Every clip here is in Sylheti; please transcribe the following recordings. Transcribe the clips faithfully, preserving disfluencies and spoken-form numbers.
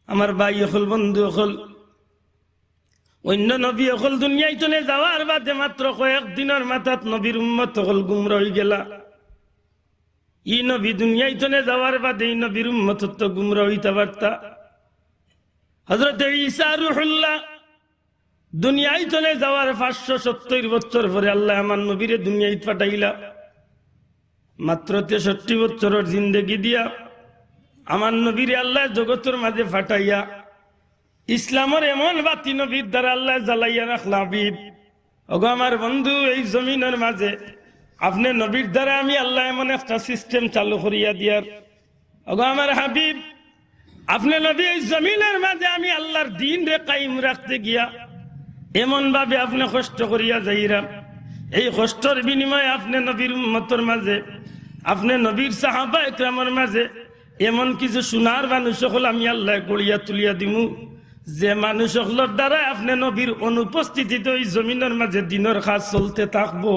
আমার ভাই অকল, বন্ধু অকল, অইন্য নবী অকল দুনিয়াইতনে যাওয়ার বাদে মাত্র কয়েক দিনর মাথাত নবীর উম্মত অকল গুমরা অইগেলা। ই নবী দুনিয়াইতনে যাওয়ার বাদে ই নবীর উম্মত তো গুমরা অইতা পারতা। হযরতে ঈসা রুহুল্লাহ দুনিয়াইতনে যাওয়ার পাঁচশো সত্তইর বছর পরে আল্লায় আমার নবীরে দুনিয়াইত পাঠাইলা। মাত্র তেষট্টি বছরর জিন্দেগি দিয়া আমার নবীরে আল্লায় জগতর মাঝে পাঠাইয়া ইসলামর এমন বাতি নবীর দ্বারা আল্লায় জ্বালাইয়া রাখলা। হাবিব, ওগো আমার বন্ধু, এই জমিনর মাঝে আপনে নবীর দ্বারা আমি আল্লায় এমন একটা system চালু করিয়া দিয়ার। ওগো আমার হাবিব, আপনে নবী এই জমিনর মাঝে আমি আল্লার দ্বীনরে কায়েম রাখতে গিয়া এমন ভাবে আপনে কষ্ট করিয়া যাইরা, এই কষ্টর বিনিময়ে আপনে নবীর উম্মতর মাঝে, আপনে নবীর সাহাবা একরামর মাঝে এমন কিছু সোনার মানুষ অকল আমি আল্লায় গড়িয়া তুলিয়া দিমু, যে মানুষ অকলর দ্বারা আপনে নবীর অনুপস্থিতিত এই জমিনর মাঝে দ্বীনর কাজ চলতে থাকবো।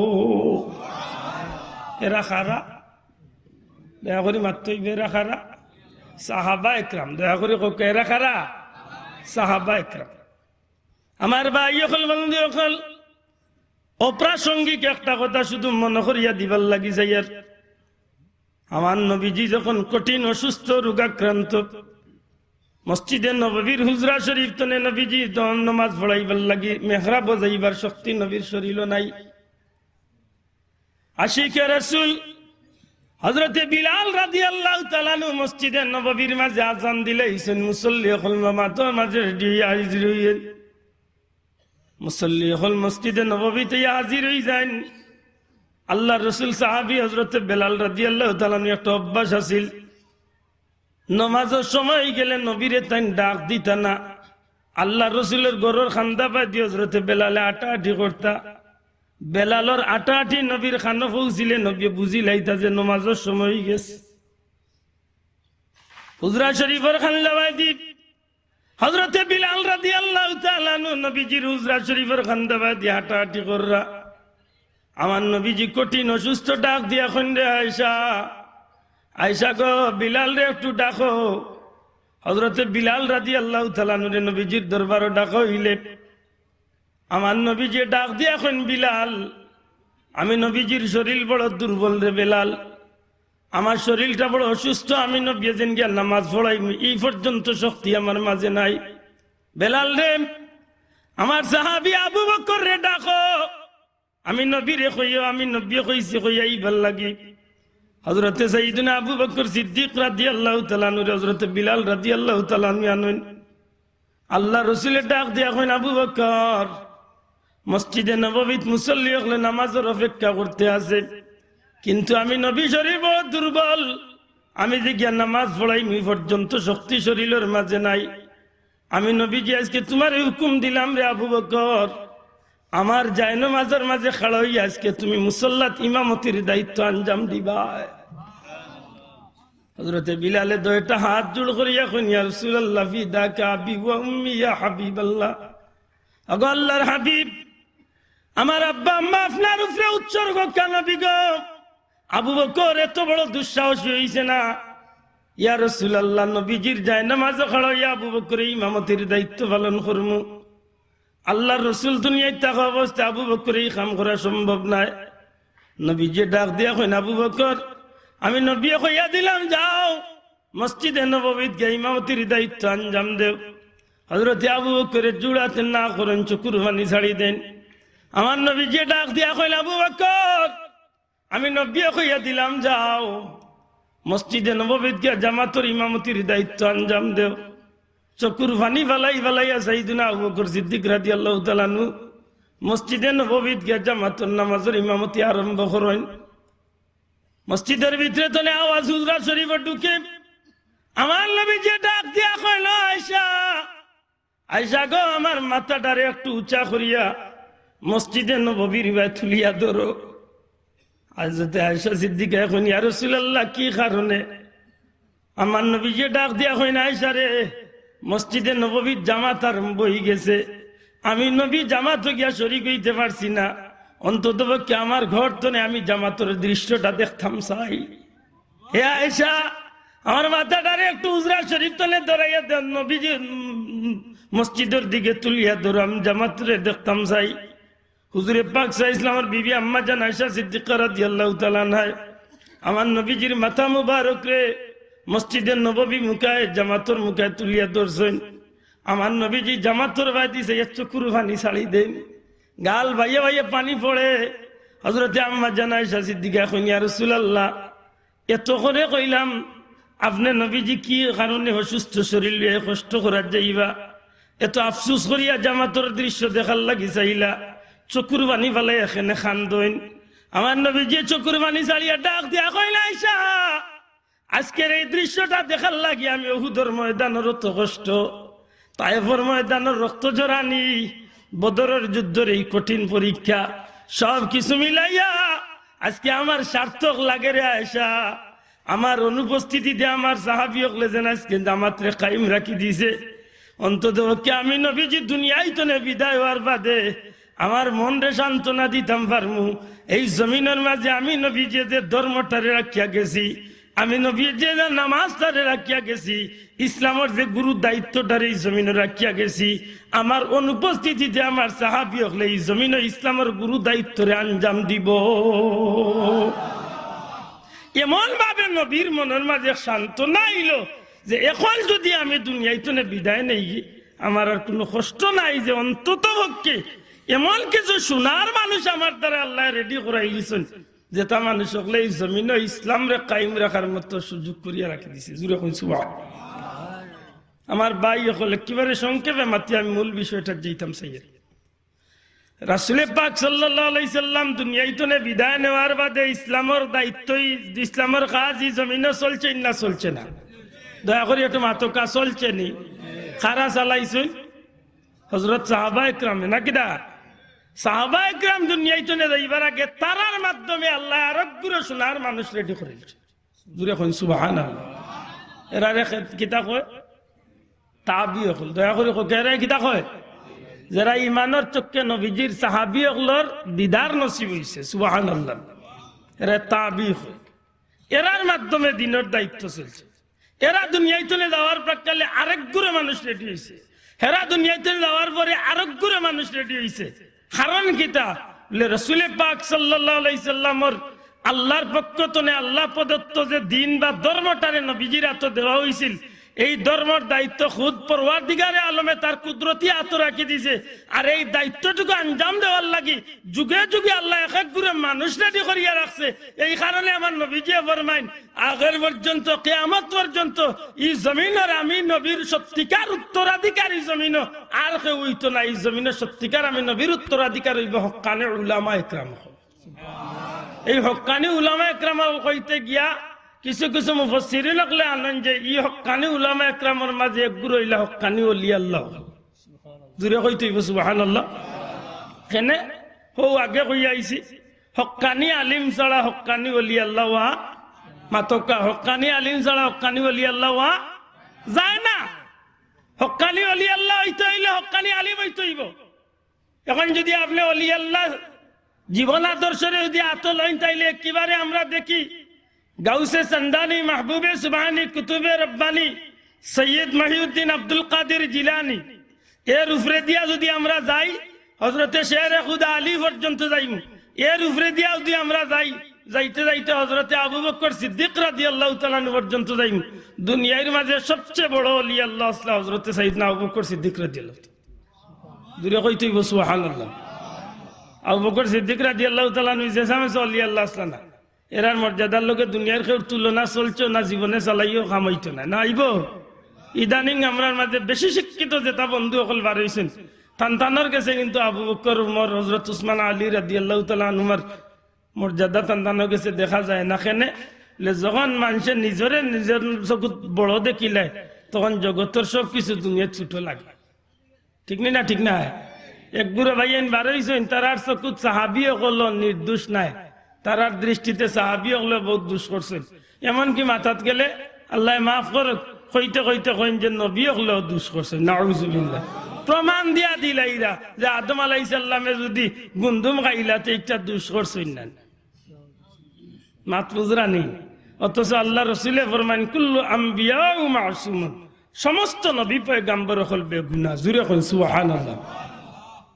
এরা কারা? দয়া করি মাতইন, এরা কারা? সাহাবা একরাম। দয়া করি কউক্কা, এরা কারা? সাহাবা একরাম। আমার ভাই অকল, বন্ধু অকল, অপ্রাসঙ্গিক একটা কথা শুধু মনো করিয়া দিবার লাগি যাইয়ার। আমার নবীজি যখন কঠিন অসুস্থ, রোগাক্রান্ত, মসজিদে নববীর হুজরা শরীফ তনে নবীজি তখন নমাজ পড়াইবার লাগি মেহরাবো যাইবার শক্তি নবীর শরীলো নাই। আশিকে রাসূল হযরতে বিলাল রাদিয়াল্লাহু তাআলা আনহু মসজিদে নববীর মাঝে আজান দিলাইছইন, মুসল্লি অকল নমাজর মাঝে রেডি অইয়া হাজির অইছইন। মুসল্লি অকল মসজিদে নববীত আইয়া হাজির অইযাইন। আল্লার রসুল সাহাবী হযরতে বেলাল রাদিয়াল্লাহু তাআলা আনহু একটা অভ্যাস আছিল, নমাজর সময় অইগেলে নবীরে তাইন ডাক দিতা না। আল্লার রসুলর ঘরর কান্দাবায়দি হযরতে বেলালে আটাআটি করতা। বেলালর আটাআটি নবীর কানো পৌঁছিলে নবীয়ে বুঝিলাইতা যে নমাজর সময় অইগেছে। হুজরা শরীফর কান্দাবায়দি হযরতে বিলাল রাদিয়াল্লাহু তাআলা আনহু নবীজির হুজরা শরীফর কান্দাবায়দি আটাআটি কররা। আমার নবীজি কঠিন অসুস্থ, ডাক দিয়া কইন, "রে আয়েশা, আয়েশা গো, বিলালরে একটু ডাকো।" হযরতে বিলাল রাদিয়াল্লাহু তাআলা আনহুরে নবীজির দরবারো ডাকা অইলে আমার নবীজিয়ে ডাক দিয়া কইন, "বিলাল, আমি নবীজির শরীল বড় দুর্বল রে বেলাল, আমার শরীলটা বড় অসুস্থ, আমি নবীয়ে যেন গিয়া নামাজ পড়াইমু, ই পর্যন্ত শক্তি আমার মাঝে নাই। বেলাল রে, আমার সাহাবী আবু বকররে ডাকো, আমি নবীরে কইও, আমি নবীয়ে কইছি কইয়া আইবার লাগি।" হযরতে সাইয়্যিদুনা আবু বকর সিদ্দিক রাদিয়াল্লাহু তাআলা আনহুরে হযরতে বিলাল রাদিয়াল্লাহু তাআলা আনহু আনইন। আল্লার রসুলে ডাক দিয়া কইন, "আবু বকর, মসজিদে নববীত মুসল্লি অকলে নামাজর অপেক্ষা করতে আছে, কিন্তু আমি নবী শরীল বড় দুর্বল, আমি যে গিয়া নামাজ পড়াইমু ই পর্যন্ত শক্তি শরীলর মাঝে নাই। আমি নবীজি আইজকে তুমারে হুকুম দিলাম রে আবু বকর, আমার জায়নামাজর মাঝে খাড়া অইয়া আইজকে তুমি মুসল্লাত ইমামতির দায়িত্ব আঞ্জাম দিবায়।" হযরতে বিলালে দুইটা হাত জোড় করিয়া কইন, "ইয়া রাসূলুল্লাহ, ফিদাকা আবি ওয়া উম্মি ইয়া হাবিবাল্লাহ।" ওগো আল্লার হাবিব, আমার আব্বা আম্মা আপনার উপরে উৎসর্গ কেন বিগো? আবু বকর এত বড় দুঃসাহসী অইছে না। ইয়া রাসূলুল্লাহ, নবীজির জায়নামাজো খাড়া অইয়া আবু বকরে ইমামতির দায়িত্ব পালন করমু। আল্লার রসুল দুনিয়াত থাকা অবস্থায় আবু বকরে ই কাম করা সম্ভব নায়। নবীজিয়ে ডাক দিয়া কইন, "আবু বকর, আমি নবীয়ে কইয়া দিলাম, যাও মসজিদে নববীত গিয়া ইমামতির দায়িত্ব আঞ্জাম দেও।" হযরতে আবু বকরে জোড় আতে না করইন, চকুর পানি ছাড়ি দেইন। আমার নবীজিয়ে ডাক দিয়া কইন, "আবু বকর, আমি নবীয়ে কইয়া দিলাম, যাও মসজিদে নববীত গিয়া জামাতর ইমামতির দায়িত্ব আঞ্জাম দেও।" চকুর পানি ফালাই ফালাইয়া সাইয়্যিদুনা আবু বকর সিদ্দিক রাদিয়াল্লাহু তাআলা আনহু মসজিদে নববীত গিয়া জামাতর নামাজর ইমামতি আরম্ভ করইন। মসজিদর ভিতরে তনে আওয়াজ হুজরা শরীফো ঢুকে। আমার নবীজিয়ে ডাক দিয়া কইন, "আয়েশা, আয়েশা গো, আমার মাথাটারে একটু উঁচা করিয়া মসজিদে নববীর বায় তুলিয়া ধরো।" হযরতে আয়েশা সিদ্দিকায় কইন, "ইয়া রাসূলুল্লাহ, কি কারণে?" আমার নবীজিয়ে ডাক দিয়া কইন, "আয়েশা রে, মসজিদে নববীত জামাত আরম্ভ অইগেছে, আমি নবী জামাতো গিয়া শরীক অইতে পারছি না, অন্তত পক্ষে আমার ঘর তনে আমি জামাতর দৃশ্যটা দেখতাম চাই।" হে আয়েশা, আমার মাথাটারে একটু হুজরা শরীফ তনে ধরাইয়া দেন, নবীজি, উম, মসজিদর দিকে তুলিয়া ধরো, আমি জামাতরে দেখতাম চাই। হুজুরে পাক সাল্লাল্লাহু আলাইহি ওয়াসাল্লামর বিবি আম্মা জান আয়েশা সিদ্দিকা রাদিয়াল্লাহু তাআলা আনহায় আমার নবীজির মাথা মুবারকরে মসজিদে নববী মুখায়, জামাতর মুখায় তুলিয়া ধরছইন। আমার নবীজি জামাতর বায়দি চাইয়া চকুর পানি ছাড়ি দেইন, গাল বাইয়া বাইয়া পানি পড়ে। হযরতে আম্মা জান আয়েশা সিদ্দিকা কইন, "ইয়া রাসূলুল্লাহ, এত করে কইলাম, আপনে নবীজি কি কারণে অসুস্থ শরীর লইয়া কষ্ট করাত যাইবা? এত আফসোস করিয়া জামাতর দৃশ্য দেখার লাগি চাইলা, চকুর পানি ফালাইয়া কেনে কান্দইন।" আমার নবীজি চকুর পানি ছাড়িয়া ডাক দিয়া কইন, "আয়েশা, আজকের এই দৃশ্যটা দেখার লাগি আমি উহুদর ময়দানর অত কষ্ট, তায়েফর ময়দানর রক্ত ঝরানি, বদরর যুদ্ধর এই কঠিন পরীক্ষা, সব কিছু মিলাইয়া আজকে আমার সার্থক লাগে রে আয়েশা। আমার অনুপস্থিতিতে আমার সাহাবী অকলে যেন আজকে জামাতরে কায়েম রাখি দিছে। অন্তত পক্ষে আমি নবীজি দুনিয়াইতনে বিদায় অওয়ার বাদে আমার মনরে সান্ত্বনা দিতাম পারমু। এই জমিনর মাঝে আমি নবীজি যে ধর্মটারে রাখিয়া গেছি, আমি নবীজি যে নামাজটারে রাখিয়া গেছি, ইসলামর যে গুরু দায়িত্বটারে এই জমিনো রাখিয়া গেছি, আমার অনুপস্থিতিতে আমার সাহাবী অকলে এই জমিনো ইসলামর গুরু দায়িত্বরে আঞ্জাম দিবো।" এমন ভাবে নবীর মনর মাঝে সান্ত্বনা আইলো যে অখন যদি আমি দুনিয়াইতনে বিদায় নেই, আমার আর কুনু কষ্ট নাই, যে অন্তত পক্ষে এমন কিছু সোনার মানুষ আমার দ্বারা আল্লায় রেডি করাই দিছইন, যেটা মানুষ অকলে এই জমিনো ইসলামরে কায়েম রাখার মতো সুযোগ করিয়া রাখি দিছে। জুরে কইন সুবহান। আমার ভাই অকল, একেবারে সংক্ষেপে মাতি আমি মূল বিষয়টা যাইতাম চাইয়ার। রাসূলে পাক সাল্লাল্লাহু আলাইহি সাল্লাম দুনিয়াইতনে বিদায় নেওয়ার বাদে ইসলামর দায়িত্বই, ইসলামর কাজ ই জমিনো চলছে না চলছে না? দয়া করি একটু মাতকা, চলছে নি? কারা চালাইছইন? হযরত সাহাবা একরামে, না কিতা? সাহাবা একরাম দুনিয়াইতনে যাইবার আগে তারার মাধ্যমে আল্লায় আরক গুরু সোনার মানুষ রেডি করিলছে। জুরে কইন সুবহানাল্লাহ। এরারে খে-, কিতা কয়? তাবি অকল। দয়া করি কও, এরারে কিতা কয়? যেরা ইমানর চক্ষে নবীজির সাহাবী অকলর দিদার নসিব অইছে। সুবহানাল্লাহ। এরারে তাবি কয়। এরার মাধ্যমে দিনর দায়িত্ব চলছে। এরা দুনিয়াইতনে যাওয়ার প্রাক্কালে আরক গুরু মানুষ রেডি অইছে। হেরা দুনিয়াইতনে যাওয়ার পরে আরক গুরু মানুষ রেডি অইছে। কারণ কিতা? বলে, রসুলে পাক সাল্লাল্লাহু আলাইহি সাল্লামর আল্লাহর পক্ষ তনে আল্লাহ প্রদত্ত যে দিন বা ধর্মটারে নবীজির আতো দেওয়া অইছিল, এই ধর্মর দায়িত্ব খুদ পরওয়ারদিগারে আলমে তার কুদরতি আতো রাখি দিছে। আর এই দায়িত্বটুকু আঞ্জাম দেওয়ার লাগি যুগে যুগে আল্লায় এক এক গুরু মানুষ রেডি করিয়া রাখছে। এই কারণে আমার নবীজিয়ে ফরমাইন, আগর পর্যন্ত, কিয়ামত পর্যন্ত ই জমিনর আমি নবীর সত্যিকার উত্তরাধিকারী জমিনো আর কেউ অইতো না। ই জমিনর সত্যিকার আমি নবীর উত্তরাধিকার অইবো হক্কানি উলামা একরাম অকল। এই হক্কানি উলামা একরাম অকল কইতে গিয়া কিছু কিছু মুফাসসিরিন অকলে আনইন যে ই হক্কানি উলামা একরামর মাঝে এক গুরু অইলা হক্কানি ওলি আল্লাহ। জুরে কইতে অইবো সুবহানাল্লাহ। কেনে? হউ আগে কইয়া আইছি, হক্কানি আলিম ছাড়া হক্কানি ওলি আল্লাহ অওয়া, মাতকা, হক্কানি আলিম ছাড়া হক্কানি ওলি আল্লাহ অওয়া যায় না। হক্কানি ওলি আল্লাহ অইতে অইলে হক্কানি আলিম অইতে অইবো। অখন যদি আপনে ওলি আল্লাহ জীবন আদর্শরে যদি আতো লইন, তাইলে একেবারে আমরা দেখি গাউসে সন্দানি, মাহবুবে সুবহানি, কুতুবে রব্বানি, সৈয়দ মহিউদ্দিন আব্দুল কাদির জিলানি, এর উপরে দিয়া যদি আমরা যাই, হযরতে শেরে খুদা আলী পর্যন্ত যাইমু। এর উপরে দিয়া যদি আমরা যাই, যাইতে যাইতে হযরতে আবু বকর সিদ্দিক রাদিয়াল্লাহু তাআলা আনহু পর্যন্ত যাইমু। দুনিয়ার মাঝে সবচেয়ে বড় ওলি আল্লাহ আছলা হযরতে সাইয়েদনা আবু বকর সিদ্দিক রাদিয়াল্লাহু তাআলা। জুরে কইতে অইবো সুবহানাল্লাহ। আবু বকর সিদ্দিক রাদিয়াল্লাহু তাআলা আনহু যে সমস্ত ওলি আল্লাহ আছলা না, এরার মর্যাদার লগে দুনিয়ার কেউর তুলনা চলছেও না, জীবনে চালাইও কাম অইতো না, না অইবো? ইদানিং আমরার মাঝে বেশি শিক্ষিত যেটা বন্ধু অকল বার অইছইন, তান তানর গেছে কিন্তু আবু বকর, উমর, হযরত উসমান, আলী রাদিয়াল্লাহু তাআলা আনহুমর মর্যাদা তান তানর গেছে দেখা যায় না। কেনে? লে যখন মানষে নিজরে নিজর চকুত বড় দেখিলায়, তখন জগতর সব কিছু দুনিয়াত ছোট লাগে। ঠিক নি না? ঠিক নায়? এক গুরু ভাইয়াইন বার অইছইন, তারার চকুত সাহাবী অকল নির্দোষ নায়, তারার দৃষ্টিতে সাহাবী অকলে বউত দুষ করছইন। এমনকি মাথাত গেলে, আল্লায় মাফ করউক, কইতে কইতে কইন যে নবী অকলেও দুষ করছইন। নাউজুবিল্লাহ। প্রমাণ দিয়া দিলাইরা যে আদম আলাইহিস সালামে যুদি গুন্দুম খাইলা, তে ইটা দুষ করছইন না। মাত বুঝরা নি? অথচ আল্লার রসুলে ফরমাইন, "কুল্লু আম্বিয়াউ মাসুমুন।" সমস্ত নবী পয়গাম্বর অকল বেগুনা। জুরে কইন সুবহানাল্লাহ।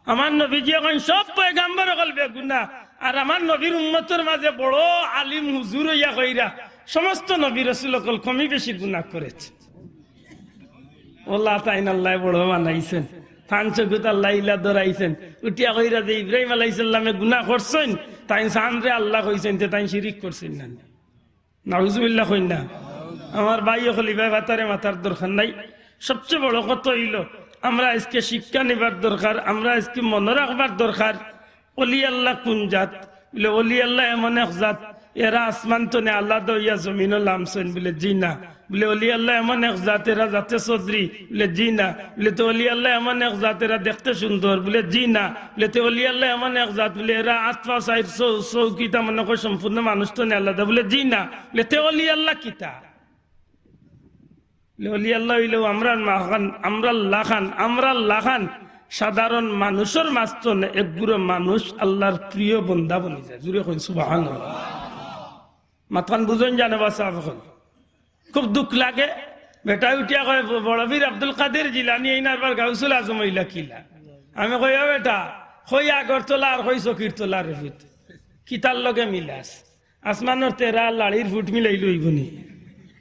আমার নবীজিয়ে কইন, "সব পয়গাম্বর অকল বেগুনা।" আর আমার নবীর উম্মতর মাঝে বড় আলিম হুজুর অইয়া কইরা, "সমস্ত নবী রসুল অকল কমি বেশি গুনা করেছে।" অলা তাইন আল্লায় বড় বানাইছইন, তান চকুত আল্লায় ইলা ধরাইছইন। উঠিয়া কইরা যে ইব্রাহিম আলাইহিস সালামে গুনা করছইন, তাইন চানরে আল্লায় কইছইন, তে তাইন শিরিক করছইন না? নাউজুবিল্লাহ কইন না। আমার ভাই অকল, ইবায় বাতারে মাতার দরকার নাই। সবচেয়ে বড় কথা অইলো, আমরা আইজকে শিক্ষা নিবার দরকার, আমরা আইজকে মনো রাখবার দরকার, অলি আল্লাহ কুন জাত? বুলে, অলি আল্লাহ এমন এক জাত, এরা আসমান তনে আলাদা অইয়া জমিনো লামছইন। বুলে, জি না। বুলে, অলি আল্লাহ এমন এক জাত, এরা জাতে চৌধুরী। বুলে, জি না। বুলে, তে অলি আল্লাহ এমন এক জাত, এরা দেখতে সুন্দর। বুলে, জি না। বুলে, তে অলি আল্লাহ এমন এক জাত, বুলে, এরা আত পাও চাইর চৌ-, চৌকিতা মনে কয় সম্পূর্ণ মানুষ তনে আলাদা। বুলে, জি না। বুলে, তে অলি আল্লাহ কিতা? অলি আল্লাহ অইলেও আমরার মাখান, আমরার লাখান, আমরার লাখান সাধারণ মানুষর মাঝ তনে একগুলো মানুষ আল্লার প্রিয় বন্দা বনি যায়। জুরে কইন সুবহানাল্লাহ। মাতখান বুঝইন জানে বা সাফ অকল। খুব দুখ লাগে। বেটায় উঠিয়া কয়, "ব-, বড় পীর আব্দুল কাদের জিলানী এইন আর বার গাউসুল আজম অইলা কিলা?" আমি কই, "ও বেটা, কই আগরতলা আর কই চকিরতলা রে পুত, কিতার লগে মিলাস?" আসমানর তেরা আর লাড়ির ফুট মিলাইলে অইবো নি?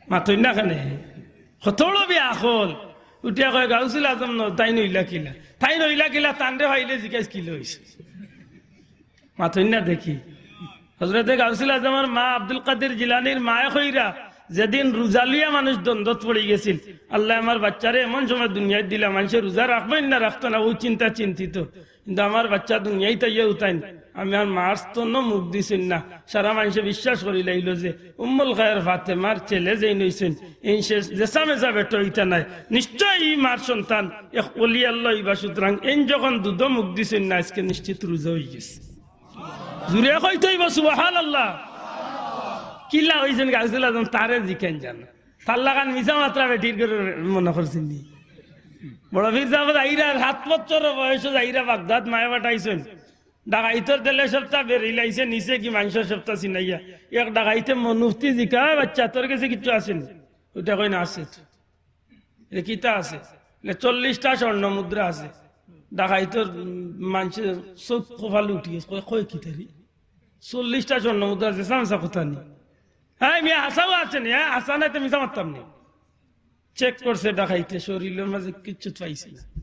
মাতইন না কেনে? কতড় বেআকল। উঠিয়া কয়, "গাউসুল আজম ন, তাইন অইলা কিলা?" তাইন অইলা কিলা, তানরে পাইলে জিকাইস কিলা অইছে। মাতইন না দেখি। হজরতে গাউসুল আজমর মা আব্দুল কাদের জিলানীর মায়ে কইরা, যেদিন রোজা লইয়া মানুষ দ্বন্দ্বত পড়ি গেছিল, "আল্লায় আমার বাচ্চারে এমন সময় দুনিয়াত দিলা, মানষে রোজা রাখবো না রাখতো না, অউ চিন্তা চিন্তিত।" কিন্তু আমার বাচ্চা দুনিয়াত আইয়া উতাইন, আমি আর মার স্তন্য মুখ দিছইন না। সারা মানষে বিশ্বাস করি লাইলো যে উম্মুল খায়ের ফাতেমার ছেলে যেইন অইছইন, এইন শেষ যেসা মেসা বেটা অইতা নায়। নিশ্চয় ই মার সন্তান এক অলি আল্লাহ অইবা। সুতরাং এইন যখন দুধো মুখ দিছইন না, আইজকে নিশ্চিত রোজা অইগেছে। জুরে কইতে অইবো সুবহানাল্লাহ। কিলা অইছইন গাউসুল আজম, তারে জিকাইন জানে। তার লাখান মিছা মাতরা বেটির ঘরর মনো করছইন নি? বড় পীর সাব যাইরা, সাত বছর বয়সো যাইরা বাগদাদ মায়ে পাঠাইছইন। ডাকাইতর দলে সবটা বেরিলাইছে, নিছে কি মানষর সবটা চিনাইয়া। এক ডাকাইতে মনুফতি জিকায়, "বাচ্চা, তোর গেছে কিচ্ছু আছে নি?" ওটা কয়, "না, আছে তো।" "এ কিতা আছে?" বলে, "চল্লিশটা স্বর্ণ মুদ্রা আছে।" ডাকাইতর, উম, মানষে চউখ কপালে উঠি গেছে, কয়, "কয় কিতা রে? চল্লিশটা স্বর্ণ মুদ্রা আছে, চামচা কথা নি?" "হ্যাঁ, মিয়া, হাছাউ আছে নি, হ্যাঁ, হাছা নায় তো মিছা মাততাম নি।" চেক করছে ডাকাইতে, শরীলর মাঝে কিচ্ছু পাইছে না।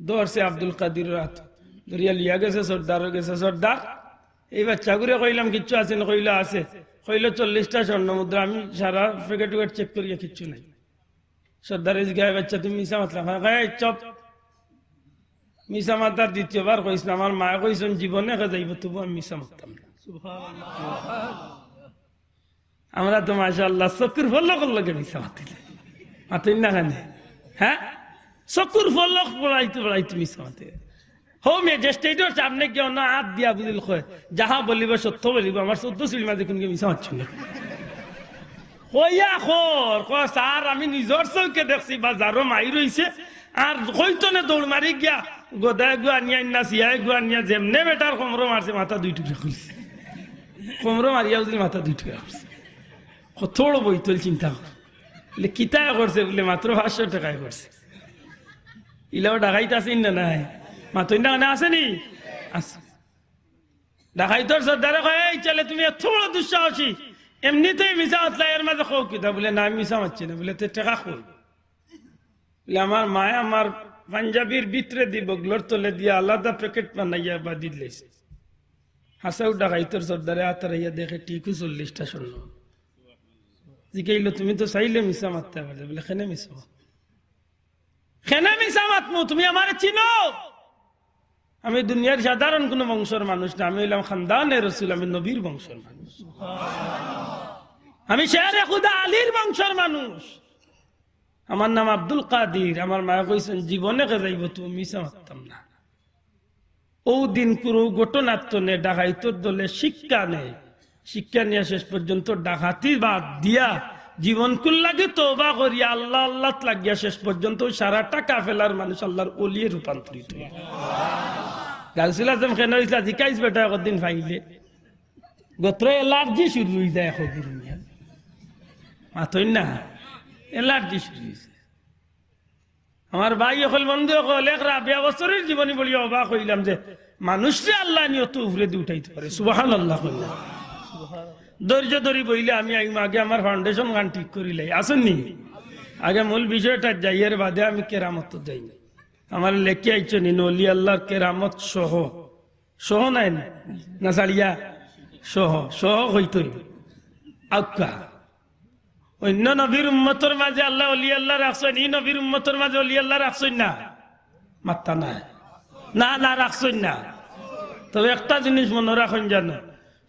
ধরছে আব্দুল কাদিরর আত, ধরিয়া লইয়া গেছে সর্দারর গেছে। "সর্দার, এই বাচ্চাগুরে কইলাম কিচ্ছু আছে নি?" কইলো, "আছে।" কইলো, "চল্লিশটা স্বর্ণ মুদ্রা, আমি সারা প্যাকেট উকেট চেক করিয়া কিচ্ছু নাই।" সর্দারে জিগায়, "বাচ্চা, তুমি মিছা মাতলা?" কয়, "এই চুপ, মিছা মাতার দ্বিতীয়বার কইস না, আমার মায়ে কইছইন জীবনে কে যাইবো, তবু আমি মিছা মাততাম না।" আমরা তো মাশাআল্লাহ চকুর পলকর লগে মিছা মাতি, মাতইন না কেনে? হ্যাঁ, চকুর পলক পড়াইতে পড়াইতে মিছা মাতি। হউ ম্যাজিস্ট্রেটর সামনে গিয়া অনো আত দিয়া বুঝিল কয়, "যাহা বলিব সত্য বলিব, আমার চৌদ্দ চুড়ি মাঝে কুনকে মিছা মাতছইন না।" কইয়া কর, কয়, "স্যার, আমি নিজর চউখে দেখছি, বাজারো মাইর অইছে, আর কইতনে দৌড় মারি গিয়া গদা এগু আনিয়া, ইন্না সিয়া এগু আনিয়া, যেমনে বেটার কোমরো মারছে, মাথা দুই টুকরা করছে।" কোমরো মারিয়া বুঝিল মাথা দুই টুকরা করছে। কত বড় বৈতল, চিন্তা কর। বুলে, "কিতায় করছে?" বুলে, "মাত্র পাঁচশো টেকায় করছে।" ইলাও ডাকাইত আছইন না নাই? মাতইন না কেনে, আছে নি? আছে। ডাকাইতর সর্দারে কয়, "এই ছেলে, তুমি এত বড় দুঃসাহসী, এমনিতেই মিছা মাতলা, এর মাঝে কও কিতা?" বুলে, "না, আমি মিছা মাতছি না।" বুলে, "তে টেকা কই?" বুলে, "আমার মায়ে আমার পাঞ্জাবির ভিতরেদি বগলর তলেদি আলাদা প্যাকেট বানাইয়া বাদি দিলাইছে।" হাছাউ ডাকাইতর সর্দারে আতরাইয়া দেখে ঠিকউ চল্লিশটা স্বর্ণ। জিকাইলো, "তুমি তো চাইলে মিছা মাততায় পারতায়।" বুলে, "কেনে মিছা মাত-, কেনে মিছা মাতমু? তুমি আমারে চিনো?" আমি দুনিয়ার সাধারণ কুনু বংশর মানুষ না, আমি অইলাম খান্দানে রসুল, আমি নবীর বংশর মানুষ, আমি শেরে খুদা আলীর বংশর মানুষ। আমার নাম আব্দুল কাদির, আমার মায়ে কইছইন জীবনে কে যাইবো, তো মিছা মাততাম না। অউ দিনকুর অউ ঘটনার তনে ডাকাইতর দলে শিক্ষা নেয়, শিক্ষা নিয়া শেষ পর্যন্ত ডাকাতি বাদ দিয়া, জীবনকুর লাগি তওবা করিয়া, আল্লাহ আল্লাহত লাগিয়া শেষ পর্যন্ত অউ সারাটা কাফেলার মানুষ আল্লাহর অলিয়ে রূপান্তরিত অইল। গাউসুল আজম কেনে অইছলা? জিকাইস বেটা একদিন পাইলে, গোত্র অ্যালার্জি শুরু অইযায় একদিন। মাতইন না, অ্যালার্জি শুরু অইছে। আমার ভাই অকল, বন্ধু অকল, এক রাবেয়া বসরির জীবনী পড়িয়া অবাক অইলাম যে মানুষরে আল্লায় নি অত উপরেদি উঠাইতে পারে। সুবহানাল্লাহ কইলা। ধৈর্য ধরি বইলে আমি আইমু, আগে আমার ফাউন্ডেশন খান ঠিক করিলাই। আছইন নি? আগে মূল বিষয়টা যাই, এর বাদে আমি কেরামত যাই। আমার লেখি আইছইন ইনো অলি আল্লাহর কেরামত সহ, সহ নায় না, না ছাড়িয়া? সহ, সহ কইতই। আউক্কা। অইন্য নবীর উম্মতর মাঝে আল্লায় অলি আল্লাহ রাখছইন, ই নবীর উম্মতর মাঝে অলি আল্লাহ রাখছইন না? মাত্তা নাই। না, না, রাখছইন না। তবে একটা জিনিস মনো রাখইন জানো,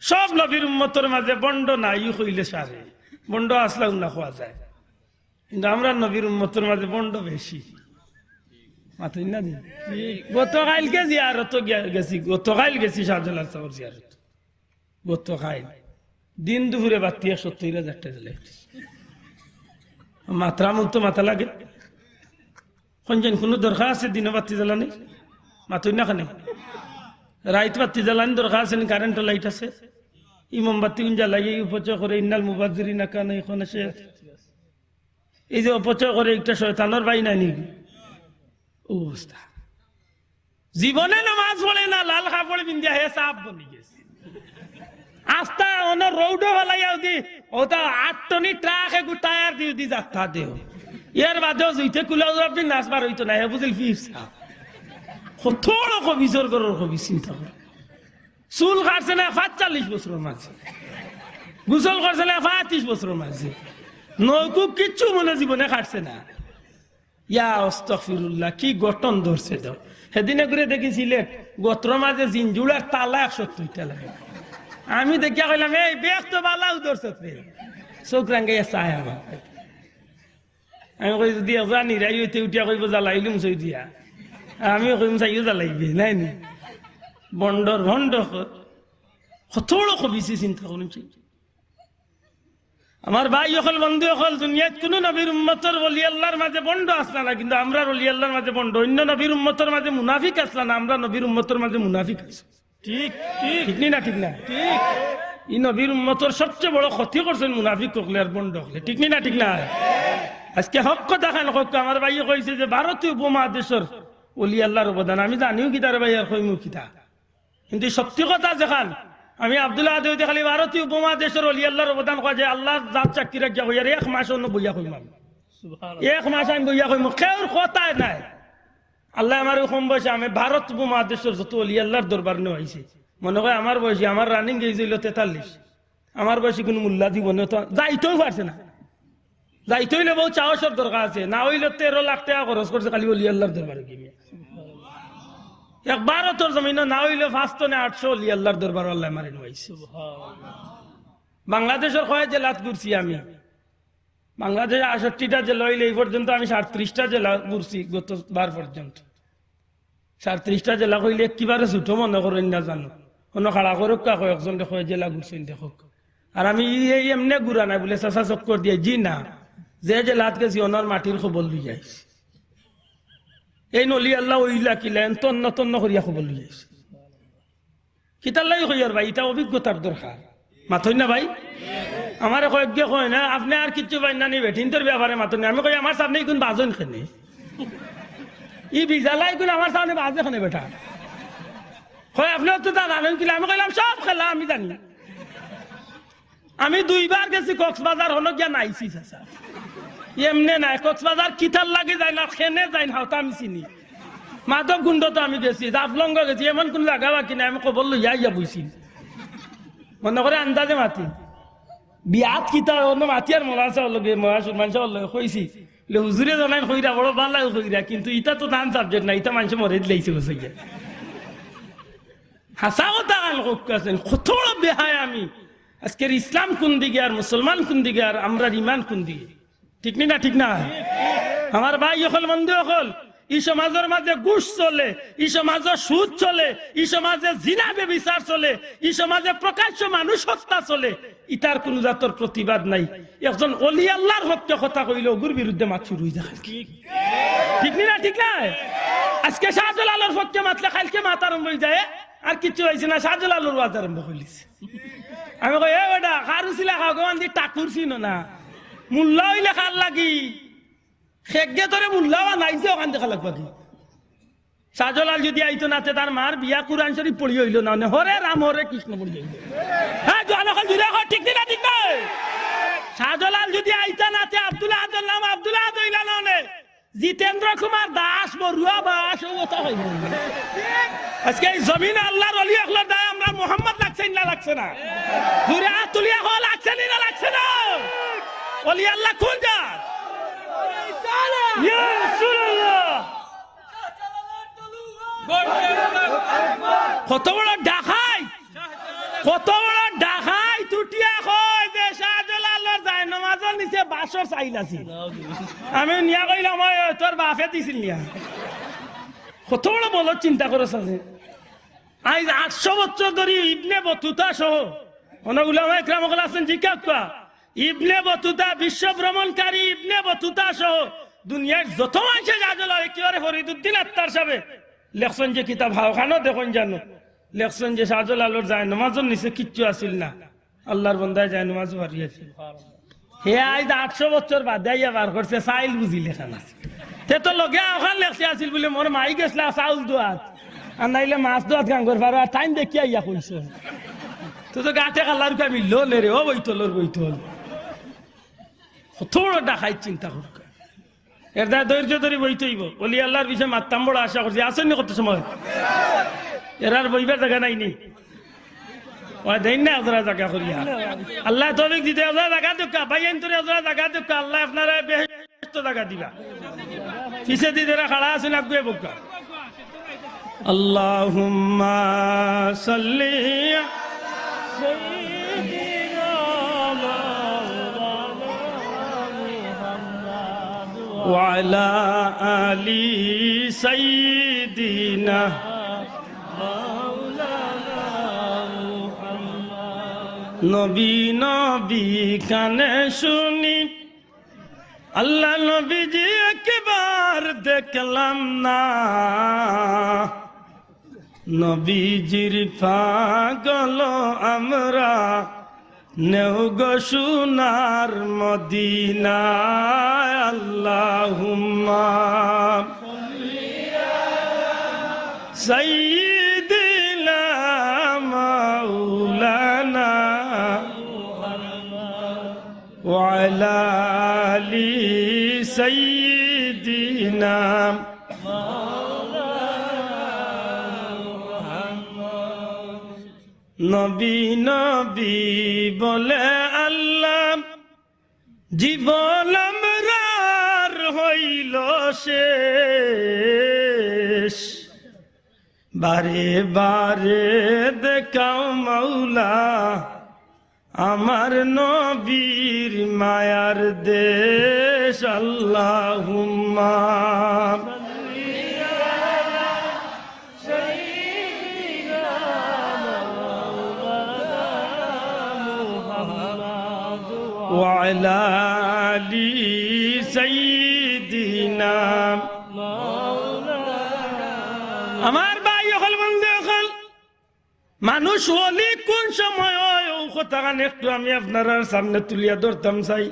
সব নবীর উম্মতর মাঝে ভন্ড নাই কইলে সারে। ভন্ড আছলাউ না কওয়া যায়। কিন্তু আমরার নবীর উম্মতর মাঝে ভন্ড বেশি। মাতইন না নি? গতকাইলকে জিয়ারতো গিয়া-, গেছি, গতকাইল গেছি শাহজালাল সাবর জিয়ারত। গতকাইল দিন দুপুরে বাত্তি এক সত্তইর হাজার টেকা জ্বালাইছি। মাতরা মুক্ত মাতা লাগে। কুনদিন কুনু দরকার আছে দিনো বাত্তি জ্বালানি? মাতইন না কেনে? রাইত বাত্তি জ্বালানি দরকার আছে নি? কারেন্টর লাইট আছে। ই মোমবাত্তি কুন জ্বালাই, এই অপচয় করে, ইন্নাল মুবাজ্জিরিনা কানু ইখওয়ানাশ শায়াতিন। এই যে অপচয় করে, একটা শয়তানর ভাই নায় নি? অবস্থা। জীবনে নামাজ পড়ে না, লাল কাপড় পিন্দিয়া হে সাফ বনি গেছে। আস্তা অনো রৌডো ফালাইয়া দি, ওটা আট টনি ট্রাক এগু টায়ার দি দি যাত্রা দেও। এর বাদেও জুইতে কুলাউজ রাব্বি নাচ বার অইতো না, হে বুঝিল ফির সাফ। কত বড় কবি, জোর করার কবি, চিন্তা কর। চুল কাটছে না পাঁচচল্লিশ বছরর মাঝে, গোসল করছে না পঁয়ত্রিশ বছরর মাঝে, নৌকু কিচ্ছু মনে জীবনে কাটছে না। ইয়া আস্তাগফিরুল্লাহ, কি গঠন ধরছে তো। সেদিনে ঘুরে দেখি সিলেট, গতরর মাঝে জিঞ্জুড়ার তালা এক সত্তইরটা লাগে। আমি দেখিয়া কইলাম, "এই বেশ তো বালাউ ধরছে রে।" চোখ রাঙ্গাইয়া চায় আমার। আমি কই, "যদি একজা নিরাই অইতে উঠিয়া কইব, 'জ্বালাইলুম সই দিয়া।' আর আমিও কইম, 'চাইও জ্বালাইবে, নাই নি?'" ভন্ডর ভন্ড ক-, কত বড় কবিছি চিন্তা করুন। আমার ভাই অকল, বন্ধু অকল, দুনিয়াত কুনু নবীর উম্মতর অলি আল্লাহর মাঝে ভন্ড আছলা না, কিন্তু আমরার অলি আল্লাহর মাঝে ভন্ড। অইন্য নবীর উম্মতর মাঝে মুনাফিক আছলা না, আমরার নবীর উম্মতর মাঝে মুনাফিক আছে। ঠিক, ঠিক। ঠিক নি না, ঠিক না? ঠিক। ই নবীর উম্মতর সবচেয়ে বড় ক্ষতি করছইন মুনাফিক অকলে আর ভন্ড অকলে। ঠিক নি না, ঠিক না? আজকে হক কথা খান কউক্কা, আমার ভাইয়ে কইছে যে ভারতীয় উপমহাদেশর অলি আল্লাহর অবদান। আমি জানিও কিতা রে ভাই, আর কইমু কিতা? কিন্তু সত্যি কথা যেখান, আমি আব্দুল্লাহ আদে অইতে খালি ভারতীয় উপমহাদেশর অলি আল্লাহর অবদান কওয়া যায়, আল্লাহর জাত সাক্ষী রাখিয়া কই, আর এক মাস অনো বইয়া কইমু আমি। সুবহানাল্লাহ। এক মাস আমি বইয়া কইমু, কেউর কথায় নাই। আল্লায় আমারে কম বয়সে, আমি ভারত উপমহাদেশর যত অলি আল্লাহর দরবার নেওয়াইছে। মনে কয় আমার বয়সী, আমার রানিং এজ অইলো তেতাল্লিশ। আমার বয়সী কুনু মুল্লা জীবনে তো যাইতেও পারছে না। যাইতে অইলে বউত সাহসর দরকার আছে, না অইলে তেরো লাখ টেকা খরচ করছে খালি অলি আল্লাহর দরবারো গিয়া। এক ভারতর জমিনো না অইলে পাঁচশো নে আটশো অলি আল্লাহর দরবারো আল্লায় আমারে নেওয়াইছে। বাংলাদেশর কয় জেলাত ঘুরছি আমি, বাংলাদেশে আটষট্টিটা জেলা অইলে এই পর্যন্ত আমি সাঁইত্রিশটা জেলা ঘুরছি গত বার পর্যন্ত। সাঁইত্রিশটা জেলা কইলে একেবারে ছোট মনে করইন না জানো, অনো খাড়া করউক্কা কয়েকজনরে, কয় জেলা ঘুরছইন দেখউক্কা। আর আমি এই এমনে ঘুরা নাই বুলে চাচা চক্কর দিয়া, জি না, যে জেলাত গেছি অনর মাটির খবর লইয়া আইছি। এইন অলি আল্লাহ অইলা কিলা, এন তন্ন তন্ন করিয়া খবর লইয়া আইছি। কিতার লাগি কইয়ার ভাই, ইটা অভিজ্ঞতার দরকার। মাতইন না ভাই? আমারে কয়েকগে কয় না, "আপনে আর কিচ্ছু পাইন না নি, বেটিন্তর ব্যাপারে মাতইন না।" আমি কই, "আমার সামনে ইগুন বাজইন কেনে? ই বিজালা ইগুন আমার সামনে বাজে কেনে বেটা?" কয়, "আপনে অতো তা জানইন কিলা?" আমি কইলাম, "সব খেলা আমি জানি।" আমি দুইবার গেছি কক্সবাজার, হনো গিয়া নাইছি চাচা। এমনে নাই, কক্সবাজার কিতার লাগি যাইন আর কেনে যাইন, হতা আমি চিনি। মাদক গুন্ড তো আমি গেছি, জাফলংও গেছি, এমন কুনু জাগা বাকি নাই, আমি খবর লইয়া আইয়া বইছি। মনে করে আন্দাজে মাতি। বিয়াত কিতা অনো মাতি আর মৌলানা সাবর লগে, মৌলানা সুরমান সাবর লগে কইছি। বলে, "হুজুরে জানাইন কইরা, বড় ভালা কইরা, কিন্তু ইটা তো তান সাবজেক্ট না, ইটা মানষে মরে দিলাইছে গো।" হাছা কথা খান কউক্কা চাইন, কত বড় বেহায়া আমি। আজকের ইসলাম কুন দিকে আর মুসলমান কুন দিকে আর আমরার ইমান কুন দিকে? ঠিক নি না, ঠিক না? আমার ভাই অকল, বন্ধু অকল, ই সমাজর মাঝে ঘুষ চলে, ই সমাজর সুদ চলে, ই সমাজে জিনা ব্যভিচার চলে, ই সমাজে প্রকাশ্য মানুষ হত্যা চলে, ইতার কুনু জাতর প্রতিবাদ নাই। একজন অলি আল্লাহর পক্ষে কথা কইলে অগুর বিরুদ্ধে মাত শুরু অইযায়। ঠিক নি না, ঠিক না? আজকে শাহজালালর পক্ষে মাতলে কাইলকে মাত আরম্ভ অইযায়, আর কিচ্ছু অইছে না, শাহজালালর ওয়াজ আরম্ভ করিলিছে। আমি কই, "এ বেটা, কার উছিলা খাও গো, আন্দি ঠাকুর চিনো না?" মোল্লা অইলে কার লাগি? খেগ্গে তোরে মোল্লা বানাইছে, অখান দেখা লাগবা কি? শাহজালাল যুদি আইতো না তে তার মার বিয়া কুরআন শরীফ পড়ি অইলো না, মানে হরে রাম হরে কৃষ্ণ পড়ি অইলো। হ্যাঁ, জোয়ান অকল জুরে কও, ঠিক নি না ঠিক নায়? শাহজালাল যুদি আইতা না তে আব্দুল আহাদর নাম আব্দুল আহাদ অইলা না নে। জিতেন্দ্র কুমার দাস বড়ুয়া বাস ও কথা অইলো। আজকে এই জমিনো আল্লার অলি অকলর দায় আমরার মোহাম্মদ লাগছে না লাগছে না? জুরে আত তুলিয়া কও, লাগছে নি না লাগছে না? অলি আল্লা কুন জাত? ইয়া রাসুলুল্লাহ। কত বড় ডাকাইত, কত বড় ডাকাইত উঠিয়া কয় যে শাহজালালর জায়নামাজর নিচে বাঁশর চাইল আছিল। আমি নিয়া কইলাম, "ওই, ওই, তোর বাফে দিছিল নিয়া।" কত বড় বলদ চিন্তা করছ আছে। আইজ আটশো বছর ধরি ইবনে বতুতা সহ অনেক উলামা একরাম অকল আছইন, জিকাউক্কা। ইবনে বতুতা, বিশ্ব ভ্রমণকারী ইবনে বতুতা সহ দুনিয়ার যত মানষে শাহজালাল, একেবারে ফরিদুদ্দিন আত্তার সাহেবে লেখছইন যে কিতাব, হাওখানো দেখইন জানো, লেখছইন যে শাহজালালর জায়নামাজর নিচে কিচ্ছু আছিল না, আল্লার বন্দায় জায়নামাজ পারি আছিল। হে আইজ আটশো বছর বাদে আইয়া বার করছে, চাইল বুঝিলে খান আছে। তে তো লগে অখান লেখছে আছিল বুলে, "মোর মাই গেছলা চাউল দোয়াত, আর নাইলে মাছ দোয়াত গাঙ্গর পারো, আর তাইন দেখি আইয়া কইছো।" তো, তো গাটে কাল্লার উকা মিললো নে রে, ও বৈতলর বৈতল। কত বড় ডাকাইত চিন্তা করুক্কা। এর দায় ধৈর্য ধরি বইতে অইবো। অলি আল্লার বিষয়ে মাততাম বড় আশা করছি। আছইন নি কত সময়? এরার বইবার জাগা নাই নি? ওই দেইন না এজরা জাগা করিয়া। আল্লায় তৌফিক দিতা, এজরা জাগা দেউক্কা। ভাইয়াইন্তরে এজরা জাগা দেউক্কা। আল্লায় আপনারারে বেহেস্ত জাগা দিবা। পিছেদি যেরা খাড়া আছইন, আগুয়াই বউক্কা। اللهم صل على سيدنا مولانا محمد وعلى آل سيدنا مولانا محمد। নবী নবী কানে শুনি, আল্লার নবীজি একবার দেখলাম না। নবীজির পাগল আমরা, নেও গো সোনার মদিনায়। আল্লাহুম্মা সাইয়্যিদিনা মাওলানা ওয়া আলা আলি সাইয়্যিদিনা। নবী নবী বলে আল্লাহ, জীবন আমরার হইল শেষ। বারে বারে দেখাও মাওলা, আমার নবীর মায়ার দেশ। আল্লাহুম্মা ওয়া আলা আলি সাইয়্যিদিনা। আমার ভাই অকল, বন্ধু অকল, মানুষ অলি কুন সময় অয়, অউ কথাখান একটু আমি আপনারার সামনে তুলিয়া ধরতাম চাই।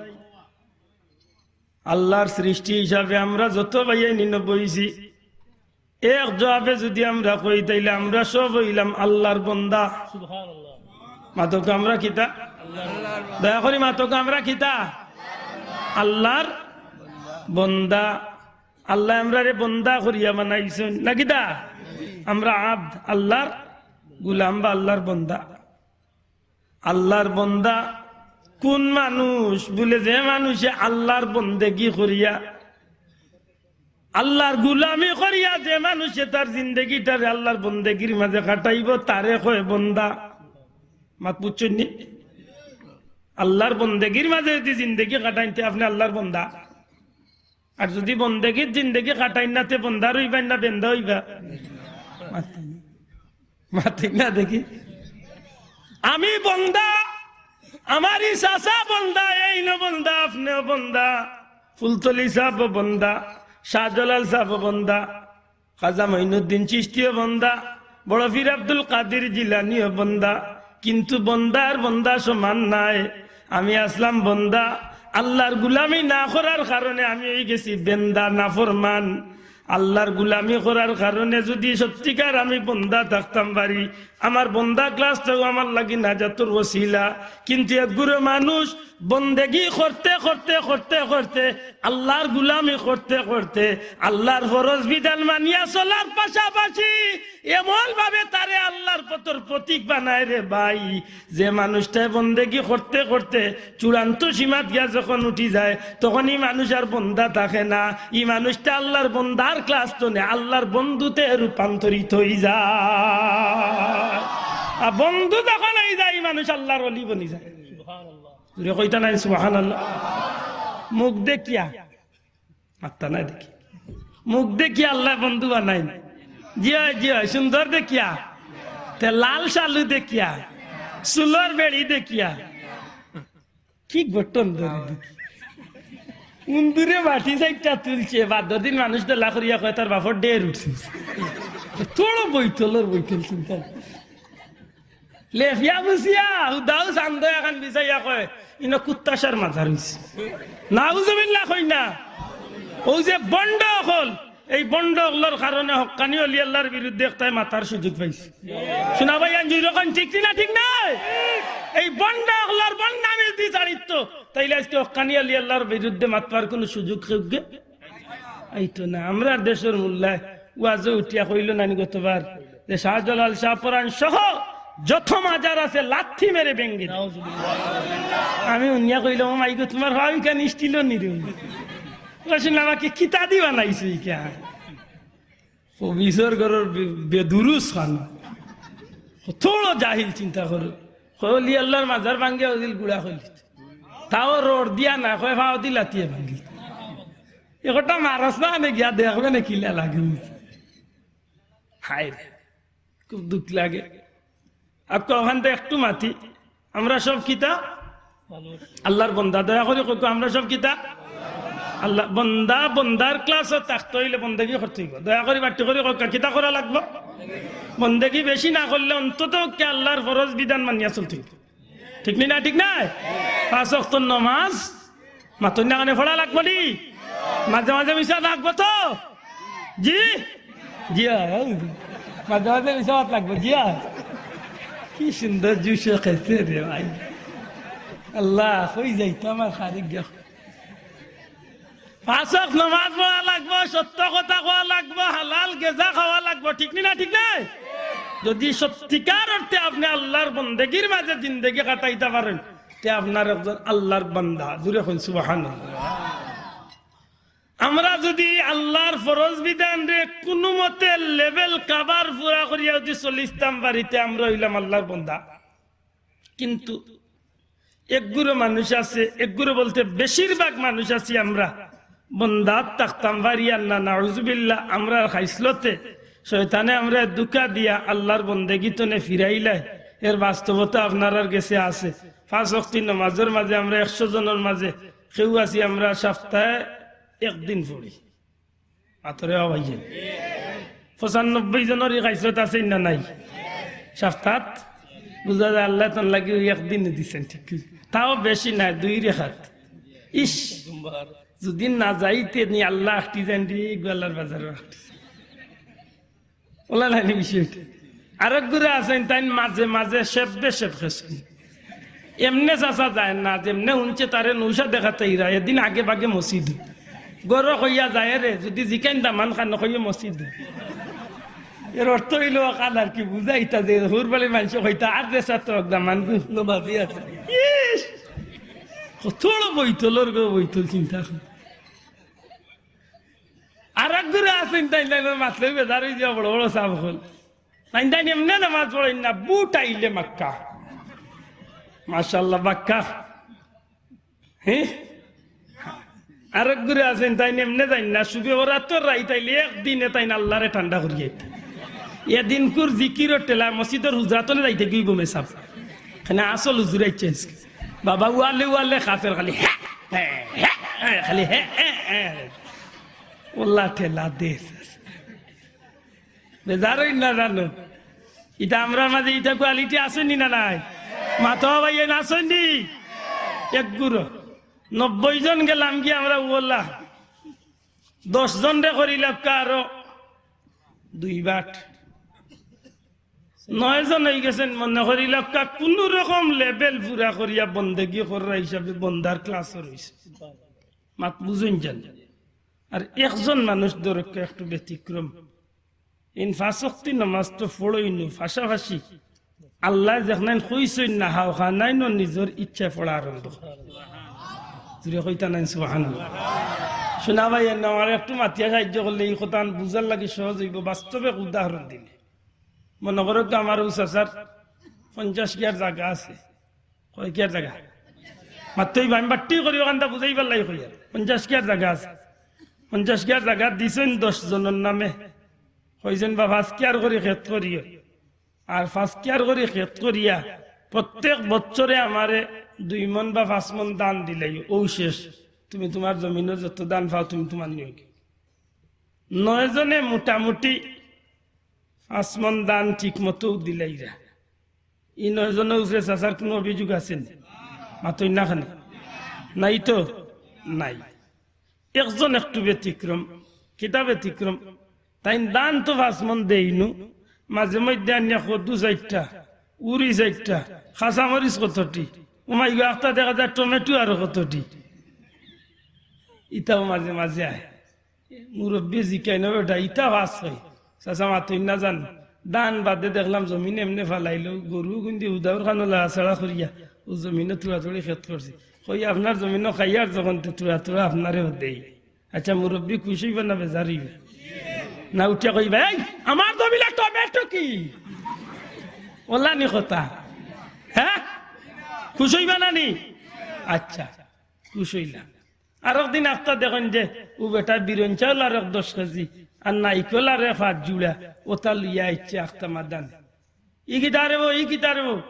আল্লার সৃষ্টি হিসাবে আমরা যত ভাইয়াইন ইনো বইছি, এক জবাবে যুদি আমরা কই, তাইলে আমরা সব অইলাম আল্লার বন্দা। মাতউক্কা আমরা কিতা? দয়া করি মাতউক্কা আমরা কিতা? আল্লার বন্দা। আল্লায় আমরারে বন্দা করিয়া বানাইছইন, না কিতা? আমরা আব্দ, আল্লার গুলাম বা আল্লার বন্দা। আল্লার বন্দা কুন মানুষ? বুলে, যে মানুষে আল্লার বন্দেগি করিয়া, আল্লার গুলামি করিয়া যে মানুষে তার জিন্দেগিটারে আল্লার বন্দেগির মাঝে কাটাইবো, তারে কয় বন্দা। মাত বুঝছইন নি? আল্লার বন্দেগির মাঝে যুদি জিন্দেগি কাটাইন, তে আপনে আল্লার বন্দা। আর যুদি বন্দেগিত জিন্দেগি কাটাইন না, তে বন্দা রইবা না বেন্দা অইবা? মাতইন না দেখি। আমি বন্দা, আমার ই চাচা বন্দা, এইনও বন্দা, আপনেও বন্দা, ফুলতলি সাবও বন্দা, শাহজালাল সাবও বন্দা, খাজা মঈনুদ্দিন চিশতিও বন্দা, বড় পীর আব্দুল কাদির জিলানিও বন্দা, কিন্তু বন্দা আর বন্দা সমান নায়। আমি আছলাম বন্দা, আল্লার গুলামি না করার কারণে আমি অইগেছি বেন্দা, নাফরমান। আল্লার গুলামি করার কারণে যুদি সত্যিকার আমি বন্দা থাকতাম পারি, আমার বন্দা class টাও আমার লাগি নাজাতর ওসিলা। কিন্তু এগুরে মানুষ বন্দেগি করতে করতে করতে করতে, আল্লার গুলামি করতে করতে, আল্লার ফরজ বিধান মানিয়া চলার পাশাপাশি এমন ভাবে তারে আল্লার পথর প্রতীক বানায় রে ভাই, যে মানুষটায় বন্দেগি করতে করতে চূড়ান্ত সীমাত গিয়া যখন উঠি যায়, তখন ই মানুষ আর বন্দা থাকে না। ই মানুষটা আল্লার বন্দার class তো নে, আল্লার বন্ধুতে রূপান্তরিত অই যায়। আর বন্ধু যখন অই যায়, ই মানুষ আল্লার অলি বনি যায়। জুরে কইতা নায় সুবহানাল্লাহ? মুখ দেখিয়া, মাত্তা নায় দেখি, মুখ দেখিয়া আল্লায় বন্ধু বানাইন। জি অয়, জি অয়, সুন্দর দেখিয়া, তে লাল শালু দেখিয়া, চুলর বেড়ি দেখিয়া, কি গঠন ধরি দেখি। উন্দুরে বাটি চাইরটা তুলছে, বাদর দিন মানুষ দলা করিয়া কয়, "তার বাপর ঢের উঠছে।" তোর বৈতলর বৈতল চিন্তা। লেফিয়া বুঝিয়া, হুদাউ চান্দো এখান বিছাইয়া কয়, "ইনো কুত্তাশার মাজার অইছে।" নাউজুবিল্লাহ কই না? অউ যে ভন্ড অকল, এই ভন্ড অকলর কারণে হক্কানি অলি আল্লার বিরুদ্ধে একটায় মাতার সুযোগ পাইছে। শুনা ভাই, আন জুরে কইন, ঠিক না, ঠিক নায়? এই ভন্ড অকলর ভন্ডামি দি চারিত্র, তাইলে আজকে হক্কানি অলি আল্লার বিরুদ্ধে মাতবার কুনু সুযোগ কেউকে আইতো না। আমরার দেশর মোল্লায় ওয়াজো উঠিয়া কইলো নানি গতবার যে শাহজালাল শাহপরান সহ যত মাজার আছে লাথি মেরে ভেঙ্গে দেও। আমি উনিয়া কইলাম, "ও মাই গো, তুমার ভাবি কান স্টিলও নিরে।" কইছে, "না, আমাকে কিতা দি বানাইছে ইখান?" অফিসর ঘরর বে-, বেদুরুস খান। থোড়ো জাহিল চিন্তা করো। কলি আল্লার মাজার ভাঙ্গিয়া অইল গুড়া কইলি। তাও রড দিয়া না, কয় ফাও দি লাথিয়ে ভাঙ্গি। একটা মারস না, আনে গিয়া দেখবে না কিলা লাগে। হায় রে, খুব দুখ লাগে। আর কখন তো একটু মাতি, আমরা সব কিতা? আল্লার বন্দা। দয়া করি কইকো, আমরা সব কিতা? আল্লার বন্দা। বন্দার class-ও থাকতে অইলে বন্দেগি করতে অইবো। দয়া করি বাট্টি করি কইকো, কিতা করা লাগবো? বন্দেগি বেশি না করলে অন্তত কে আল্লার ফরজ বিধান মানিয়া চলতে অইবো। ঠিক নি না? ঠিক নায়? পাঁচ ওয়াক্ত নমাজ মাতইন না কেনে? পড়া লাগবো নি? মাঝে মাঝে মিছা লাগবো তো? জি? জি অয়, অয়। মাঝে মাঝে মিছা মাত লাগবো, জি অয়। কি সুন্দর জুসে খেছে রে ভাই। আল্লাহ, কই যাইতো আমার খারিক গেল। পাঁচ ওয়াক্ত নমাজ পড়া লাগবো, সত্য কথা কওয়া লাগবো, হালাল গেজা খাওয়া লাগবো, ঠিক নি না? ঠিক নায়? যদি সত্যিকার অর্থে আপনে আল্লার বন্দেগির মাঝে জিন্দেগি কাটাইতা পারইন, তে আপনার একজন আল্লার বান্দা। জুরে কইন সুবহানাল্লাহ। আমরা যদি আল্লার ফরজ বিধানরে কুনুমতে level cover পুরা করিয়া যদি চলিতাম পারি, তে আমরা অইলাম আল্লার বন্দা। কিন্তু একগুরু মানুষ আছে, একগুরু বলতে বেশিরভাগ মানুষ আছি আমরা, বন্দাত থাকতাম পারি আর না, নাউজুবিল্লাহ, আমরার খাইছলতে শয়তানে আমরারে ধুকা দিয়া আল্লার বন্দেগি তনে ফিরাইলায়। এর বাস্তবতা আপনারার গেছে আছে। পাঁচ ওয়াক্তি নমাজর মাঝে আমরা একশো জনর মাঝে কেউ আছি আমরা সপ্তাহে একদিন পড়ি। আতরে আওয়াইয়ে। পঁচানব্বই জনর ই খাইছলত আছে না নাই? সপ্তাহাত বুঝা যায় আল্লায় তান লাগি অউ একদিন দিছইন, ঠিক কি? তাও বেশি নায়, দুই রেখাত। ইস, যদি না যাইতে নি আল্লাহ আখটি যাইন রে, গোয়ালার বাজারো আখটি যাইন। ওলা নানি বিষয়টা। আরক গুরা আছইন, তাইন মাঝে মাঝে সেব্বে সেব খেছইন। এমনে চাচা যায় না, যেমনে হুনছে তারে নৌশা দেখাতে ইরা, এদিন আগে ভাগে মসজিদ। গরো কইয়া যায় রে, যদি জিকাইন দামান খান কইবে মসজিদ। এর অর্থ অইলো খান আর কি বুঝাইতা যে হুর বলে মানষে কইতা আর যে সাত দামান গু। নমাজি আছে। ইস! কত বড় বৈতলর গো বৈতল চিন্তা কর। আরক গুরা আছইন তাইন তাইন মাতলে বেজার অই যাওয়া বড় বড় সাব অকল। তাইন তাইন এমনে নামাজ পড়ইন না, বুট আইলে মাক্কা। মাশাআল্লাহ, বাক্কা। হ্যাঁ? আরক গুরা আছইন তাইন এমনে যাইন না, শুবে ওরাতর রাইত আইলে একদিনে তাইন আল্লারে ঠান্ডা করি আইতা। এদিনকুর জিকিরর ঠেলায় মসজিদর হুজরাতনে যাইতে গই গমে সাব। এখানে আসল হুজুর আইছে আজকে। বাবা ওয়ালে ওয়ালে কাফের খালি হ্যাঁ, হ্যাঁ, হ্যাঁ, হ্যাঁ, খালি হ্যাঁ, হ্যাঁ, হ্যাঁ। ওল্লা ঠেলা দেশ। বেজার অইন না জানো? ইটা আমরার মাঝে ইটা quality আছইন নি না নাই? মাতো ভাই, এন আছইন নি? এক গুরু। নব্বই জন গেলাম গি আমরা, ওলা দশ জনরে করিলাউক্কা আরো দুই ভাগ, নয় জন অইগেছইন। মনে করিলাউক্কা কুনু রকম লেভেল পুরা করিয়া বন্দেগি কররা হিসাবে বন্দার ক্লাসও রইছে। মাত বুঝইন জানি। আর একজন মানুষ ধরউক্কা একটু ব্যতিক্রম, ইন পাঁচ ওয়াক্তি নামাজ তো পড়ইনউ, পাশাপাশি আল্লায় যেখানাইন কইছইন না, হাওখানাইনও নিজর ইচ্ছায় পড়া আরম্ভ করে। জুরে কইতা নাইন সুবহানাল্লাহ। শুনা ভাই, এনে আমারে একটু মাতিয়া সাহায্য করলে ই কথাখান বুঝার লাগি সহজ অইবো। বাস্তবে এক উদাহরণ দিলে, মনো করউক্কা আমার অউ চাচার পঞ্চাশ কিয়ার জাগা আছে, কয় কিয়ার জাগা? মাত্রই আমি বাট্টি করি অখানটা বুঝাইবার লাগি কইয়ার। পঞ্চাশ কিয়ার জাগা আছে, পঞ্চাশ কিয়ার জাগা দিছইন দশ জনর নামে, কইছইন বা পাঁচ কিয়ার করি খেত করিও, আর পাঁচ কিয়ার করি খেত করিয়া প্রত্যেক বছরে আমারে দুই মণ বা পাঁচ মণ ধান দিলাইও, অউ শেষ, তুমি তুমার জমিনো যত ধান পাও তুমি তুমার নিও গি। নয় জনে মোটামুটি পাঁচ মণ ধান ঠিক মতো দিলাইরা। ই নয় জনর উপরে চাচার কুনু অভিযোগ আছে নি? মাতইন না কেনে? নাই তো? নাই। একজন একটু ব্যতিক্রম। কিতা ব্যতিক্রম? তাইন ধান তো পাঁচ মণ দেইনউ, মাঝে মধ্যে আনিয়া কদু চাইরটা, উরি চাইরটা, কাঁচামরিচ কতটি, উমাই গো আখতা দেখা যায় টমেটো আরো কতটি, ইতাও মাঝে মাঝে আয়। মুরব্বিয়ে জিকাইন, "ও বেটা, ইতা পাঁচ কই?" চাচা মাতইন না জান, ধান বাদে দেখলাম জমিন এমনে ফালাইলো, গরু গুন্দি উদাউর খানো লাড়াচাড়া করিয়া অউ জমিনো তুড়াতুড়ি খেত করছে। কই, "আপনার জমিনো খাইয়ার যখন তে তুড়াতুড়া আপনারেও দেই।" আচ্ছা, মুরব্বি খুশ অইবা না বেজার অইবা? না উঠিয়া কইবা, "এই, আমার জমিনো টমেটো কি?" অলা নি কথা, হে? খুশ অইবা না নি? আচ্ছা, খুশ অইলা। আরক দিন আখতা দেখইন যে, অউ বেটায় বিরইন চাউল আরক দশ কেজি, আর নাইকল আরক পাঁচ জুড়া, অতা লইয়া আইছে আখতা মাদানে। "ই কিতা রে বা, ই কিতা রে বা?"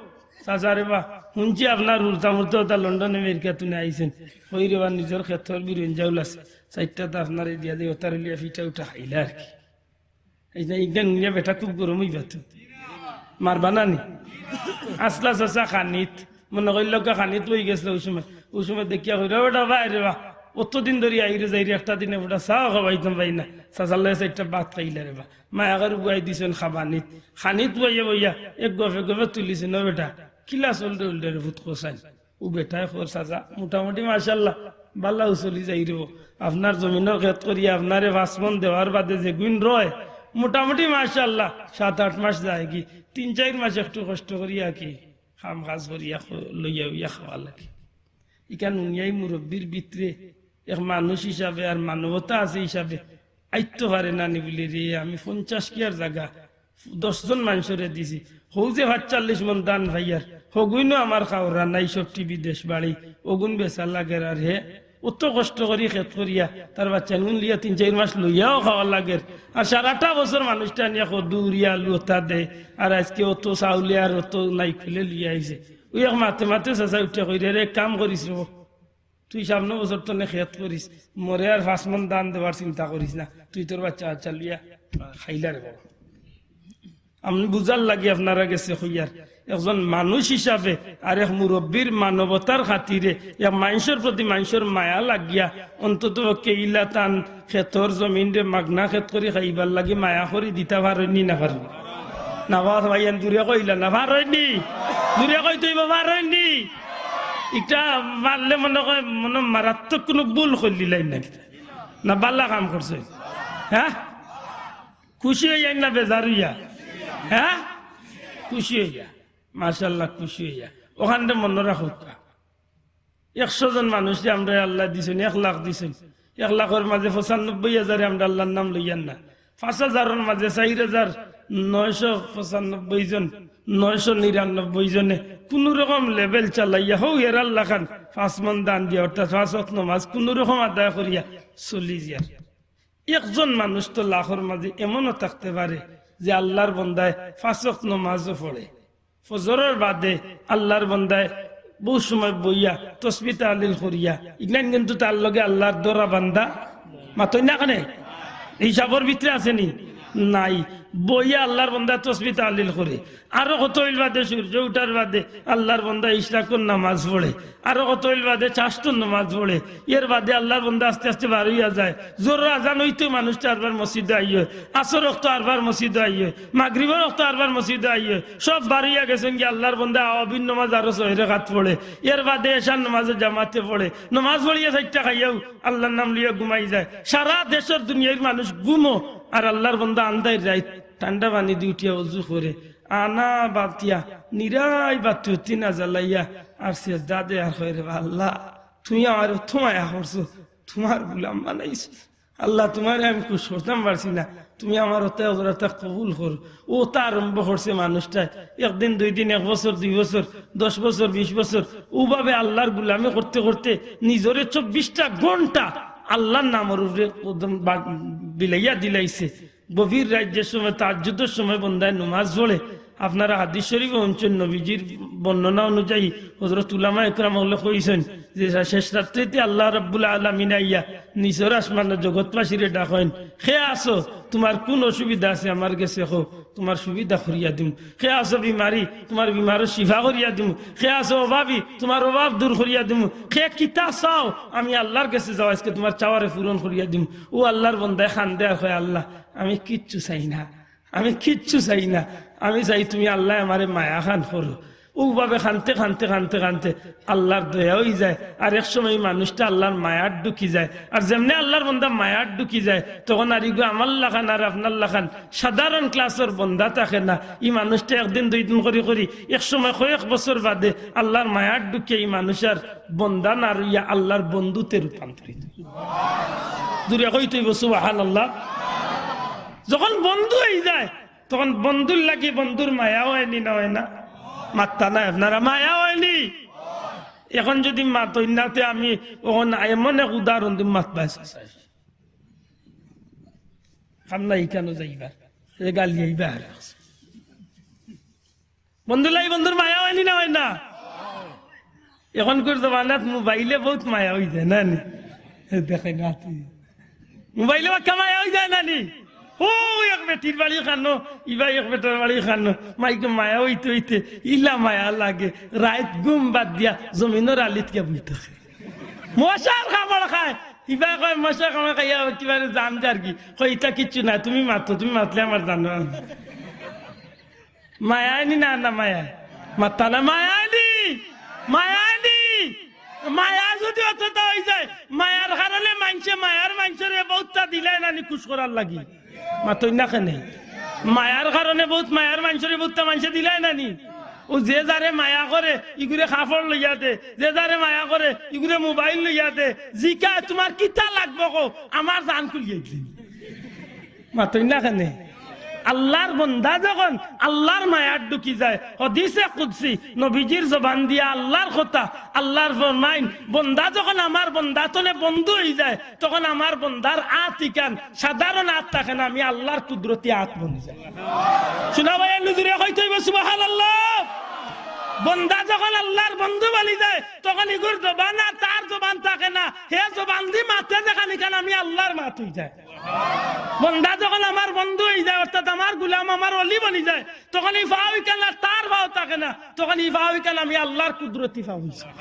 "চাচা রে বা, হুনছি আপনার হুরুতা-মুরুতা অতা লন্ডন আমেরিকা তুনে আইছইন। কই রে বা, নিজর খেতর বিরইন চাউল আছে, চাইরটা তো আপনারে দিয়া দেই, অতারে লইয়া পিঠা-উঠা খাইলা আর কি।" এই যে ইটা হুনিয়া বেটা খুব গরম অইবা তো। মারবা না নি? আছলা চাচা খানিত, মনো করিলাউক্কা খানিত বই গেছলা অউ সময়। অউ সময় দেখিয়া কইরা, "ও বেটা, ভাই রে বা, অতদিন ধরি আইরে যাইরে, একটা দিনে বেটা চাও খাবাইতাম পারি না।" চাচার লগে চাইরটা ভাত খাইলা রে বা। মায়া করি বওয়াই দিছইন খাবানিত। খানিত বইয়া বইয়া এক গফে গফে তুলিছইন, "ও বেটা, কিলা চলরে উল্টা রে ফুত কছাইন?" অউ বেটায় কর, "চাচা, মোটামুটি মাশাআল্লাহ, ভালাউ চলি যাইরে বা। আপনার জমিনর খেত করিয়া আপনারে পাঁচ মণ দেওয়ার বাদে যেগুইন রয়, মোটামুটি মাশাআল্লাহ, সাত আট মাস যায়গি, তিন চাইর মাস একটু কষ্ট করিয়া কি কাম-কাজ করিয়া খ-, লইয়া অইয়া খাওয়া লাগে।" ইখান হুনিয়াউ মুরব্বির ভিতরে এক মানুষ হিসাবে আর মানবতা আছে হিসাবে আইতো পারে না নি বুলে, "রে, আমি পঞ্চাশ কিয়ার জাগা দশ জন মানষরে দিছি, হউ যে পাঁচচল্লিশ মণ ধান পাইয়ার, হগুইনও আমার খাওরা নাই, সব টিভি দেশ বাড়ি, অগুন বেচা লাগের, আর হে অত কষ্ট করি খেত করিয়া তার বাইচ্চাইনগুন লইয়া তিন চাইর মাস লইয়াও খাওয়া লাগের, আর সারাটা বছর মানুষটা আনিয়া কদু, উরি, আলু অতা দেয়, আর আইজকে অত চাউলে আর অত নাইকলে লইয়া আইছে।" অউ এক মাতে মাতে চাচা উঠিয়া কইরা, "রে, এক কাম করিস রে বা, তুই সামনে বছর তনে খেত করিস, মরে আর পাঁচ মণ ধান দেওয়ার চিন্তা করিস না, তুই তোর বাইচ্চা-কাইচ্চা লইয়া খাইলা রে বা।" আমি বুঝার লাগি আপনারার গেছে কইয়ার, একজন মানুষ হিসাবে আর এক মুরব্বির মানবতার খাতিরে এক মানষর প্রতি মানষর মায়া লাগিয়া অন্তত পক্ষে ইলা তান খেতর জমিনরে মাগনা খেত করি খাইবার লাগি মায়া করি দিতা পারইন নি না পারইন নি? না বা ভাইয়ান, জুরে কইলা না, পারইন নি? জুরে কইতে অইবো, পারইন নি? ইটা পারলে মনো কয়, মনো মারাত্মক কুনু ভুল করিলিলাইন না কিতা? না ভালা কাম করছইন? হে? খুশি অইয়াইন না বেজার অইয়া? হে? খুশি অইয়া। মাশাআল্লাহ, খুশি অইয়া। অখানরে মনো রাখউক্কা। একশো জন মানুষরে আমরারে আল্লায় দিছইন, এক লাখ দিছইন। এক লাখর মাঝে পঁচানব্বই হাজারে আমরা আল্লার নাম লইয়ার না। পাঁচ হাজারর মাঝে চাইর হাজার নয়শো পঁচানব্বই জন, নয়শো নিরানব্বই জনে কুনু রকম লেভেল চালাইয়া হউ হেরার লাখান পাঁচ মণ ধান দিয়া, অর্থাৎ পাঁচ ওয়াক্ত নমাজ কুনু রকম আদায় করিয়া চলি যার। একজন মানুষ তো লাখর মাঝে এমনও থাকতে পারে যে আল্লার বন্দায় পাঁচ ওয়াক্ত নমাজও পড়ে, ফজরর বাদে আল্লার বন্দায় বউত সময় বইয়া তসবি তাহলিল করিয়া, ইগনাইন কিন্তু তার লগে আল্লার ধরা বান্ধা, মাতইন না কেনে? হিসাবর ভিতরে আছে নি? নাই। বইয়া আল্লার বন্দা তসবি তাহলিল করে। আরো কত অইল বাদে সূর্য উঠার বাদে আল্লার বন্দা ইশরাকর নামাজ পড়ে। আরো কত অইল বাদে চাশতর নামাজ পড়ে। এর বাদে আল্লার বন্দা আস্তে আস্তে বার অইয়া যায়। জোহরর আজান অইতো মানুষটা আরবার মসজিদো আইয়ে, আসর অক্ত আরবার মসজিদো আইয়ে, মাগরিবর অক্ত আরবার মসজিদো আইয়ে। সব বার অইয়া গেছইন গিয়া আল্লার বন্দা আওয়াবির নামাজ আরো ছয় রেকাত পড়ে। এর বাদে এশার নামাজে জামাতে পড়ে। নামাজ পড়িয়া চাইরটা খাইয়াউ আল্লার নাম লইয়া ঘুমাই যায়। সারা দেশর দুনিয়ার মানুষ ঘুমো, আর আল্লার বন্দা আন্দাইর রাইত ঠান্ডা পানি দি উঠিয়া অজু করে, আনা বাতিয়া, নিরাই বাতি উতি না জ্বালাইয়া, আর সেজদা দে আর কয়, "রে বা আল্লাহ, তুমি আমারে অত মায়া করছো, তুমার গুলাম বানাইছো। আল্লাহ, তুমারে আমি খুশ করতাম পারছি না, তুমি আমার অতা হজরতা কবুল করো।" অতা আরম্ভ করছে মানুষটায়। একদিন, দুই দিন, এক বছর, দুই বছর, দশ বছর, বিশ বছর, অউভাবে আল্লার গুলামি করতে করতে নিজরে চব্বিশটা ঘন্টা আল্লার নামর উপরে কদম বা-, বিলাইয়া দিলাইছে। গভীর রাইত যে সময়, তাহাজ্জুদর সময় বন্দায় নমাজ পড়ে, আপনারা হাদিস শরীফো হুনছইন, নবীজির বর্ণনা অনুযায়ী হজরত উলামা একরাম অকলে কইছইন যে শেষ রাত্রিতে আল্লাহ রাব্বুল আলামিন আইয়া নিচর আসমানো জগৎবাসীরে ডাকইন, "কে আছো? তুমার কুন অসুবিধা আছে আমার গেছে কও, তুমার সুবিধা করিয়া দিমু। কে আছো বিমারি? তুমার বিমারর শিফা করিয়া দিমু। কে আছো অভাবী? তুমার অভাব দূর করিয়া দিমু। কে কিতা চাও? আমি আল্লার গেছে যাও, আইজকে তুমার চাওয়ারে পূরণ করিয়া দিমু।" অউ আল্লার বন্দায় কান্দে আর কয়, "আল্লাহ, আমি কিচ্ছু চাই না, আমি কিচ্ছু চাই না, আমি চাই তুমি আল্লায় আমারে মায়া খান করো।" অউভাবে কানতে কানতে কানতে কানতে আল্লার দয়া অইযায়। আর এক সময় ই মানুষটা আল্লার মায়াত ঢুকি যায়। আর যেমনে আল্লার বন্দা মায়াত ঢুকি যায়, তখন আর ইগু আমার লাখান আর আপনার লাখান সাধারণ ক্লাসর বন্দা থাকে না। ই মানুষটা একদিন দুই দিন করি করি এক সময় কয়েক বছর বাদে আল্লার মায়াত ঢুকিয়া ই মানুষ আর বন্দা না রইয়া আল্লার বন্ধুতে রূপান্তরিত। জুরে কইতে অইবো সুবহানাল্লাহ। যখন বন্ধু অইযায়, তখন বন্ধুর লাগি বন্ধুর মায়া অয়নি না অয় না? মাত্তা নাই আপনারা, মায়া অয়নি? এখন যুদি মাতইন না তে আমি অখন এমন এক উদাহরণ দিমু, মাতবা চাই। কাম নাই ইখানো যাইবার, এ গালি আইবা আর। বন্ধুর লাগি বন্ধুর মায়া অয়নি না অয় না? এখনকুর জমানাত মোবাইলে বউত মায়া অইযায় না নি? এ দেখইন না তে। মোবাইলে বাক্কা মায়া অইযায় না নি? অউ এক বেটির বাড়ি কানো, ইবায় এক বেটার বাড়ি কানো, মাইকে মায়া অইতে অইতে ইলা মায়া লাগে, রাইত ঘুম বাদ দিয়া জমিনর আলিত গিয়া বই থাকে। মশার কামড় খায়, ইবায় কয়, "মশার কামড় খাইয়া কিবারে জান যারগি।" কয়, "ইতা কিচ্ছু না, তুমি মাতো, তুমি মাতলে আমার জানো।" মায়া অয়নি না, না মায়া? মাত্তা না, মায়া অয়নি, মায়া অয়নি। মায়া যুদি অততা অইযায়, মায়ার কারণে মানষে, মায়ার মানষরে বউততা দিলায় না নি খুশ করার লাগি? মাতইন না কেনে? মায়ার কারণে বউত, মায়ার মানষরে বউততা মানষে দিলায় না নি? অউ যে যারে মায়া করে, ইগুরে কাপড় লইয়া দে, যে যারে মায়া করে, ইগুরে মোবাইল লইয়া দে, জিকায়, "তুমার কিতা লাগবো কও, আমার জান খুলিয়া দিলাইমু।" মাতইন না কেনে? আল্লার বন্দা যখন আল্লার মায়াত ঢুকি যায়, হাদিসে কুদসি, নবীজির জবান দিয়া আল্লার কথা, আল্লার ফরমাইন, বন্দা যখন আমার বন্দা তনে বন্ধু অইযায়, তখন আমার বন্দার আত ইখান সাধারণ আত থাকে না, আমি আল্লার কুদরতি আত বনি যায়। শুনা ভাই, একটু জুরে কইতে অইবো সুবহানাল্লাহ। বন্দা যখন আল্লার বন্ধু বনি যায়, তখন ইগুর জবান আর তার জবান থাকে না, হে জবান দি মাতে যেখান ইখান আমি আল্লার মাত অইযায়। বন্দা যখন আমার বন্ধু অইযায়, অর্থাৎ আমার গুলাম, আমার অলি বনি যায়, তখন ই পাও ইখান আর তার পাও থাকে না, তখন ই পাও ইখান আমি আল্লার কুদরতি পাও অইযায়।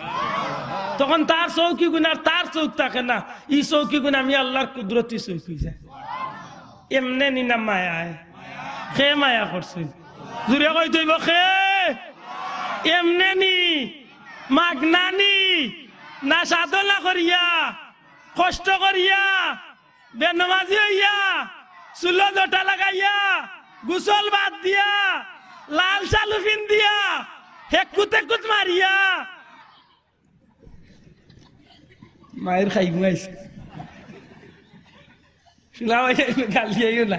তখন তার চউখ ইগুন আর তার চউখ থাকে না, ই চউখ ইগুন আমি আল্লার কুদরতি চউখ অইযায়। এমনে নি না মায়ায়? কে মায়া করছইন? জুরে কইতে অইবো কে? এমনে নি? মাগনা নি? না সাধনা করিয়া, কষ্ট করিয়া, বেনমাজি অইয়া, চুলো জটা লাগাইয়া, গোসল বাদ দিয়া, লাল শালু পিন্দিয়া, হেক্কুত হেক্কুত মারিয়া, মাইর খাইমু আইজকে। শুনা ভাই, গালি আইও না,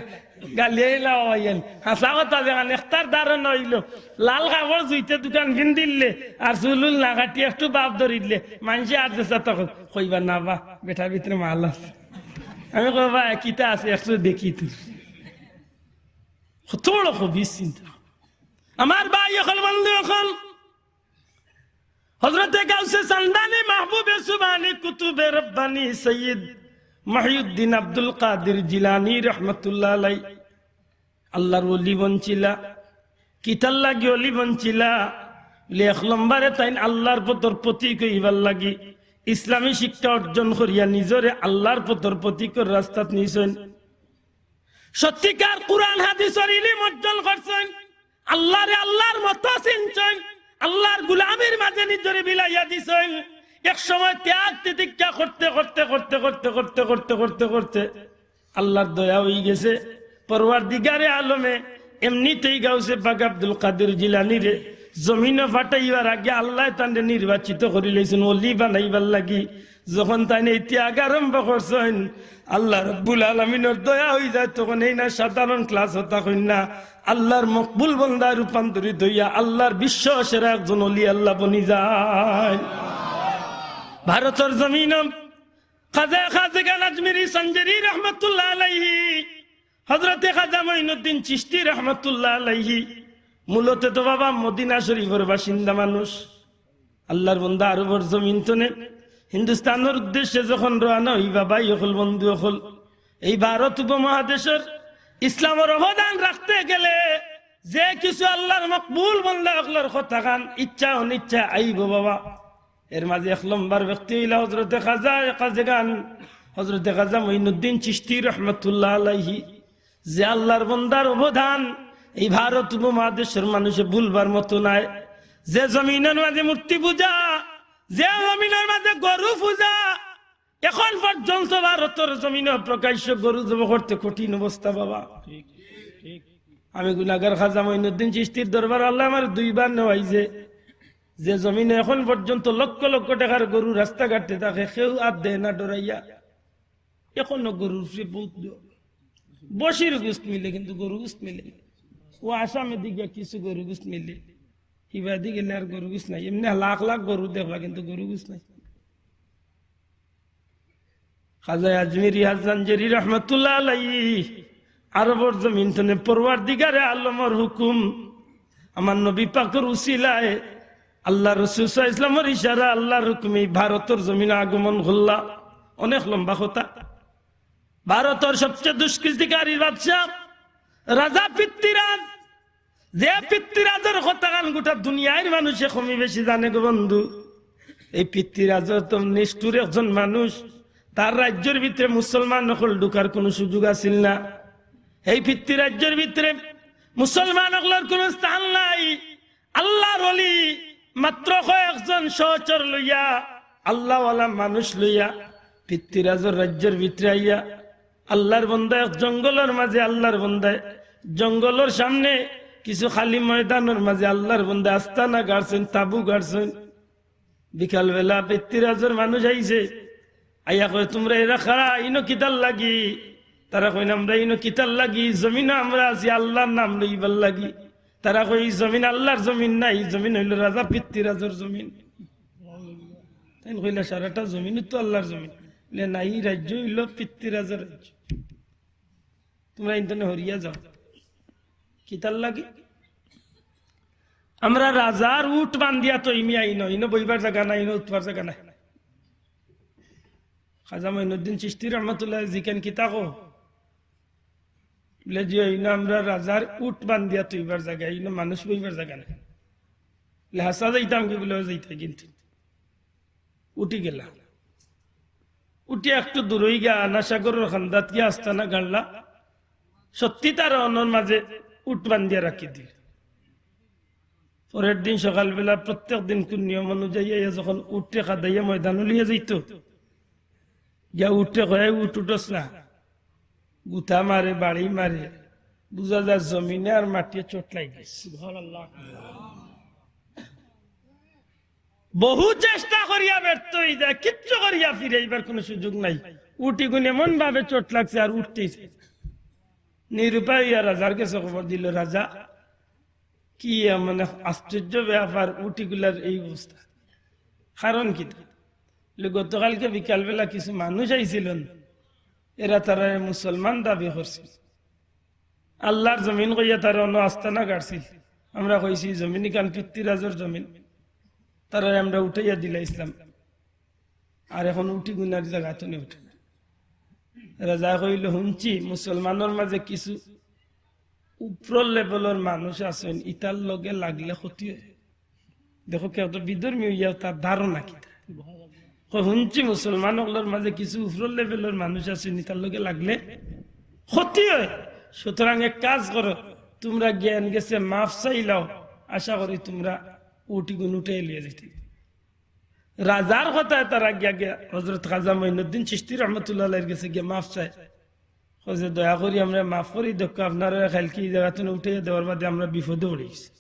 গালি আইও না ভাই। হাছা কথা, যেখান একটার ধারণা অইলো, লাল কাপড় জুইতে দুখান পিন্দিলে আর চুল উল না কাটি একটু বাপ ধরিলে, মানষে আর যেছা তখন কইবা না বা, বেটার ভিতরে মাল আছে। আমি কইবা, "কিতা আছে, একটু দেখি তো।" কত বড় খবিস চিন্তা। আমার ভাই অকল, বন্ধু অকল, হযরতে গাউসে সান্দানি, মাহবুবে সুবহানি, কুতুবে রব্বানি সৈয়দ মহিউদ্দিন আব্দুল কাদির জিলানী রহমতুল্লাহ আলাই আল্লাহর ওলি বনছিলা। কিতার লাগি ওলি বনছিলা? বলে, এক নম্বরে তাইন আল্লাহর পথর পথিক অইবার লাগি ইসলামী শিক্ষা অর্জন করিয়া নিজরে আল্লাহর পথর পথিকর রাস্তাত নিছইন। সত্যিকার কুরআন হাদিসর ইলিম অর্জন করছইন, আল্লাহরে আল্লাহর মতো চিনছইন, আল্লাহর গুলামির মাঝে নিজরে বিলাইয়া দিছইন। এক সময় ত্যাগ তিতিক্ষা করতে করতে করতে করতে করতে করতে করতে করতে আল্লাহর দয়া অইগেছে। পরওয়ারদিগারে আলমে এমনিতেই গাউসে পাক আব্দুল কাদের জিলানীরে জমিনো পাঠাইবার আগে আল্লায় তানরে নির্বাচিত করিলাইছইন ওলি বানাইবার লাগি। যখন তাইন এই ত্যাগ আরম্ভ করছইন, আল্লাহ রব্বুল আলামিনর দয়া অইযায়, তখন এইন আর সাধারণ ক্লাস অতা কইন না, আল্লাহর মকবুল বন্দায় রূপান্তরিত অইয়া আল্লাহর বিশ্ব সেরা একজন ওলি আল্লাহ বনি যায়। ভারতর জমিনো খাজা খাজেগান আজমিরি সঞ্জেরি রহমতুল্লাহ আলাইহি, হযরতে খাজা মঈনুদ্দিন চিশতি রহমতুল্লাহ আলাইহি, মূলত তো বাবা মদিনা শরীফর বাসিন্দা মানুষ। আল্লাহর বন্দা আরবর জমিন তনে হিন্দুস্তানর উদ্দেশ্যে যখন রওয়ানা অইবা, ভাই অকল, বন্ধু অকল, এই ভারত উপমহাদেশর ইসলামর অবদান রাখতে গেলে যে কিছু আল্লাহর মকবুল বন্দা অকলর কথাখান ইচ্ছা অনিচ্ছা আইবো বাবা। এর মাঝে এক নম্বর ব্যক্তি অইলা হযরতে খাজা খাজেগান, হযরতে খাজা মঈনুদ্দিন চিশতি রহমতুল্লাহ আলাইহি। যে আল্লাহর বন্দার অবদান এই ভারত উপমহাদেশর মানুষে ভুলবার মতো নায়। যে জমিনর মাঝে মূর্তি পূজা, যে জমিনর মাঝে গরু পূজা, এখন পর্যন্ত ভারতর জমিনো প্রকাশ্য গরু জব করতে কঠিন অবস্থা বাবা। আমি গুনাগার খাজা মঈনুদ্দিন চিশতির দরবার আল্লায় আমারে দুইবার নেওয়াইছে। যে জমিনো এখন পর্যন্ত লক্ষ লক্ষ টেকার গরু রাস্তাঘাটে থাকে, কেউ আত দেয় না ডরাইয়া। এখনো গরুর উপরে বহুত দ-, বসির গোস্ত মিলে, কিন্তু গরু গোস্ত মিলে না। ও আসামে দিকে কিছু গরু গোস্ত মিলে, ইবাদি গেলে আর গরু গোস্ত নাই। এমনে লাখ লাখ গরু দেখবা, কিন্তু গরু গোস্ত নাই। খাজা আজমিরি হাসান জেরি রহমতুল্লাহ আলাইহি আরবর জমিন তনে পরওয়ারদিগারে আলমর হুকুম, আমার নবী পাকর উসিলায়, আল্লাহ রসুল সাল্লাল্লাহু আলাইহি ওয়াসাল্লামর ইশারা, আল্লাহর হুকুমে ভারতর জমিনো আগমন করলা। অনেক লম্বা কথা। ভারতর সবচেয়ে দুষ্কৃতিকারী বাদশা রাজা পৃথ্বীরাজ, যে পৃথ্বীরাজর কথাখান গোটা দুনিয়ার মানুষে কমি বেশি জানে গো বন্ধু। এই পৃথ্বীরাজ তো নিষ্ঠুর একজন মানুষ, তার রাজ্যর ভিতরে মুসলমান অকল ঢুকার কোনো সুযোগ আছিল না। এই পৃথ্বীরাজ্যর ভিতরে মুসলমান অকলর কোনো স্থান নাই। আল্লাহর ওলি মাত্র কয়েকজন সহচর লইয়া, আল্লাহওয়ালা মানুষ লইয়া পৃথ্বীরাজর রাজ্যর ভিতরে আইয়া আল্লাহর বন্দা এক জঙ্গলর মাঝে, আল্লাহর বন্দায় জঙ্গলর সামনে কিছু খালি ময়দানর মাঝে আল্লাহর বন্দায় আস্তানা গাড়ছইন, তাবু গাড়ছইন। বিকালবেলা পৃথ্বীরাজর মানুষ আইছে, আইয়া কয়, "তুমরা এরা কারা, ইনো কিতার লাগি?" তারা কইন, "আমরা ইনো কিতার লাগি? জমিনো আমরা আছি আল্লাহর নাম লইবার লাগি।" তারা কয়, "ই জমিন আল্লাহর জমিন না, ই জমিন অইলো রাজা পৃথ্বীরাজর জমিন।" তাইন কইলা, "সারাটা জমিন তো আল্লাহর জমিন।" বলে, "না, ই রাজ্য অইলো পৃথ্বীরাজর রাজ্য।" তুমরা ইন তনে হরিয়া যাও। কিতার লাগি? আমরা রাজার উট বান্ধিয়া থইমু ইনো, ইনো বইবার জাগা নাই, ইনো উঠবার জাগা নাই। খাজা মঈনুদ্দিন চিশতি রহমতুল্লাহ জিকাইন কিতা কও? বলে, "জি, ইনো আমরা রাজার উট বান্ধিয়া থইবার জাগা, ইনো মানুষ বইবার জাগা নাই।" বলে, "হাছা যাইতাম কি?" বলে, "ও যাইতায় কিন্তু।" উঠি গেলা। উঠি একটু দূরই গিয়া আনা সাগরর কান্দাত গিয়া আস্তানা গাড়লা। সত্যি তারা অনর মাঝে উট বান্ধিয়া রাখি দিল। পরের দিন সকালবেলা প্রত্যেক দিন কোন নিয়ম অনুযায়ী আইয়া যখন উটরে খাদাইয়া ময়দানো লইয়া যাইতো, গিয়া উটরে কয়, "উট উঠস না।" গুতা মারে, বাড়ি মারে, বুঝা যায় জমিনে আর মাটিয়ে চোট লাগি গেছে। সুবহানাল্লাহ। বহু চেষ্টা করিয়া ব্যর্থ অই যায়, কিচ্ছু করিয়া ফিরাইবার কোনো সুযোগ নাই। উট ইগুন এমন ভাবে চোট লাগছে আর উঠতেই চায় না। নিরুপায় অইয়া রাজার গেছে খবর দিল, "রাজা, কি এমন আশ্চর্য ব্যাপার, উট ইগুলার এই অবস্থা, কারণ কিতা?" বলে, "গতকালকে বিকালবেলা কিছু মানুষ আইছিল, এরা তারারে মুসলমান দাবি করছিল, আল্লাহর জমিন কইয়া তারা অনো আস্তানা গাড়ছিল। আমরা কইছি, 'জমিন ইখান পৃথ্বীরাজর জমিন।' তারারে আমরা উঠাইয়া দিলাইছিলাম, আর এখন উট ইগুন আর জাগাত নি উঠে না।" রাজায় কইল, "হুনছি মুসলমানর মাঝে কিছু উপরর লেভেলর মানুষ আছইন, ইতার লগে লাগলে ক্ষতি অয়। দেখো, কেউ তো বিধর্মী অইয়া তার ধারণা কিতা? কয়, হুনছি মুসলমান অকলর মাঝে কিছু উপরর লেভেলর মানুষ আছইন, ইতার লগে লাগলে ক্ষতি অয়। সুতরাং এক কাজ করো, তুমরা গিয়া এন গেছে মাফ চাইলাও, আশা করি তুমরা উটিগুন উঠাই লইয়া যাইতে। রাজার কথায় তারা গিয়া গিয়া হজরত খাজা মঈনুদ্দিন চিশতি রহমতুল্লাহ আলাইহির গেছে গিয়া মাফ চায়। কয় যে, "দয়া করি আমরারে মাফ করি দেউক্কা, আপনারে কাইলকে ই জাগা তনে উঠাইয়া দেওয়ার বাদে আমরা বিপদো পড়ি গেছি।"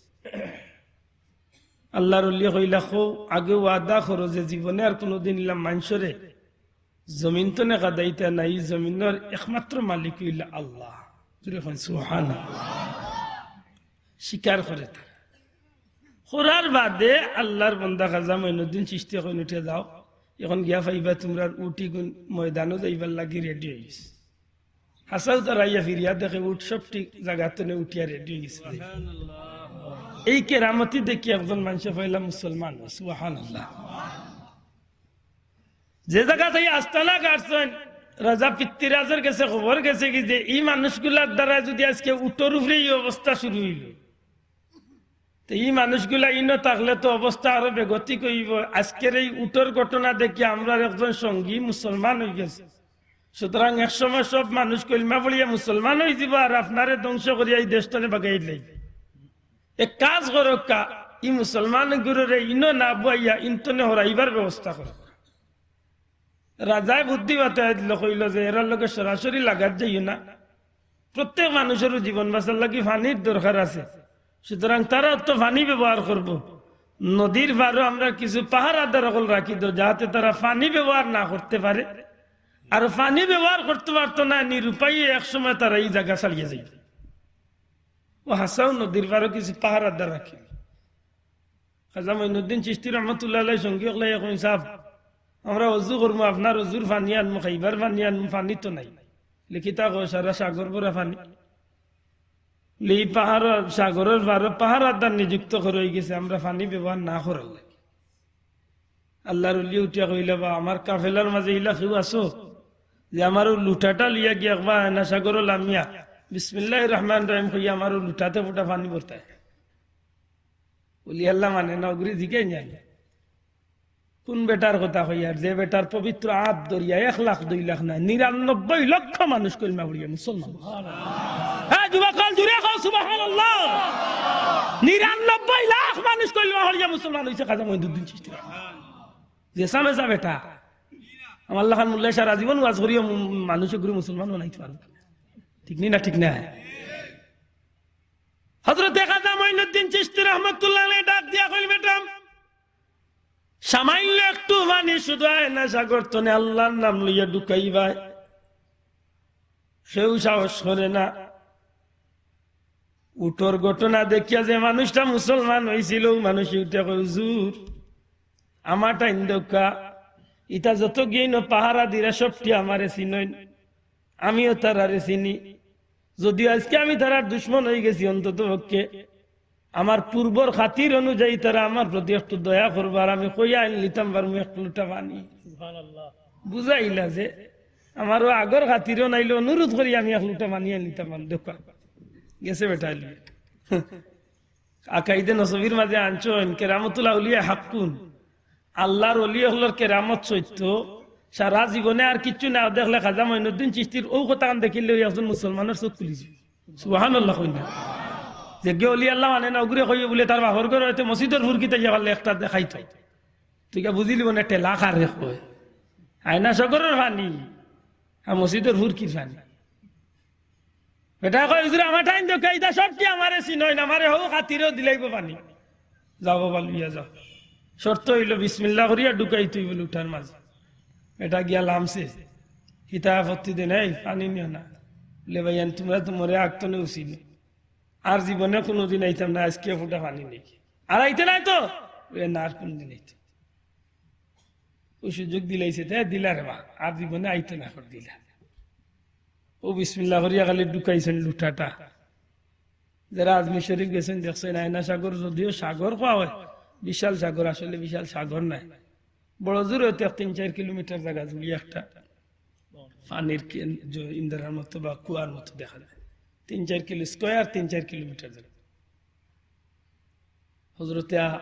আল্লার ওলিয়ে কইলা, "কও, আগে ওয়াদা করো যে জীবনে আর কুনুদিন ইলা মানষরে জমিন তনে কাদাইতা নায়, ই জমিনর একমাত্র মালিক অইলা আল্লাহ।" জোরে কইন, "সুবহানাল্লাহ।" স্বীকার করে তারা। করার বাদে আল্লার বন্দা খাজা মঈনুদ্দিন চিশতি কইন, "উঠে যাও, এখন গিয়া পাইবা তুমরার উটিগুন ময়দানো যাইবার লাগি রেডি অই গেছে।" হাছাউ তারা আইয়া ফিরিয়া দেখে উট সবটি জাগা তনে উঠিয়া রেডি অই গেছে। এই কেরামতি দেখি একজন মানষে পয়লা মুসলমান অয়। সুবহানাল্লাহ। যে জাগাত এই আস্তানা গাড়ছইন, রাজা পৃথ্বীরাজর গেছে খবর গেছে কি যে ই মানুষগুলার দ্বারা যুদি আইজকে উটর উপরে ই অবস্থা শুরু অইলো, তে ই মানুষগুলা ইনো থাকলে তো অবস্থা আরো বেগতিক অইবো। আইজকের এই উটর ঘটনা দেখি আমরার একজন সঙ্গী মুসলমান অই গেছে। সুতরাং এক সময় সব মানুষ কলমা পড়িয়া মুসলমান অই যিবো, আর আপনারে ধ্বংস করিয়া ই দেশ তনে বাগাই লাইবো। এক কাজ করউক্কা, ই মুসলমানগুরুরে ইনো না বওয়াইয়া ইন তনে হরাইবার ব্যবস্থা করউক্কা। রাজায় বুদ্ধি মাতাইয়া দিলো, কইলো যে, "এরার লগে সরাসরি লাগাত যাইও না। প্রত্যেক মানুষরউ জীবন বাঁচার লাগি পানির দরকার আছে। সুতরাং তারা তো পানি ব্যবহার করবো। নদীর পারো আমরা কিছু পাহারাদার অকল রাখি দেও, যাহাতে তারা পানি ব্যবহার না করতে পারে। আর পানি ব্যবহার করতে পারতো না, নিরুপায়ে এক সময় তারা ই জাগা ছাড়িয়া যাইবো।" ও হাছাউ নদীর পারো কিছু পাহারাদার রাখি। খাজা মঈনুদ্দিন চিশতি রহমতুল্লাহ আলাইহির সঙ্গী অকলে কইন, "সাব, আমরা অজু করমু, আপনার অজুর পানি আনমু, খাইবার পানি আনমু, পানি তো নাই।" "লে কিতা কও, সারা সাগর ভরা পানি।" "লে ই পাহাড়র, সাগরর পারো পাহারাদার নিযুক্ত করা অই গেছে, আমরা পানি ব্যবহার না করার লাগি।" আল্লার ওলি উঠিয়া কইলা, "বা, আমার কাফেলার মাঝে ইলা কেউ আছো যে আমার অউ লুটাটা লইয়া গিয়া একবার আয়না সাগরো লামিয়া বিসমিল্লাহির রহমানির রহিম কইয়া আমার অউ লুটাতে ফুটা পানি ভরতায়?" ওলি আল্লাহ মানে না, ওগুরে জিগাইন জানি। কোন বেটার কথা কইয়ার, যে বেটার পবিত্র আত ধরিয়া এক লাখ, দুই লাখ নায়, নিরানব্বই লক্ষ মানুষ কলমা পড়িয়া মুসলমান। হ্যাঁ, যুবক অকল, জুরে কও সুবহানাল্লাহ। নিরানব্বই লাখ মানুষ কলমা পড়িয়া মুসলমান অইছে খাজা মঈনুদ্দিন চিশতি। যে সামেসা বেটা, আমার লাখান মোল্লায় সারা জীবন ওয়াজ করিয়া মু-, মানুষ এগুরে মুসলমান বানাইতে পারবো। ঠিক নি না? ঠিক না? হযরতে খাজা মঈনুদ্দিন চিশতি রহমতুল্লাহ আলাইহি ডাক দিয়া কইল, "বেটা, সামান্য একটু পানি শুধু আয়না সাগর তনে আল্লার নাম লইয়া ঢুকাইবায়।" কেউ সাহস করে না। উটর ঘটনা দেখিয়া যে মানুষটা মুসলমান অইছিল, অউ মানুষে উঠিয়া কয়, "হুজুর, আমার টাইন দেউক্কা, ইতা যত গিয়ে ইনো পাহারাদার সবটি আমারে চিনইন, আমিও তারারে চিনি। যদিও আইজকে আমি তারার দুশমন অই গেছি, অন্তত পক্ষে আমার পূর্বর খাতির অনুযায়ী তারা আমার প্রতি একটু দয়া করবা, আর আমি কইয়া আইন লিতাম পারমু এক লুটা পানি।" সুবহানাল্লাহ। বুঝাইলা যে আমারও আগর খাতিরও নাইলে অনুরোধ করি আমি এক লুটা পানি আইন লিতাম পারমু। দেউক্কা, গেছে বেটা আইল। আকাইদে নসবির মাঝে আনছইন, কেরামতুল আউলিয়া হাক্কুন, আল্লার ওলি অকলর কেরামত সত্য। সারা জীবনে আর কিচ্ছু না দেখলে খাজা মঈনুদ্দিন চিশতির অউ কথাখান দেখিলে অউ একজন মুসলমানর চউখ খুলি যিবো। সুবহানাল্লাহ কইন না। যেগিয়ে ওলি আল্লাহ মানে না, ওগুরে কইও বুলে তার বাপর ঘর অইতে মসজিদর ফুরকিত আইয়া পারলে একটা দেখাইতো। তুই কিতা বুঝিলি মানে ঠেলা কারে কয়? আয়না সাগরর পানি, আর মসজিদর ফুরকির পানি। বেটায় কয়, "হুজুর, আমার টাইন দেউক্কা, ইতা সবটি আমারে চিনইন, আমারে হউ খাতিরেও দিলাইবো পানি।" যাও বাবা, লইয়া যাও। শর্ত অইলো, বিসমিল্লাহ করিয়া ঢুকাইতো অইবো লুটার মাঝে। বেটা গিয়া লামছে। হিতায় আপত্তি দেয় না, "এই, পানি নিও না।" বুলে, "ভাইয়াইন, তুমরা তো মরে আগ তনে উছিলে। আর জীবনে কুনুদিন আইতাম না, আইজকে ফুটা পানি নেই। আর আইতে নায় তো?" বুলে, "না, আর কুনুদিন আইতে।" অউ সুযোগ দিলাইছে, তে দিলা রে বা, আর জীবনে আইতো না, করি দিলা। অউ বিসমিল্লাহ করিয়া খালি ঢুকাইছইন লুটাটা। যারা আজমির শরীফ গেছইন দেখছইন, আয়না সাগর যদিও সাগর কওয়া অয়, বিশাল সাগর, আসলে বিশাল সাগর নায়, বড় জোর অইতে এক তিন চাইর কিলোমিটার জাগা জুড়ি একটা পানির কে-, জ-, ইন্দারার মতো বা কুয়ার মতো দেখা যায়। তিন চাইর কিলো স্কয়ার, তিন চাইর কিলোমিটার জাগা। হজরতে আ-,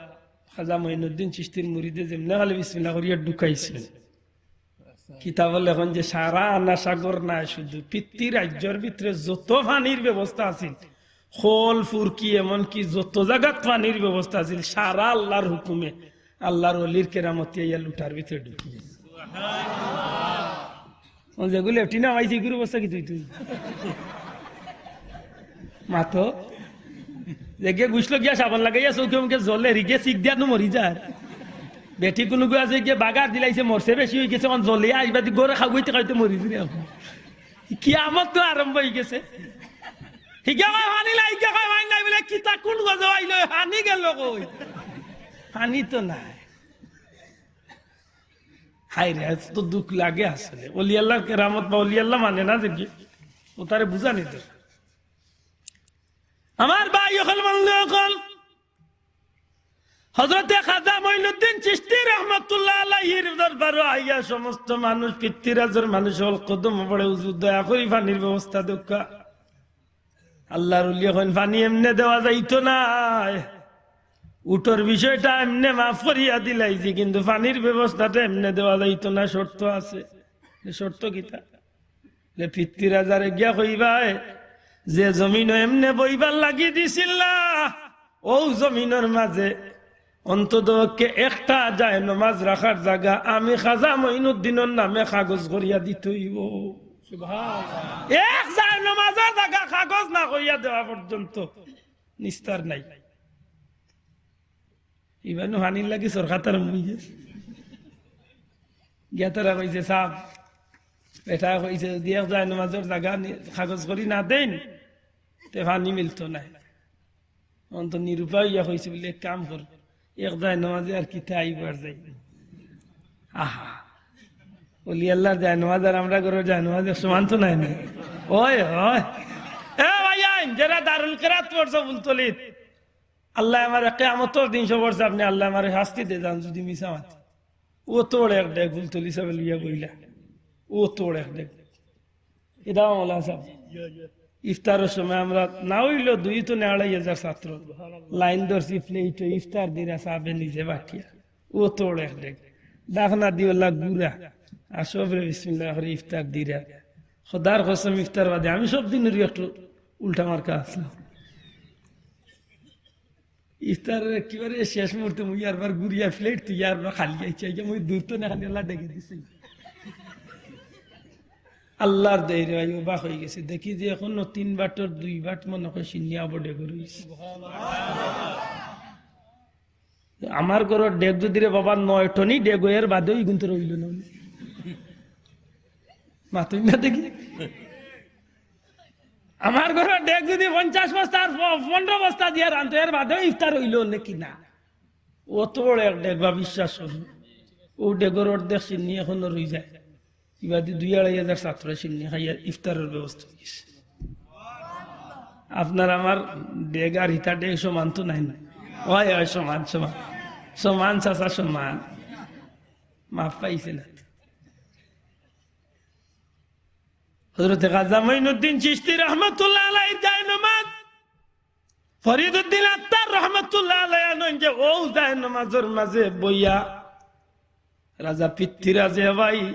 খাজা মঈনুদ্দিন চিশতির মুরিদে যেমনে খালি বিসমিল্লাহ করিয়া ঢুকাইছইন, কিতাবো লেখইন যে সারা আনা সাগর নায়, শুধু পিতৃ রাজ্যর ভিতরে যত পানির ব্যবস্থা আছিল, খল ফুরকি এমনকি যত জাগাত পানির ব্যবস্থা আছিল, সারা আল্লাহর হুকুমে, আল্লাহর ওলির কেরামতি আইয়া লুটার ভিতরে ঢুকি গেছে। ও যেগু লেফটিন নামাইছে, ইগুর অবস্থা কিতা অইতো? মাতো। যেগিয়ে গুছলো গিয়া সাবান লাগাইয়া চউখে মুখে জ্বলে, রিগে চিক দিয়া নু মরি যার। বেটি কুনুগু আছে গিয়া বাগার দিলাইছে, মরছে বেশি অইগেছে, অখন জ্বলিয়া আইবাদি গরে খাওয়াইতে খাওয়াইতে মরি দিলে। কিয়ামত তো আরম্ভ অইগেছে। হিগে কয় পানি নাই, হিগে কয় পানি নাই, বলে কিতা কুন গজে আইলো, পানি গেল কই? পানি তো নাই। হায় রে, এত তো দুখ লাগে আসলে। অলি আল্লাহর কেরামত বা অলি আল্লাহ মানে না দেখি, ও তারে বুঝা নিতে। আমার ভাই অকল, বন্ধু অকল, হজরতে খাজা মঈনুদ্দিন চিশতি রহমতুল্লাহ আলাইহির দরবারো আইয়া সমস্ত মানুষ, পিতৃরাজর মানুষ অকল কদমো পড়ে, "হুজুর, দয়া করি পানির ব্যবস্থা দেউক্কা।" আল্লাহর ওলিয়ে কইন, "পানি এমনে দেওয়া যাইতো নায়। উটর বিষয়টা এমনে মাফ করিয়া দিলাইছি, কিন্তু পানির ব্যবস্থাটা এমনে দেওয়া যাইতো না, শর্ত আছে।" "শর্ত কিতা?" "লে পিতৃরাজারে গিয়া কইবায়, যে জমিনো এমনে বইবার লাগি দিছিলা, অউ জমিনর মাঝে অন্ততপক্ষে একটা জায়নমাজ রাখার জাগা আমি খাজা মঈনুদ্দিনর নামে কাগজ করিয়া দিতে অইবো।" এক জায়নমাজর জাগা কাগজ না করিয়া দেওয়া পর্যন্ত নিস্তার নাই। ইবানু পানির লাগি সরকার তারা মুই গেছে। গিয়া তারা কইছে, "সাব," বেটা কইছে, "যদি এক জায়নমাজর জাগা নি-, কাগজ করি না দেইন, তে পানি মিলতো নায়।" অখন তো নিরুপায় অইয়া কইছে বলে, "এক কাম কর, এক জায়নমাজে আর কিতা আইবার যাই।" আহা, অলি আল্লাহর জায়নমাজ আর আমরা ঘরর জায়নমাজ এক সমান তো নায় না। ওই, ওই। এ ভাইয়াইন, যেরা দারুল কেরাত পড়ছো ফুলতলিত, আল্লায় আমারে কিয়ামতর দিন সবর সামনে আল্লায় আমারে শাস্তি দে যান যদি মিছা মাতি। অত বড় এক ডেগ ফুলতলি সাবে লইয়া বইলা। অত বড় এক ডেগ। ইটা মৌলানা সাব। ইফতারর সময় আমরা না অইলো দুই তো না আড়াই হাজার ছাত্র। লাইন ধরছি প্লেটো, ইফতার দিরা সাবে নিজে বাটিয়া। অত বড় এক ডেগ। ডাকনা দিওলা গুড়া। আর সবরে বিসমিল্লাহ করি ইফতার দিরা। খোদার কসম ইফতার বাদে আমি সব দিনরই একটু উল্টা মার্কা আছলাম। ইফতারর একেবারে শেষ মুহূর্তে মুই আরবার ঘুরিয়া প্লেট তুই আরবার খালি আইছি, আইয়া মুই দূর তো না খালি আল্লাহ ডেকে দিছি। আল্লাহর দয়া রে ভাই, অবাক অইগেছি। দেখি যে অখনো তিন বাটর দুই বাট মনে অয় শিন্নি আবো ডেগো রইছে। আমার ঘরর ডেগ যদি রে বাবা নয় টনি ডেগো এর বাদেও ইগুন তো রইল না। মাতুই না দেখি। আমার ঘরর ডেগ যদি পঞ্চাশ বস্তা আর প-, পনেরো বস্তা দিয়া রানতো, এর বাদেও ইফতার অইলো নাকি না? অত বড় এক ডেগ বা বিশ্বাস করো, অউ ডেগর অর্ধেক শিন্নি অখনো রই যায়। ইবাদি দুই আড়াই হাজার ছাত্র শিন্নি খাইয়া ইফতারর ব্যবস্থা অইগেছে। আপনার আমার ডেগ আর ইতা ডেগ সমান তো নায় না? অয়, অয়, সমান, সমান। সমান, চাচা, সমান। মাফ পাইছে না। হজরতে খাজা মঈনুদ্দিন চিশতি রহমতুল্লাহ আলাইহির জায়নমাজ, ফরিদুদ্দিন আত্তার রহমতুল্লাহ আলাইহি আনইন যে অউ জায়নমাজর মাঝে বইয়া রাজা পিতৃরাজে ভাই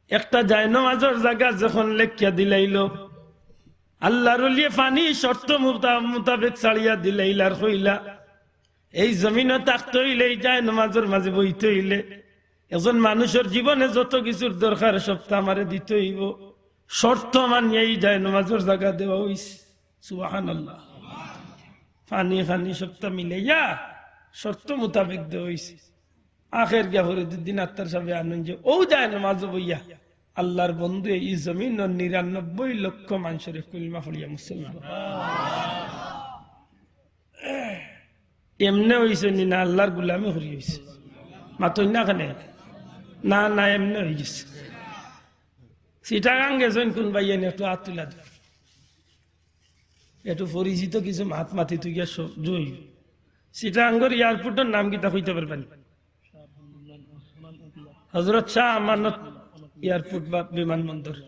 একটা জায়নমাজর জাগা যখন লেখিয়া দিলাইলো, আল্লাহর ওলিয়ে পানি শর্ত মোতা-, মোতাবেক ছাড়িয়া দিলাইলা আর কইলা, এই জমিনো থাকতে অইলে, এই জায়নমাজর মাঝে বইতে অইলে, একজন মানুষর জীবনে যত কিছুর দরকার সবতা আমারে দিতে অইবো। শর্ত মানিয়া এই জায়নমাজর জাগা দেওয়া অইছে। সুবহানাল্লাহ। পানি খানি সবতা মিলাইয়া শর্ত মোতাবেক দেওয়া অইছে। আখের গিয়া ফরিদুদ্দিন আত্তার সাবে আনইন যে অউ জায়নমাজো বইয়া আল্লাহর বন্ধুয়ে ই জমিনর নিরানব্বই লক্ষ মানষরে কলিমা পড়িয়া মুসলমান। এমনে অইছে নি না আল্লাহর গুলামি করি অইছে? মাতইন না কেনে? না, না, এমনে অইগেছে। চিটাগাং গেছইন কুন ভাইয়াইন একটু আত তুলা দেও। একটু পরিচিত কিছু মাত মাতি তুই গিয়া স-, জই। চিটাগাংর এয়ারপোর্টর নাম কিতা কইতা পারবা নি? হজরত শাহ আমানত এয়ারপোর্ট বা বিমানবন্দর।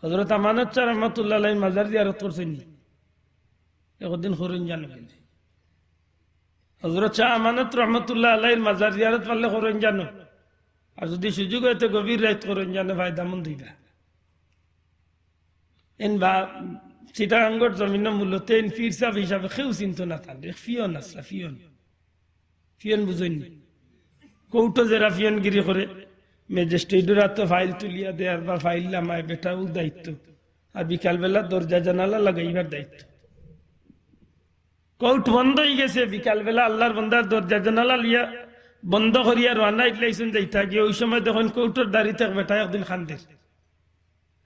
হজরত আমানত শাহ রহমতুল্লাহ আলাইহির মাজার জিয়ারত করছইন নি? একদিন করইন জানো। হজরত শাহ আমানত রহমতুল্লাহ আলাইহির মাজার জিয়ারত পারলে করইন জানো। আর যুদি সুযোগ অয় তে গভীর রাইত করইন জানো, ফায়দামন্দ অইবা। এন বা চিটাগাঙ্গর জমিনো মূলত এন পীর সাব হিসাবে কেউ চিনতো না তানরে। এক পিয়ন আছলা, পিয়ন। পিয়ন বুঝইন নি? কোর্টো যেরা পিয়নগিরি করে, ম্যাজিস্ট্রেটর আতো ফাইল তুলিয়া দেয়, আর বা ফাইল লামায়, বেটাও দায়িত্ব। আর বিকালবেলা দরজা জানালা লাগাইবার দায়িত্ব। কোর্ট বন্ধ অইগেছে, বিকালবেলা আল্লার বন্দার দরজা জানালা লইয়া বন্ধ করিয়া রওয়ানা অইলাইছইন যাইতা গিয়া। অউ সময় দেখইন কোর্টর দাড়িত এক বেটায় একদিন কান্দের।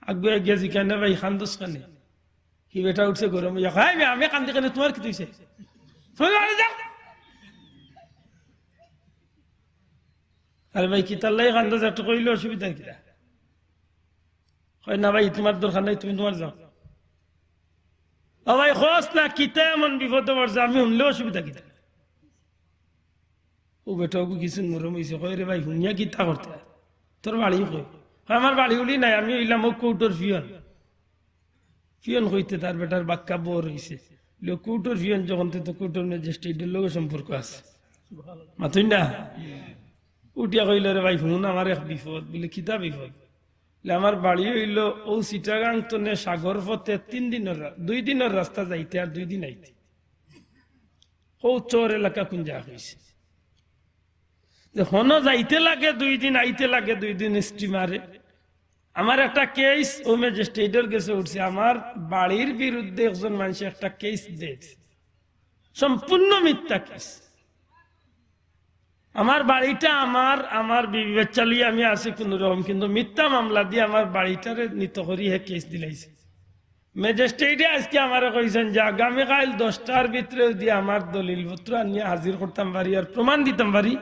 আগুয়াই গিয়া জিকাইন, "ভাই, কান্দছ কেনে?" হি বেটা উঠছে গরম অইয়া, "হায় বে, আমি কান্দি কেনে, তুমার কিতা অইছে? তুমি বাড়ি যাও।" "আরে ভাই, কিতার লাগি কান্দছ, একটু কইলে অসুবিধা কিতা?" কয়, "না ভাই, তুমার দরকার নাই, তুমি তুমার যাও।" "ও ভাই, কছ না, কিতা এমন বিপদো পড়ছো, আমি হুনলে অসুবিধা কিতা?" অউ বেটাগু কিছু নরম অইছে, কয়, "রে ভাই, হুনিয়া কিতা করতে? তোর বাড়ি কই?" কয়, "আমার বাড়ি উড়ি নাই, আমি অইলাম অউ কোর্টর পিয়ন।" পিয়ন কইতে তার বেটার বাক্কা বর অইছে। লো, কোর্টর পিয়ন যখন, তে তো কোর্টর ম্যাজিস্ট্রেটর লগে সম্পর্ক আছে। মাতইন না? উঠিয়া কইলো, "রে ভাই, হুন, আমার এক বিপদ।" বুলে, "কিতা বিপদ?" বুলে, "আমার বাড়ি অইলো অউ চিটাগাং তনে সাগর পথে তিন দিনর রা-, দুই দিনর রাস্তা যাইতে আর দুই দিন আইতে।" অউ চর এলাকা কুন জাগা কইছে। যে হনো যাইতে লাগে দুই দিন, আইতে লাগে দুই দিন স্টিমারে। আমার একটা কেস অউ ম্যাজিস্ট্রেটর গেছে উঠছে, আমার বাড়ির বিরুদ্ধে একজন মানষে একটা কেস দিছে, সম্পূর্ণ মিথ্যা কেস। আমার বাড়িটা আমার, আমার বিবি বাচ্চা লইয়া আমি আছি কুনু রকম, কিন্তু মিথ্যা মামলা দিয়া আমার বাড়িটারে নিত করি হে কেস দিলাইছে। ম্যাজিস্ট্রেটে আইজকে আমারে কইছইন যে আগামীকাইল দশটার ভিতরে যুদি আমার দলিলপত্র আনিয়া হাজির করতাম পারি আর প্রমাণ দিতাম পারি,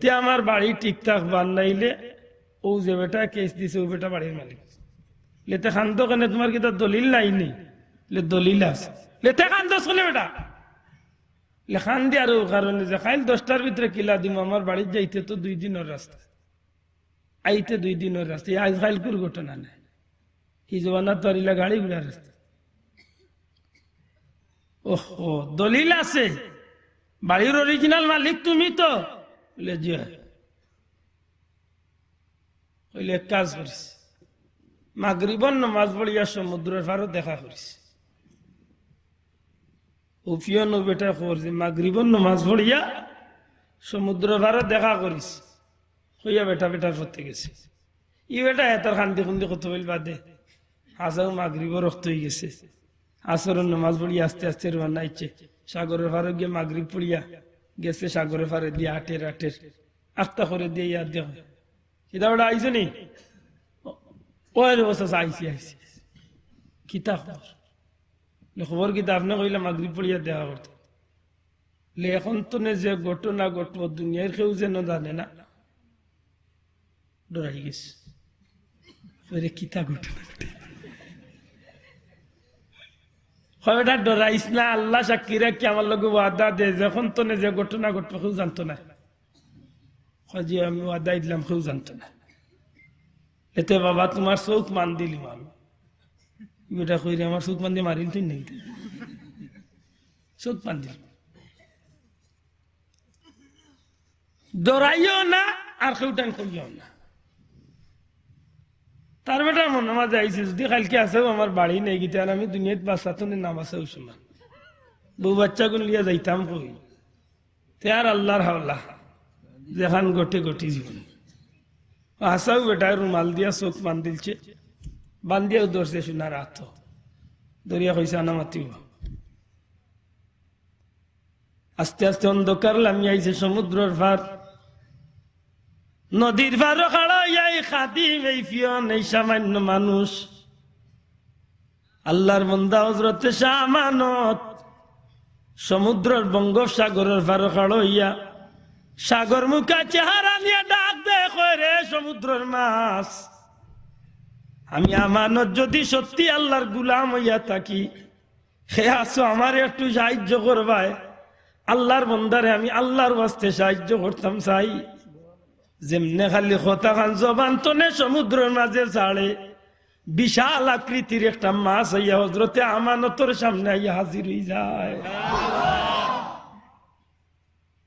তে আমার বাড়ি ঠিক থাকবো, আর নাইলে অউ যে বেটায় কেস দিছে, অউ বেটা বাড়ির মালিক। লে তে কান্দো কেনে, তুমার কিতা দলিল নাই নি? লে দলিল আছে। লে তে কান্দছ কেনে বেটা? লে কান্দি আর অউ কারণে যে কাইল দশটার ভিতরে কিলা দিমু, আমার বাড়িত যাইতে তো দুই দিনর রাস্তা। আইতে দুই দিনর রাস্তা, ই আইজ কাইলকুর ঘটনা নায়। হি জমানাত তো আর ইলা গাড়ি ঘোড়ার রাস্তা। ওহো, দলিল আছে? বাড়ির original মালিক তুমি তো? বুলে, "জি অয়।" কইলে, "এক কাজ করিস, মাগরিবর নমাজ পড়িয়া সমুদ্রর পারো দেখা করিস।" অউ পিয়ন অউ বেটায় কর যে, "মাগরিবর নমাজ পড়িয়া সমুদ্রর পারো দেখা করিস।" কইয়া বেটা বেটার পথে গেছে। ই বেটা এতার কান্দি কুন্দি কত অইল বাদে, হাছাউ মাগরিবর অক্ত অইগেছে। আসরর নমাজ পড়িয়া আস্তে আস্তে রওয়ানা অইছে। সাগরর পারো গিয়া মাগরিব পড়িয়া গেছে, সাগরর পারে দিয়া আটের আটের। আখতা করে দিয়া ইয়াদ দিয়া কয়, "কিতা বেটা আইছো নি?" "অয় রে বা চাচা, আইছি, আইছি।" "কিতা খবর?" "খবর কিতা? আপনে কইলা মাগরিব পড়িয়া দেখা করতে।" লে, এখন তনে যে ঘটনা ঘটবো, দুনিয়ার কেউ যেন জানে না। ডরাই গেছে। কয়, "রে, কিতা ঘটনা ঘটে?" কয়, "বেটা, ডরাইস না, আল্লা সাক্ষী রাখি আমার লগে ওয়াদা দে, যে এখন তনে যে ঘটনা ঘটবো, কেউ জানতো না।" কয়, "জি, আমি ওয়াদা দিলাম, কেউ জানতো না।" এতে বাবা, তুমার চউখ মান দিলিমু আমি। বেটা কয়, "রে, আমার চউখ মান দিয়া মারিল তুই নেই।" চউখ মান দিল। ডরাইও না, আর কেউটাইন কইও না। তার বেটার মনর মাঝে আইছে, যুদি কাইলকে হাছাউ আমার বাড়ি নেই গিয়া, তে আর আমি দুনিয়াত বাঁচতাম নি না বাঁচতাম অউ সময়। বউ বাচ্চাগুন লইয়া যাইতাম কই? তে আর আল্লার হাওলা, যেখান ঘটে ঘটি জীবন। হাছাউ বেটায় রুমাল দিয়া চউখ বান্ধিলছে, বান্ধিয়াউ ধরছে সোনার আতো। ধরিয়া কইছে, "আনা মাতিও।" আস্তে আস্তে অন্ধকার লামি আইছে সমুদ্রর পার। নদীর পারো খাড়া অইয়া এই খাদিম, এই পিয়ন, এই সামান্য মানুষ আল্লার বন্দা হজরতে শাহ আমানত সমুদ্রর বঙ্গোপসাগরর পারো খাড়া অইয়া সাগর মুখা চেহারা নিয়া ডাক দেয়, কয়, "রে সমুদ্রর মাছ, আমি আমানত যুদি সত্যি আল্লার গুলাম অইয়া থাকি, হে আছো, আমারে একটু সাহায্য করবায়। আল্লার বন্দারে আমি আল্লার ওয়াস্তে সাহায্য করতাম চাই।" যেমনে খালি কথাখান জবান তনে সমুদ্রর মাঝে ছাড়ে, বিশাল আকৃতির একটা মাছ আইয়া হজরতে আমানতর সামনে আইয়া হাজির অই যায়।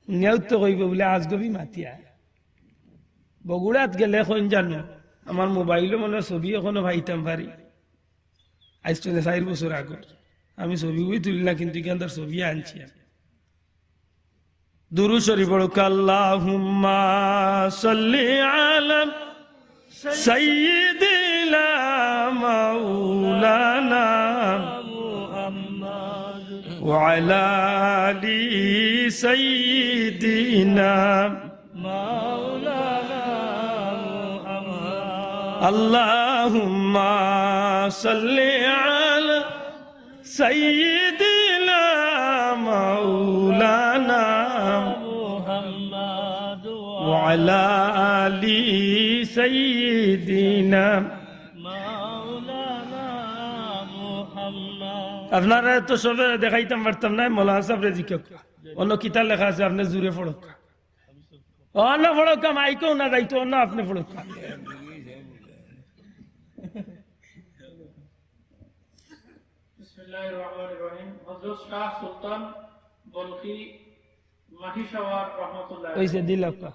নেও তো কইব বলে আজগবি মাতিয়া। বগুড়াত গেলে কইন জানো, আমার মোবাইলও মনে হয় ছবি এখনো পাইতাম পারি। আইজ তো চাইর বছর আগর আমি ছবিগুই তুলি না, কিন্তু ইখানতার ছবি আনছি আমি। দুরূদ শরীফ পড়ুক্কা, আল্লাহুম্মা সাল্লি আলা সাইয়্যিদিনা মাওলানা মুহাম্মদ ওয়া আলা আলি সাইয়্যিদিনা মাওলানা মুহাম্মদ। আল্লাহুম্মা সাল্লি আলা সাইয়্যিদিনা মাওলানা মুহাম্মদ ওয়া আলা আলি সাইয়্যিদিনা। আপনারা তো সবে দেখাইতাম পারতাম না, মৌলানা সাহেবরে জিকাউক্কা। অন্য কিতা লেখা আছে, আপনে জুরে পড়ুক্কা। অন্য পড়ুক্কা, মাইকও না যাইতো, অন্য আপনে পড়ুক্কা। বিসমিল্লাহির রহমানির রহিম। হযরত শাহ সুলতান বলখি মাহি সাওয়ার রহমাতুল্লাহ। অইছে, দিলাউক্কা।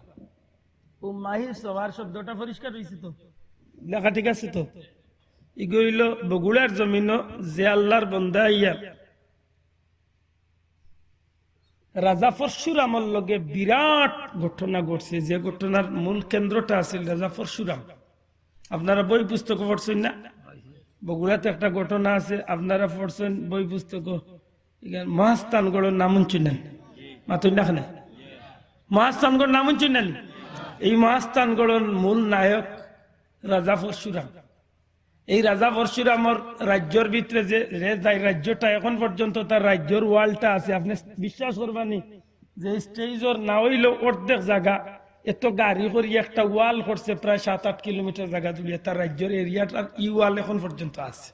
ও মাহি সাওয়ার শব্দটা পরিষ্কার অইছে তো? লেখা ঠিক আছে তো? ইগু অইলো বগুড়ার জমিনো যে আল্লাহর বন্দা আইয়া রাজা পরশুরামর লগে বিরাট ঘটনা ঘটছে, যে ঘটনার মূল কেন্দ্রটা আছিল রাজা পরশুরাম। আপনারা বই পুস্তক পড়ছইন না? বগুড়াতে একটা ঘটনা আছে, আপনারা পড়ছইন বই পুস্তক। ইখান মহাস্থানগড়র নাম হুনছইন না নি? মাতইন না কেনে? মহাস্থানগড়র নাম হুনছইন না নি? এই মহাস্থানগড়র মূল নায়ক রাজা পরশুরাম। এই রাজা পরশুরামর রাজ্যর ভিতরে যে, যে যাই রাজ্যটা এখন পর্যন্ত তার রাজ্যর ওয়ালটা আছে, আপনে বিশ্বাস করবা নি যে স্টেজর না অইলেও অর্ধেক জাগা এত গাড়ি করি একটা ওয়াল করছে, প্রায় সাত আট কিলোমিটার জাগা জুড়িয়া তার রাজ্যর এরিয়াটার ই ওয়াল এখন পর্যন্ত আছে।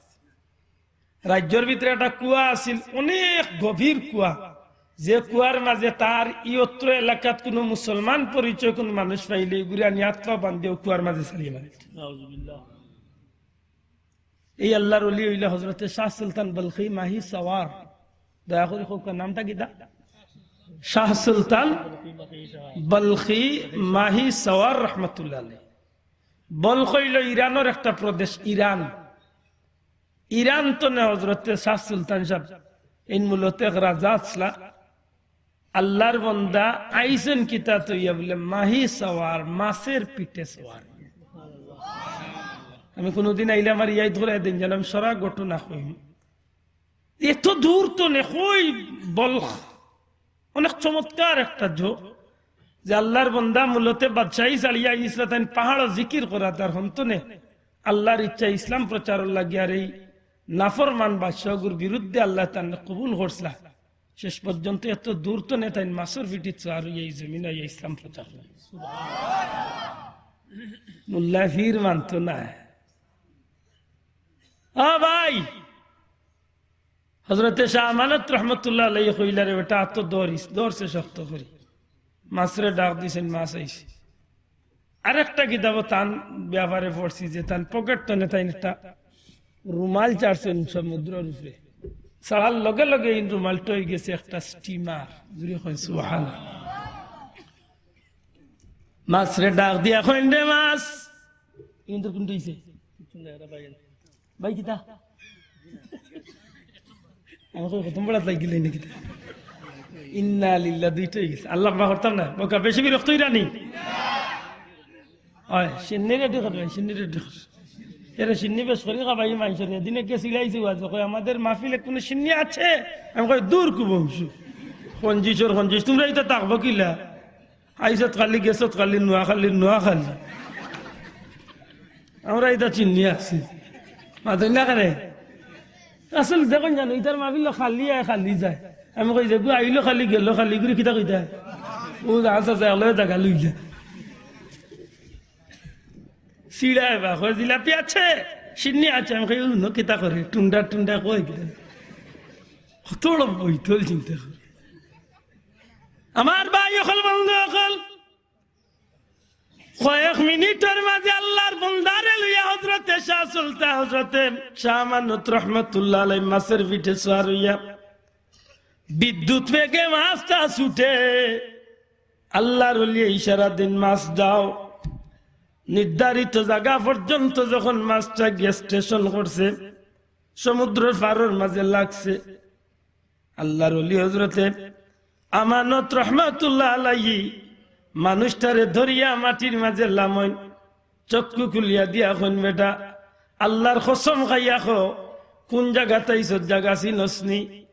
রাজ্যর ভিতরে একটা কুয়া আছিল, অনেক গভীর কুয়া, যে কুয়ার মাঝে তার ই অত্র এলাকাত কুনু মুসলমান পরিচয় কুনু মানুষ পাইলে ইগুরে আনি আত পা বান্ধিয়া কুয়ার মাঝে ছাড়িয়া মারিল। নাউজুবিল্লাহ। এই আল্লাহর ওলি অইলা হযরতে শাহ সুলতান বলখি মাহি সাওয়ার। দয়া করি কউক্কা, নামটা কিতা? শাহ সুলতান বলখি মাহি সাওয়ার রহমাতুল্লাহ আলাইহি। বলখ অইলো ইরানর একটা প্রদেশ, ইরান। ইরান তনে হযরতে শাহ সুলতান সাহেব, এইন মূলত এক রাজা আছলা। আল্লাহর বন্দা আইছইন কিতা থইয়া? বলে, মাহি সাওয়ার, মাছের পিঠে সাওয়ার। আমি কুনুদিন আইলে আমার ইয়াদ করাই দেইন, যেন আমি সারা ঘটনা কইমু। এত দূর তনে কই বলখ, অনেক চমৎকার একটা জো, যে আল্লাহর বন্দা মূলতে বাদশাহী ছাড়িয়া ইসলা তাইন পাহাড়ো জিকির করা তার হন্তনে আল্লাহর ইচ্ছা ইসলাম প্রচারর লাগি আর এই নাফরমান বাদশাগুর বিরুদ্ধে আল্লাহ তান কবুল করছলা। শেষ পর্যন্ত এত দূর তনে তাইন মাছর পিঠিত সাওয়ার অইয়া এই জমিন অইয়া ইসলাম প্রচার করে। মোল্লা ফির মানতো না। ও ভাই, হযরতে শাহ আমানত রহমতুল্লাহ আলাইহি কইলা, "রে বেটা, আত ধরিস, ধরছে শক্ত করি।" মাছরে ডাক দিছইন, মাছ আইছে। আরেকটা কিতাবো তান ব্যাপারে পড়ছি যে তান পকেট তনে তাইন একটা রুমাল ছাড়ছইন সমুদ্রর উপরে। ছাড়ার লগে লগে এই রুমালটা অইগেছে একটা স্টিমার। জুরে কইন সুবহানাল্লাহ। মাছরে ডাক দিয়া কইন, "রে মাছ।" কিন্তু কোনটা অইছে? ভাই, কিতা? আমি কই, প্রথম পড়াত লাগি গেলে নাকি? ইন্না লিল্লাহ, দুইটা অইগেছে। আল্লাহ মা করতাম না, বোকা বেশি বিরক্ত অইরা নি? অয়, শিন্নি রেডি কর, শিন্নি রেডি কর। এরা শিন্নি বেশ করি খাবাই মানুষরে। এদিন একে চিল্লাইছে, ওয়াজ কই, "আমাদের মাহফিলে কোনো শিন্নি আছে?" আমি কই, "দূর কুবংশু, কঞ্জুসর কঞ্জুস, তোমরা ইতা থাকবো কিলা?" আইছত খালি, গেছত খালি, নোয়াখালীর নোয়াখালী। আমরা ইতা চিন্নি আছি। মাতইন না কেনে? আসলে দেখইন জানো, ইতার মাহফিল খালি আয়, খালি যায়। আমি কই, "যেগু আইলো খালি, গেলো খালি, ইগুরে কিতা কইতা?" ও যা আছে, আছে, আল্লাহ জাগা লইলা। চিড়ায় বা, কয়, "জিলাপি আছে, শিন্নি আছে।" আমি কই, "ও, ন কিতা করে, টুন্ডা টুন্ডা কয় কিতা?" কত বড় বৈতল চিন্তা করে। আমার ভাই অকল, বন্ধু অকল, কয়েক মিনিটর মাঝে আল্লাহর বন্দারে লইয়া হযরতে শাহ সুলতান, হযরতে শাহ আমানত রহমতুল্লাহ আলাইহি মাছর পিঠে সওয়ার অইয়া বিদ্যুৎ বেগে মাছটা ছুটে। আল্লাহর ওলিয়ে ইশারা দেইন, "মাছ যাও।" নির্ধারিত জাগা পর্যন্ত যখন মাছটা গিয়া স্টেশন করছে, সমুদ্রর পারর মাঝে লাগছে, আল্লাহর ওলি হযরতে আমানত রহমাতুল্লাহ আলাইহি মানুষটারে ধরিয়া মাটির মাঝে লামইন, চক্ষু খুলিয়া দিয়া কইন, "বেটা, আল্লাহর কসম খাইয়া ক, কুন জাগাত আইছস, জাগা চিনস নি?"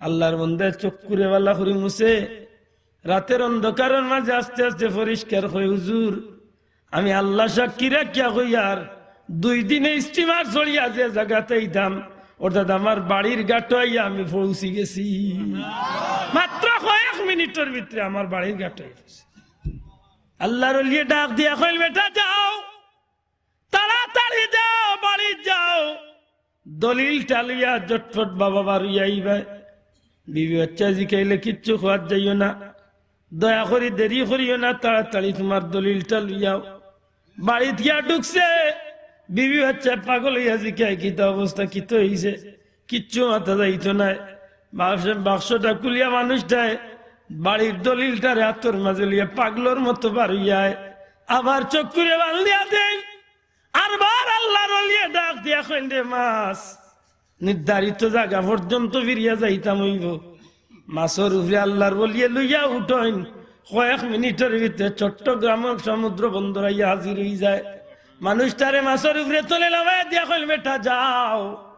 আল্লাহর বন্দায় চক্ষুরে বালা করি মুছে, রাতের অন্ধকারর মাঝে আস্তে আস্তে পরিষ্কার কয়, "হুজুর, আমি আল্লাহ সাক্ষী রাখিয়া কইয়ার, দুই দিনে স্টিমার চড়িয়া যে জাগাত আইতাম, অর্থাৎ আমার বাড়ির ঘাটো আইয়া আমি পৌঁছি গেছি।" মাত্র কয়েক মিনিটর ভিতরে আমার বাড়ির ঘাটো আইয়া পৌঁছি। আল্লাহর ওলিয়ে ডাক দিয়া কইল, "বেটা যাও, তাড়াতাড়ি যাও, বাড়িত যাও, দলিলটা লইয়া ঝটপট বাবা বারইয়া আইবায়।" বিবি বাচ্চায় জিকাইলে, "কিচ্ছু কওয়াত যাইও না, দয়া করি দেরি করিও না, তাড়াতাড়ি তুমার দলিলটা লইয়াও।" বাড়িত গিয়া ঢুকছে, বিবি বাচ্চায় পাগল অইয়া জিকায়, "কিতা অবস্থা, কিতা অইছে?" কিচ্ছু মাতা যাইতো নায়। বাক্স-, বাক্সটা খুলিয়া মানুষটায় বাড়ির দলিলটারে আতর মাঝে লইয়া পাগলর মতো বারইয়া আয়। আবার চক্ষুরে বান্ধিয়া দেইন। আরবার আল্লাহর ওলিয়ে ডাক দিয়া কইন, "রে মাছ, নির্ধারিত জাগা পর্যন্ত ফিরিয়া যাইতাম অইবো।" মাছর উপরে আল্লাহর ওলিয়ে লইয়া উঠইন। কয়েক মিনিটর ভিতরে চট্টগ্রামর সমুদ্র বন্দর আইয়া হাজির অইযায়। মানুষটারে মাছর উপরে তুলে লামাইয়া দিয়া কইল, "বেটা যাও,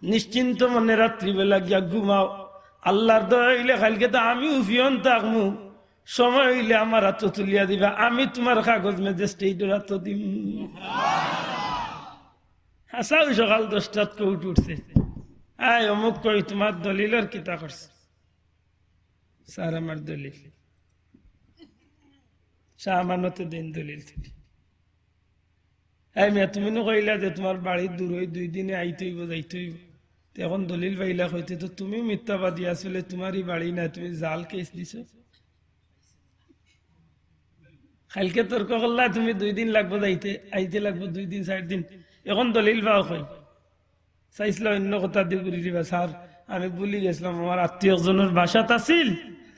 নিশ্চিন্ত মনে রাত্রিবেলা গিয়া ঘুমাও। আল্লাহর দয়া অইলে কাইলকে তো আমিও পিয়ন থাকমু, সময় অইলে আমার আতো তুলিয়া দিবা, আমি তুমার কাগজ ম্যাজিস্ট্রেটর আতো দিমু।" হাছাউ সকাল দশটাত কোর্ট উঠছে, "আয় অমুক কই, তুমার দলিলর কিতা করছে?" "স্যার, আমার দলিল।" শাহ আমানতে দেইন দলিল। "এই মিয়া, তুমি নু কইলা যে তুমার বাড়ি দূর, অই দুই দিনে আইতে অইবো, যাইতে অইবো, তে অখন দলিল পাইলা কই? তে তো তুমিও মিথ্যাবাদী, আসলে তুমার ই বাড়ি নায়, তুমি জাল কেস দিছো। কাইলকে তর্ক করলা তুমি দুই দিন লাগবো যাইতে, আইতে লাগবো দুই দিন, চাইর দিন, অখন দলিল পাও কই?" চাইছিলা অইন্য কথাদি ঘুরি দিবা, "স্যার, আমি ভুলি গেছলাম, আমার আত্মীয় একজনর বাসাত আছিল,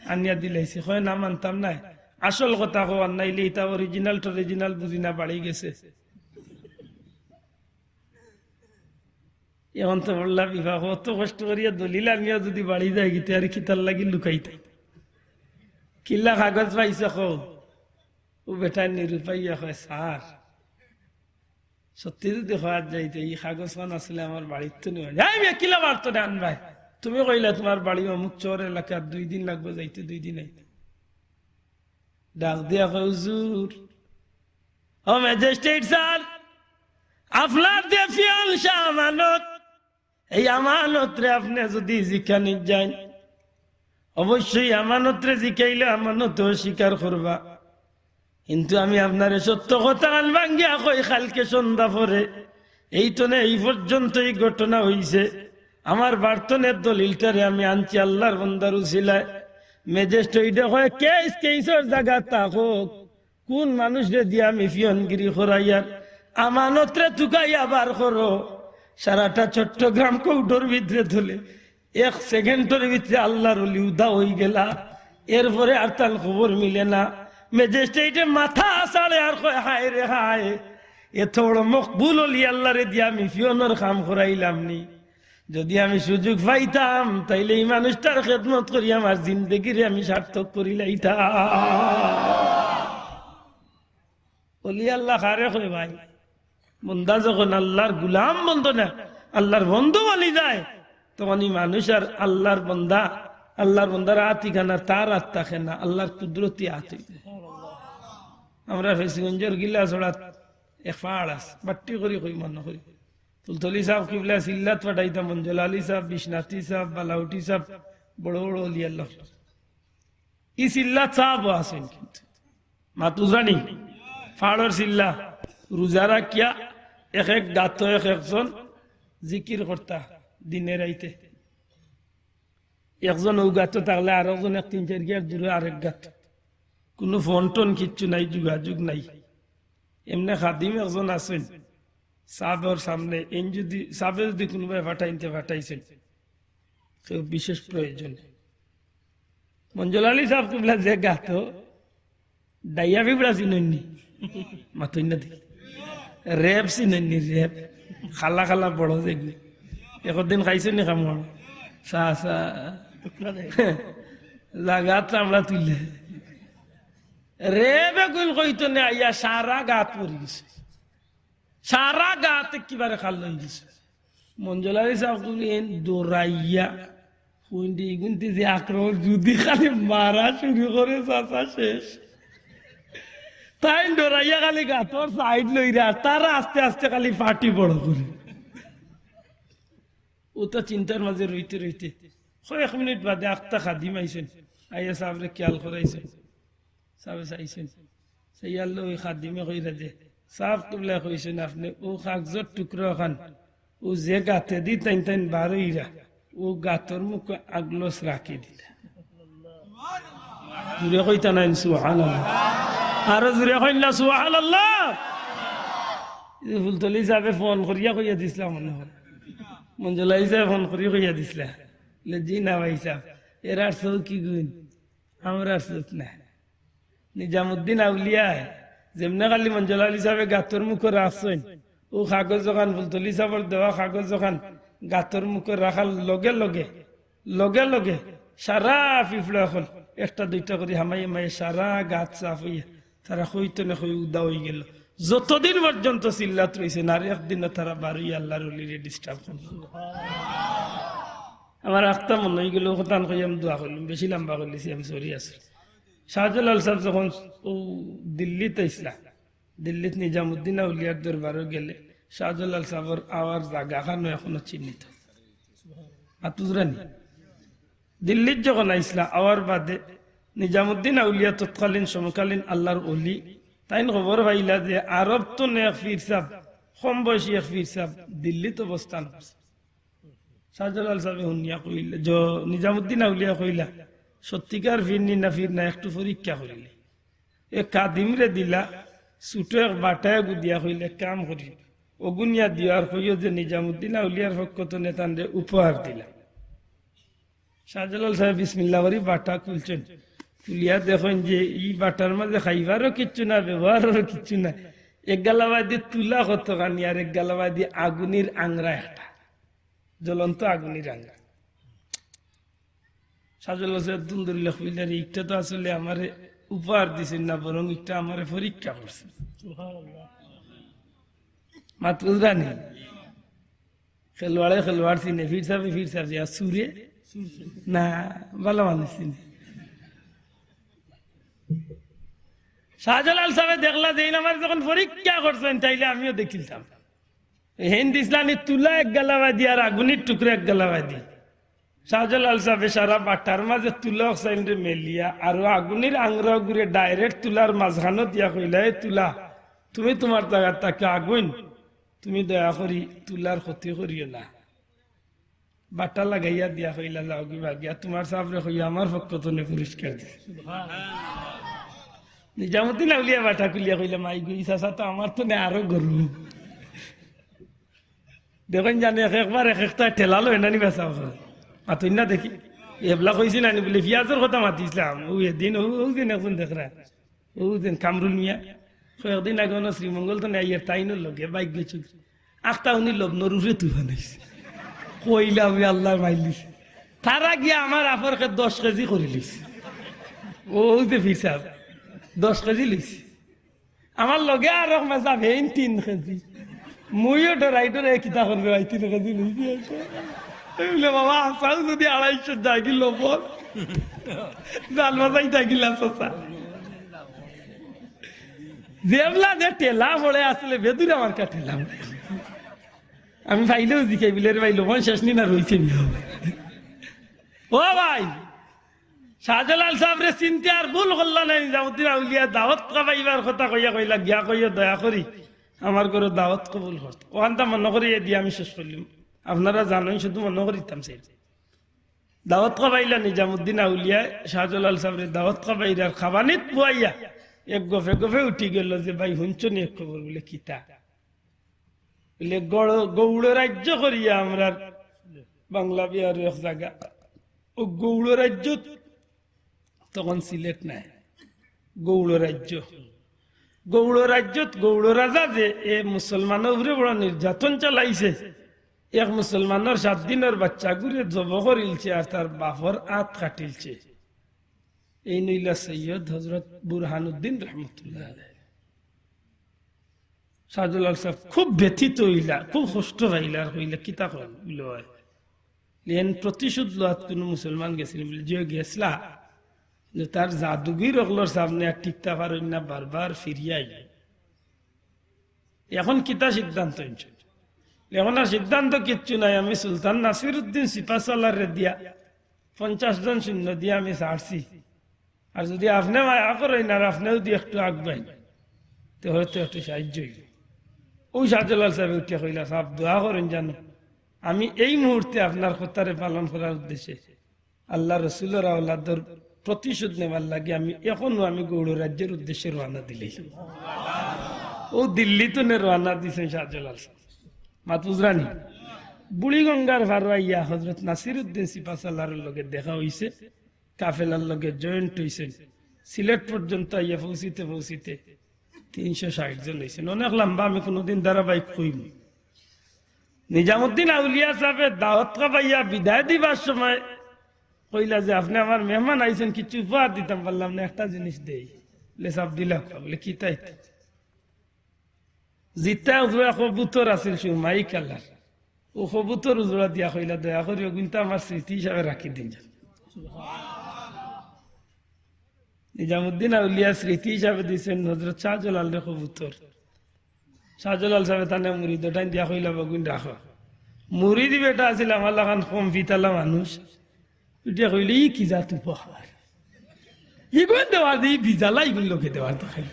আনিয়া দিলাইছি।" কয়, "না, মানতাম নায়, আসল কথা কও, আর নাইলে ইতা অরিজিনাল টরিজিনাল বুঝি না, বাড়ি গেছে।" অখন তো বললা বিবাহ, অত কষ্ট করিয়া দলিল আনিয়া যুদি বাড়ি যায়গি, তে আর কিতার লাগি লুকাইতায়? কিলা কাগজ পাইছো কও? অউ বেটায় নিরুপায় অইয়া কয়, "স্যার, সত্যি যুদি কওয়াত যাইতে, ই কাগজখান আসলে আমার বাড়িত তো নেওয়া যায়।" "এই মিয়া, কিলা বাড়িত আনবায়? তুমি কইলা তুমার বাড়ি অমুক চর এলাকাত, দুই দিন লাগবো যাইতে, দুই দিন আইতে।" ডাক দিয়া কয়, "হুজুর, ও ম্যাজিস্ট্রেট স্যার, আপনার যে পিয়ন শাহ আমানত, এই আমানতরে আপনে যুদি জিকানিত যাইন, অবশ্যই আমানতরে জিকাইলে আমানতে অস্বীকার করবা। কিন্তু আমি আপনারে সত্য কথাখান ভাঙ্গিয়া কই, কাইলকে সন্ধ্যা পরে এই তনে এই পর্যন্ত এই ঘটনা অইছে। আমার বাড়িত তনে দলিলটারে আমি আনছি আল্লাহর বন্দার উছিলায়।" ম্যাজিস্ট্রেটে কয়, "কেস কেসর জাগাত থাকউক, কুন মানুষরে দিয়া আমি পিয়নগিরি করাইয়ার, আমানতরে তুকাইয়া বার করো।" সারাটা চট্টগ্রাম কোর্টর ভিতরে তুলে, এক সেকেন্ডর ভিতরে আল্লাহর ওলি উধাও অইগেলা। এরপরে আর তান খবর মিলে না। ম্যাজিস্ট্রেটে মাথা আছাড়ে আর কয়, "হায় রে হায়, এত বড় মকবুল ওলি আল্লাহরে দিয়া আমি পিয়নর কাম করাইলাম নি। যুদি আমি সুযোগ পাইতাম, তাইলে ই মানুষটার খেদমত করি আমার জিন্দেগিরে আমি সার্থক করিলাইতাম।" ওলি আল্লাহ কারে কয় ভাই? বন্দা যখন আল্লাহর গুলাম বনতো না, আল্লাহর বন্ধু বনি যায়, তখন ই মানুষ আর আল্লাহর বন্দা, আল্লাহর বন্দার আত ইখান আর তার আত থাকে না, আল্লাহর কুদরতি আত অইযায়। আমরা ফেঞ্চুগঞ্জর গিলাছড়াত এক পাড় আছে, বাট্টি করি কই মনো করি, ফুলতলি সাব কিবলা চিল্লাত পাঠাইতা, মঞ্জুল আলী সাব, বিশ্বনাথী সাব, বালাউটি সাব, বড় বড় ওলি আল্লাহ। ই চিল্লাত সাবও আছইন কিন্তু। মাতু জানি, পাড়র চিল্লা, রুজা রাখিয়া এক এক গাতো এক একজন জিকির করতা দিনে রাইতে। একজন অউ গাতো থাকলে আরকজন এক তিন চাইর গিয়ার দূরে আরেক গাত। কুনু ফোন টোন কিচ্ছু নাই, যোগাযোগ নাই। এমনে খাদিম একজন আছইন, সাবর সামনে, এন যদি, সাবে যদি কুনুবায় পাঠাইন তে পাঠাইছইন, কেউ বিশেষ প্রয়োজনে। মঞ্জুল আলী সাব কিবলা যে গাতো, ডাইয়া পিঁপড়া চিনইন নি? মাতইন না দেখি। রেব চিনইন নি, রেব। খালা খালা বড় যেগু। একদিন খাইছইন নি কামড়? সা, সা। জাগাত চামড়া তুলে। রেব এগুইন কইতো নে আইয়া সারা গাত পড়ি গেছে। সারা গাত একেবারে খাল অই গেছে। মঞ্জুল আলী সাব কইন দৌড়াইয়া, কইন দে ইগুনতে যে আক্রমণ, যদি খালি মারা শুরু করে, চাচা শেষ। তাইন দৌড়াইয়া খালি গাতর সাইড লইরা, আর তারা আস্তে আস্তে খালি ফাটি বড় করে। অতা চিন্তার মাঝে রইতে রইতে কয়েক মিনিট বাদে আখতা খাদিম আইছইন, আইয়া সাবরে খেয়াল করাইছইন। সাবে চাইছইন, চাইয়ার লগে ওই খাদিমে কইরা যে, "সাব কিবলায় কইছইন আপনে অউ কাগজর টুকরা অখান, অউ যে গাতেদি তাইন তাইন বার অইরা, অউ গাতর মুখো আগলস রাখি দিতা।" জুরে কইতা নাইন সুবহানাল্লাহ। আরো জুরে কইন না সুবহানাল্লাহ। এই ফুলতলি সাবে ফোন করিয়া কইয়া দিছলা মনে অয়। মঞ্জুল আলী সাবে ফোন করি কইয়া দিছলা। বলে, "জি না ভাই সাব, এরার চউখ ইগুইন, আমরার চউখ না।" নিজামুদ্দিন আউলিয়ায় যেমনে খালি মঞ্জুল আলী সাবে গাতর মুখো রাখছইন, অউ কাগজ অখান, ফুলতলি সাবর দেওয়া কাগজ অখান গাতর মুখো রাখার লগে লগে, লগে লগে সারা পিঁপড়া অকল একটা দুইটা করি হামাই হামাই সারা গাত সাফ অইয়া তারা কইতো না কই উদা অইগেলো। যতদিন পর্যন্ত চিল্লাত রইছইন, আর একদিনও তারা বার অইয়া আল্লার ওলিরে disturb করইন না। আমার আখতা মনো অইগেলো, অউ কথাখান কইয়া আমি দোয়া করলাম, বেশি লম্বা করলিছি আমি, sorry আছে। শাহজালাল সাব যখন অউ দিল্লিত আইছলা, দিল্লিত নিজামুদ্দিন আউলিয়ার দরবারো গেলে শাহজালাল সাবর আওয়ার জাগাখানও এখনো চিহ্নিত। আতুজরানি দিল্লিত যখন আইছলা, আওয়ার বাদে নিজামুদ্দিন আউলিয়া তৎকালীন সমকালীন আল্লার ওলি, তাইন খবর পাইলা যে আরব তনে এক পীর সাব, কম বয়সী এক পীর সাব দিল্লিত অবস্থান করছে। শাহজালাল সাবে হুনিয়া কইলা, জ-, নিজামুদ্দিন আউলিয়া কইলা, "সত্যিকার পীর নি না পীর না, একটু পরীক্ষা করিলে।" এক খাদিমরে দিলা, ছুটো এক বাটা এগু দিয়া কইলা, "কাম করি, অগু নিয়া দিও আর কইও যে নিজামুদ্দিন আউলিয়ার পক্ষ তনে তানরে উপহার দিলাম।" শাহজালাল সাবে বিসমিল্লাহ করি বাটা খুলছইন, খুলিয়া দেখইন যে ই বাটার মাঝে খাইবারও কিচ্ছু না, ব্যবহারেরও কিচ্ছু না। এক গালাবাদি তুলা কতখানি আর এক গালাবাদি আগুনির আংরা একটা, জ্বলন্ত আগুনির আংরা। শাহজালাল সাবে দুলদুল কইলা, "রে, ইকটা তো আসলে আমারে উপহার দিছইন না, বরং ইকটা আমারে পরীক্ষা করছইন।" মাত বুঝরানি? খেলোয়াড়ে খেলোয়াড় চিনে, পীর সাবে পীর সাব চিনে, আর চুরে না, ভালা মানুষ চিনে। শাহজালাল সাবে দেখলা যে ইন আমারে যখন পরীক্ষা করছইন, তাইলে আমিও দেখিলতাম। হেইন দিছলানি তুলা এক গালাবাদি আর আগুনির টুকরা এক গালাবাদি। শাহজালাল সাবে সারা বাটার মাঝে তুলা অকসাইনরে মেলিয়া আরো আগুনির আংরা গুরে direct তুলার মাঝখানো দিয়া কইলা, "এ তুলা, তুমি তুমার জাগাত থাকি আগুইন, তুমি দয়া করি তুলার ক্ষতি করিও না।" বাটা লাগাইয়া দিয়া কইলা, "যাওগি বাগিয়া, তুমার সাবরে কইয়া আমার পক্ষ তনে পুরস্কার দিছি।" নিজামুদ্দিন আউলিয়া বাটা খুলিয়া কইলা, "মাই গো, ই চাচা তো আমার তনে আরো গরম।" দেখইন জানে এক একবার এক একটা ঠেলা লয় না নি বেচা অকল। মাতইন না দেখি। এবলা কইছি না নি বুলে, পিয়াজর কথা মাতিছলাম। অউ এদিন, অউ, অউ দিন একজন দেখরা। অউ দিন কামরুল মিয়া। কয়েকদিন আগে অনো শ্রীমঙ্গল তনে আইয়ার তাইনর লগে বাইক গেছে। আখতা উনি লবণর উপরে তুফান আইছে। কইলাম, "এ আল্লাহ মাইলিস।" তারা গিয়া আমার আফরকে দশ কেজি করিলিছে। অউ যে পীর সাব, দশ কেজি লইছে। আমার লগে আরক মেজাব হেইন তিন কেজি। মুইও ডরাই ডরাই কিতা করবে ভাই, তিন কেজি লইছি একটা। আমি বলে, "বাবা, হাছাউ যদি আড়াইশো জাগি লবণ, জাল বাজাই থাকিলা চাচা।" যেবলা যে ঠেলা পড়ে আসলে বেদুরা মার্কা ঠেলা পড়ে। আমি পাইলেও জিকাই বলে, "রে ভাই, লবণ শেষ নি না রইছে নি?" ও ভাই, শাহজালাল সাবরে চিনতে আর ভুল করলা না, নিজামুদ্দিন আউলিয়া দাওয়াত খাবাইবার কথা কইয়া কইলা, "গিয়া কইও দয়া করি আমার ঘরো দাওয়াত কবুল করতো।" অখানতা মনো করি এদি আমি শেষ করলিমু। আপনারা জানইন, শুধু মনো করিতাম চাই। দাওয়াত খাবাইলা নিজামুদ্দিন আউলিয়ায় শাহজালাল সাবরে, দাওয়াত খাবাইরা আর খাবানিত বওয়াইয়া এক গফে গফে উঠি গেল যে, "ভাই, হুনছো নি এক খবর?" বলে, "কিতা?" বলে, "গৌড় রাজ্য করিয়া আমরার বাংলা বিহার এক জাগা, ও গৌড় রাজ্য, তখন সিলেট নাই, গৌড় রাজ্য, গৌড় রাজ্যত গৌড় রাজা যে এ মুসলমানর উপরে বড় নির্যাতন চালাইছে, এক মুসলমানর সাত দিনর বাচ্চাগুরে জব করিলছে আর তার বাপর আত কাটিলছে।" এই নইলা সৈয়দ হজরত বুরহানুদ্দিন রহমতুল্লাহ আলাইহি। শাহজালাল সাহেব খুব ব্যথিত অইলা, খুব কষ্ট পাইলা, আর কইলা, "কিতা কর, বুলো হয়, এন প্রতিশোধ লওয়াত কোনো মুসলমান গেছিল?" বলে, "যে গেছলা, যে তার জাদুগির অকলর সামনে আর টিকতা পারইন না, বারবার ফিরিয়া আইল। এখন কিতা সিদ্ধান্ত নিছো?" "এখন আর সিদ্ধান্ত কিচ্ছু নাই, আমি সুলতান নাসিরউদ্দিন সিপাহসালাররে দিয়া পঞ্চাশ জন সৈন্য দিয়া আমি ছাড়ছি। আর যদি আপনে মায়া করইন আর আপনে যদি একটু আগুয়াইন, তে হয়তো একটু সাহায্য অইবো।" ওই শাহজালাল সাহেব উঠিয়া কইলা, "সাব, দোয়া করইন জানো, আমি এই মুহূর্তে আপনার কথারে পালন করার উদ্দেশ্যে আল্লাহ রসুলর আওলাদর প্রতিশোধ নেবার লাগি আমি এখনো আমি গৌড় রাজ্যর উদ্দেশ্যে রওনা দিলাই।" ও দিল্লি তনে রওনা দিছেন শাহজালাল সাহেব। মাত বুঝরানি? বুড়িগঙ্গার পারো আইয়া হজরত নাসিরউদ্দিন সিপাহসালারর লগে দেখা অইছে, কাফেলার লগে জয়েন্ট অইছেন। সিলেট পর্যন্ত আইয়া পৌঁছিতে পৌঁছিতে তিনশো ষাট জন অইছেন। অনেক লম্বা, আমি কোনোদিন ধারাবাহিক কইমু। নিজামুদ্দিন আউলিয়া সাহেবে দাওয়াত খাবাইয়া বিদায় দিবার সময় কইলা যে, "আপনে আমার মেহমান আইছেন, কিছু উপহার দিতাম পারলাম না, একটা জিনিস দেই।" বলে, "সাব দিলা।" বলে, "কিতা ইতা?" জিতা উজরা কবুতর আছিল সুরমাই কালার, ও কবুতর উজরা দিয়া কইলা, "দয়া করি ওগুনতা আমার স্মৃতি হিসাবে রাখি দিন।" নিজামুদ্দিন আউলিয়া স্মৃতি হিসাবে দিছেন হজরত শাহজালালরে কবুতর। শাহজালাল সাহেবে তানে মুরিদ ওটাইন দিয়া কইলা, "বগুন রাখো।" মুরিদ বেটা আছিল আমার লাখান কম ফিতালা মানুষ, উঠিয়া কইলে, "ই কি জাত উপহার? ইগুন দেওয়ার দি, ই বিজালা ইগুন লোকে দেওয়ার তো খাই।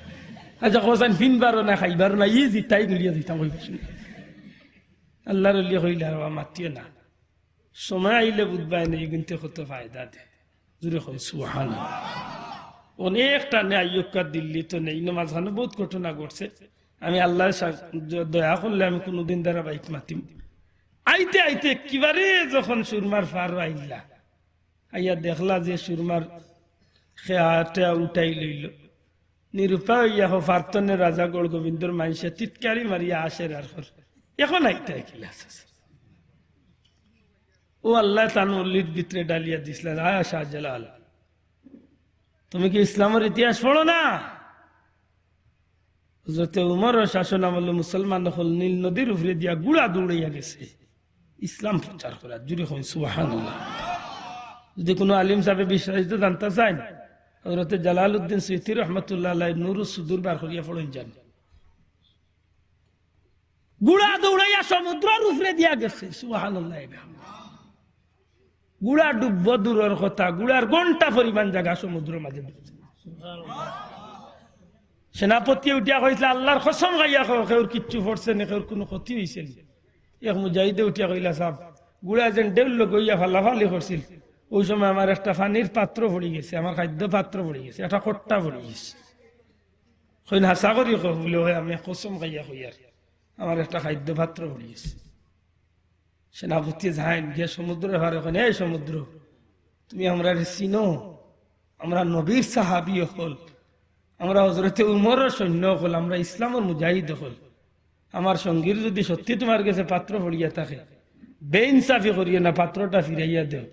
আচ্ছা, কোসান ফিনবারও না, খাইবারও না, ই জিতাই গুলিয়া জিতাম কইবা শুনে।" আল্লাহর ওলিয়ে কইলা, "বাবা, মাতিও না।" সময় আইলে বুঝবায় না, ইগুনতে কত ফায়দা দেয়। জোরে কই সুবহানাল্লাহ। অনেক টানে আইয়ুক্কা দিল্লি তো নেই, নমাজ খানো বহুত ঘটনা ঘটছে। আমি আল্লাহ সা-, দ-, দয়া করলে আমি কোনোদিন ধারাবাহিক মাতিম। আইতে আইতে একেবারে যখন সুরমার ফারো আইলা, আইয়া দেখলা যে সুরমার খেয়া টেয়া উঠাই লইল। নিরুপায় অইয়া হো ফারতনে রাজা গৌড় গোবিন্দর মাইনষে টিটকারি মারিয়া আসের আর কর। এখন আইতে কিলা আছে। ও আল্লাহ তান অলির ভিতরে ডালিয়া দিছলা, "আয় শাহজালাল, তুমি কি ইসলামের ইতিহাস পড়ো না?" হজরতে উমরর শাসন আমলে মুসলমান অকল নীল নদীর উপরে দিয়া ঘুড়া দৌড়াইয়া গেছে ইসলাম প্রচার করার। জোরে কই সুবহানাল্লাহ। যদি কোনো আলিম সাহেবে বিস্তারিত জানতে চাইন, হজরতে জালালউদ্দিন সুয়ুতি রহমতুল্লাহ আলাইহি নুরুস সুদুর বার করিয়া পড়ইন যান। ঘুড়া দৌড়াইয়া সমুদ্রর উপরে দিয়া গেছে, সুবহানাল্লাহ। ঘুড়া ডুববো দূরর কথা, ঘুড়ার ঘন্টা পরিমাণ জাগা সমুদ্রর মাঝে ডুবছে। সেনাপতিয়ে উঠিয়া কইছলা, "আল্লাহর কসম খাইয়া কও, কেউর কিচ্ছু পড়ছে নি, কেউর কোনো ক্ষতি অইছে নি।" এক মুজাহিদে উঠিয়া কইলা, "সাব, ঘুড়া যেন ঢেউর লগে অইয়া ফালাফালি করছিল, ওই সময় আমার একটা পানির পাত্র পড়ি গেছে, আমার খাদ্য পাত্র পড়ি গেছে, একটা কট্টা পড়ি গেছে।" কইন, "হাছা করি কও?" বলে, "অয়, আমি কসম খাইয়া কইয়ার, আমার একটা খাদ্য পাত্র পড়ি গেছে।" সেনাপতি যাইন গিয়া সমুদ্রর পারে কইন, "এই সমুদ্র, তুমি আমরারে চিনো? আমরা নবীর সাহাবী অকল, আমরা হজরতে উমরর সৈন্য অকল, আমরা ইসলামর মুজাহিদ অকল। আমার সঙ্গীর যদি সত্যি তোমার গেছে পাত্র পড়িয়া থাকে, বেইনসাফি করিও না, পাত্রটা ফিরাইয়া দেও।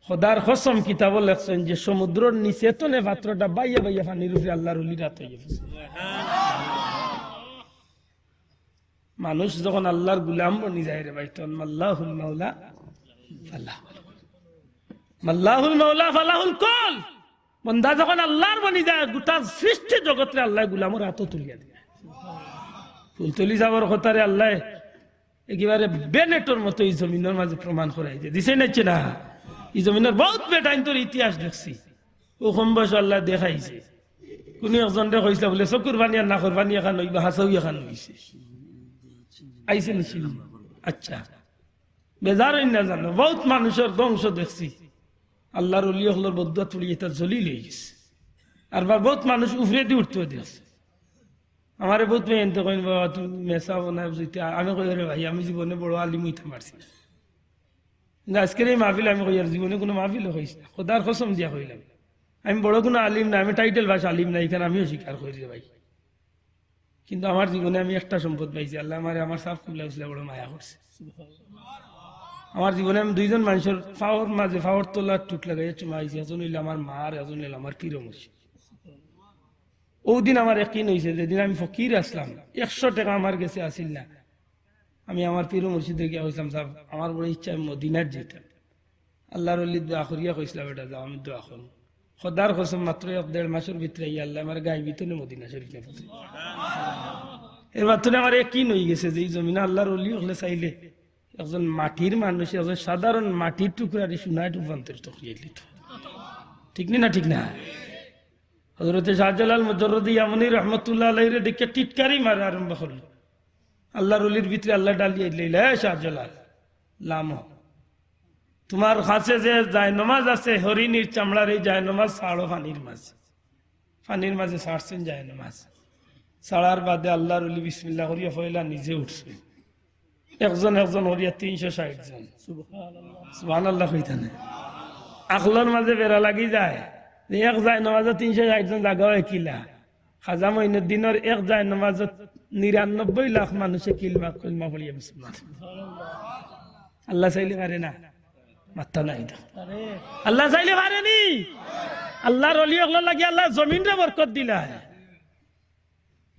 খোদার কসম, কিতাবো লেখছইন যে সমুদ্রর নিচে তনে পাত্রটা বাইয়া বাইয়া পানির উপরে আল্লাহর ওলির আত অইয়া পড়ছে।" মানুষ যখন আল্লাহর গুলাম বনি যায় রে ভাই, তখন মাল্লাহুল মাওলা ফালাহুল কুল। মাল্লাহুল মাওলা ফালাহুল কুল। বন্দা যখন আল্লাহর বনি যায়, গোটা সৃষ্টি জগতরে আল্লাহ গুলামর আতো তুলিয়া দেয়। ফুলতলি সাবর কথারে আল্লাহ একেবারে বেনেটর মতো ই জমিনর মাঝে প্রমাণ করাই দিয়ে দিছে, নাইছে না? ই জমিনর বহুত বেটাইন্তর ইতিহাস দেখছি। ও কম বয়স আল্লাহ দেখাইছে। কোনো একজনরে কইছলা বলে, "চকুর পানি আর নাকর পানি এখান অইবা, হাছাউ এখান অইছে।" আইছে নিছিল? আচ্ছা, বেজার অইন না জানো, বহুত মানুষর ধ্বংস দেখছি। আল্লাহর ওলি অকলর বদদোয়াত পড়ি ইতা জলিল অই গেছে। আর বা বউত মানুষ উপরেদি উঠতে দেখছি। আমারে বউত ভাইয়াইন্তে কইন, "বাবা, তুমি মেসাব না বুঝিতে।" আমি কই, "আরে ভাই, আমি জীবনে বড় আলিম অইতাম পারছি না। কিন্তু আজকের এই মাহফিল আমি কই, আর জীবনে কুনু মাহফিল কইস না, খোদার কসম দিয়া কইলাম, আমি বড় কুনু আলিম না, আমি টাইটেল পাস আলিম না, ইখান আমিও স্বীকার করি রে ভাই। কিন্তু আমার জীবনে আমি একটা সম্পদ পাইছি, আল্লায় আমারে আমার ছাব কিবলা উসিলায় বড় মায়া করছে। আমার জীবনে আমি দুইজন মানষর পাওর মাঝে পাওর তলাত ঠুট লাগাইয়া চুমা খাইছি, একজন অইলো আমার মা আর একজন অইলো আমার পীর মুর্শিদ।" অউ দিন আমার একিন অইছে, যেদিন আমি ফকির আছলাম, একশো টেকা আমার গেছে আছিল না, আমি আমার পীর মুর্শিদরে গিয়া কইছলাম, "ছাব, আমার বড় ইচ্ছা আমি মদিনাত যাইতাম।" আল্লার অলির দোয়া করিয়া কইছলা, "বেটা যাও, আমি দোয়া করমু।" খোদার কসম, মাত্র এক দেড় মাসর ভিতরে আইয়া আল্লায় আমারে গাইবি তনে মদিনা শরিফ নিয়া পৌঁছাই। এরবাদ তনে আমার একিন অইগেছে যে ই জমিনো আল্লার অলি অকলে চাইলে একজন মাটির মানুষ, একজন সাধারণ মাটির টুকরারে সোনায় রূপান্তরিত করিয়া দিতো। ঠিক নি না? ঠিক না? হযরতে শাহজালাল মুজাররদে ইয়ামনি রহমতুল্লাহ আলাইহিরে দেখিয়া টিটকারি মারা আরম্ভ করলো। আল্লার অলির ভিতরে আল্লায় ডালিয়া দিলা, "এ শাহজালাল, লামো।" তুমার কাছে যে জায়নমাজ আছে, হরিণীর চামড়ার এই জায়নমাজ ছাড়ো পানির মাঝে। পানির মাঝে ছাড়ছইন জায়নমাজ। ছাড়ার বাদে আল্লার অলি বিসমিল্লাহ করিয়া পয়লা নিজে উঠছইন। একজন একজন করিয়া তিনশো ষাইট জন। সুবহানাল্লাহ কইতা না? আকলর মাঝে বেড়া লাগি যায় যে এক জায়নমাজো তিনশো ষাইট জন জাগা অয় কিলা? খাজা মঈনুদ্দিনর এক জায়নমাজো নিরানব্বই লাখ মানুষে কিলমা, কলমা পড়িয়া মুসলমান। আল্লায় চাইলে পারে না? মাত্তা নাই তো। আল্লায় চাইলে পারে নি? আল্লার অলি অকলর লাগি আল্লায় জমিনরে বরকত দিলা।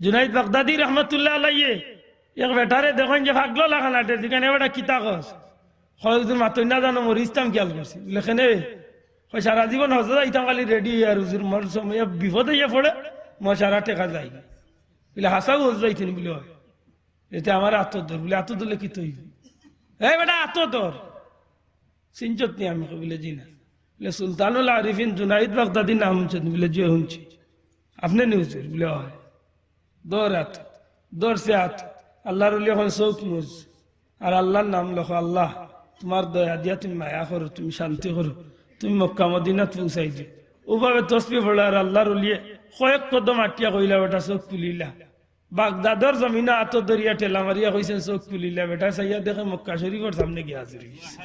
জুনাইদ বাগদাদি রহমতুল্লাহ আলাইহি এক বেটারে দেখইন যে পাগলর লাখান আটের, জিগাইন, "এ বেটা কিতা কস?" কয়, "হুজুর, মাতইন না জানো, মরিযিতাম খিয়াল করছি।" বুলে, "কেনে?" কয়, "সারা জীবন হজো যাইতাম, খালি রেডি অইয়া, আর হুজুর, মোর সময় বিপদ অইয়া পড়ে, মোর সারা টেকা যায়।" বুলে, "হাছাউ হজো যাইতে নি?" বুলে, "অয়।" "এতে আমারে আতো ধর।" বুলে, "আতো ধরলে কিতা অইবো?" "এই বেটা, আতো ধর।" "চিনছত নি আমারে?" বুলে, "জি না।" বুলে, "সুলতানুল আরিফিন জুনাইদ বাগদাদির নাম হুনছত নি?" বুলে, "জি, হুনছি।" "আপনে নি হুজুর?" বুলে, "অয়।" "ধর আত।" ধরছে আত। আল্লার অলি অখন চউখ মুজ। আর আল্লার নাম লখো, "আল্লাহ, তুমার দয়া দিয়া তুমি মায়া করো, তুমি শান্তি করো, তুমি মক্কা মদিনাত পৌঁছাই দিও।" অউভাবে তসবি পড়ে আর আল্লার অলিয়ে কয়েক কদম আটিয়া কইলা, "বেটা চউখ খুলিলা।" বাগদাদর জমিনো আতো ধরিয়া ঠেলা মারিয়া কইছইন, "চউখ খুলিলা।" বেটা চাইয়া দেখে মক্কা শরিফর সামনে গিয়া হাজির অইগেছে।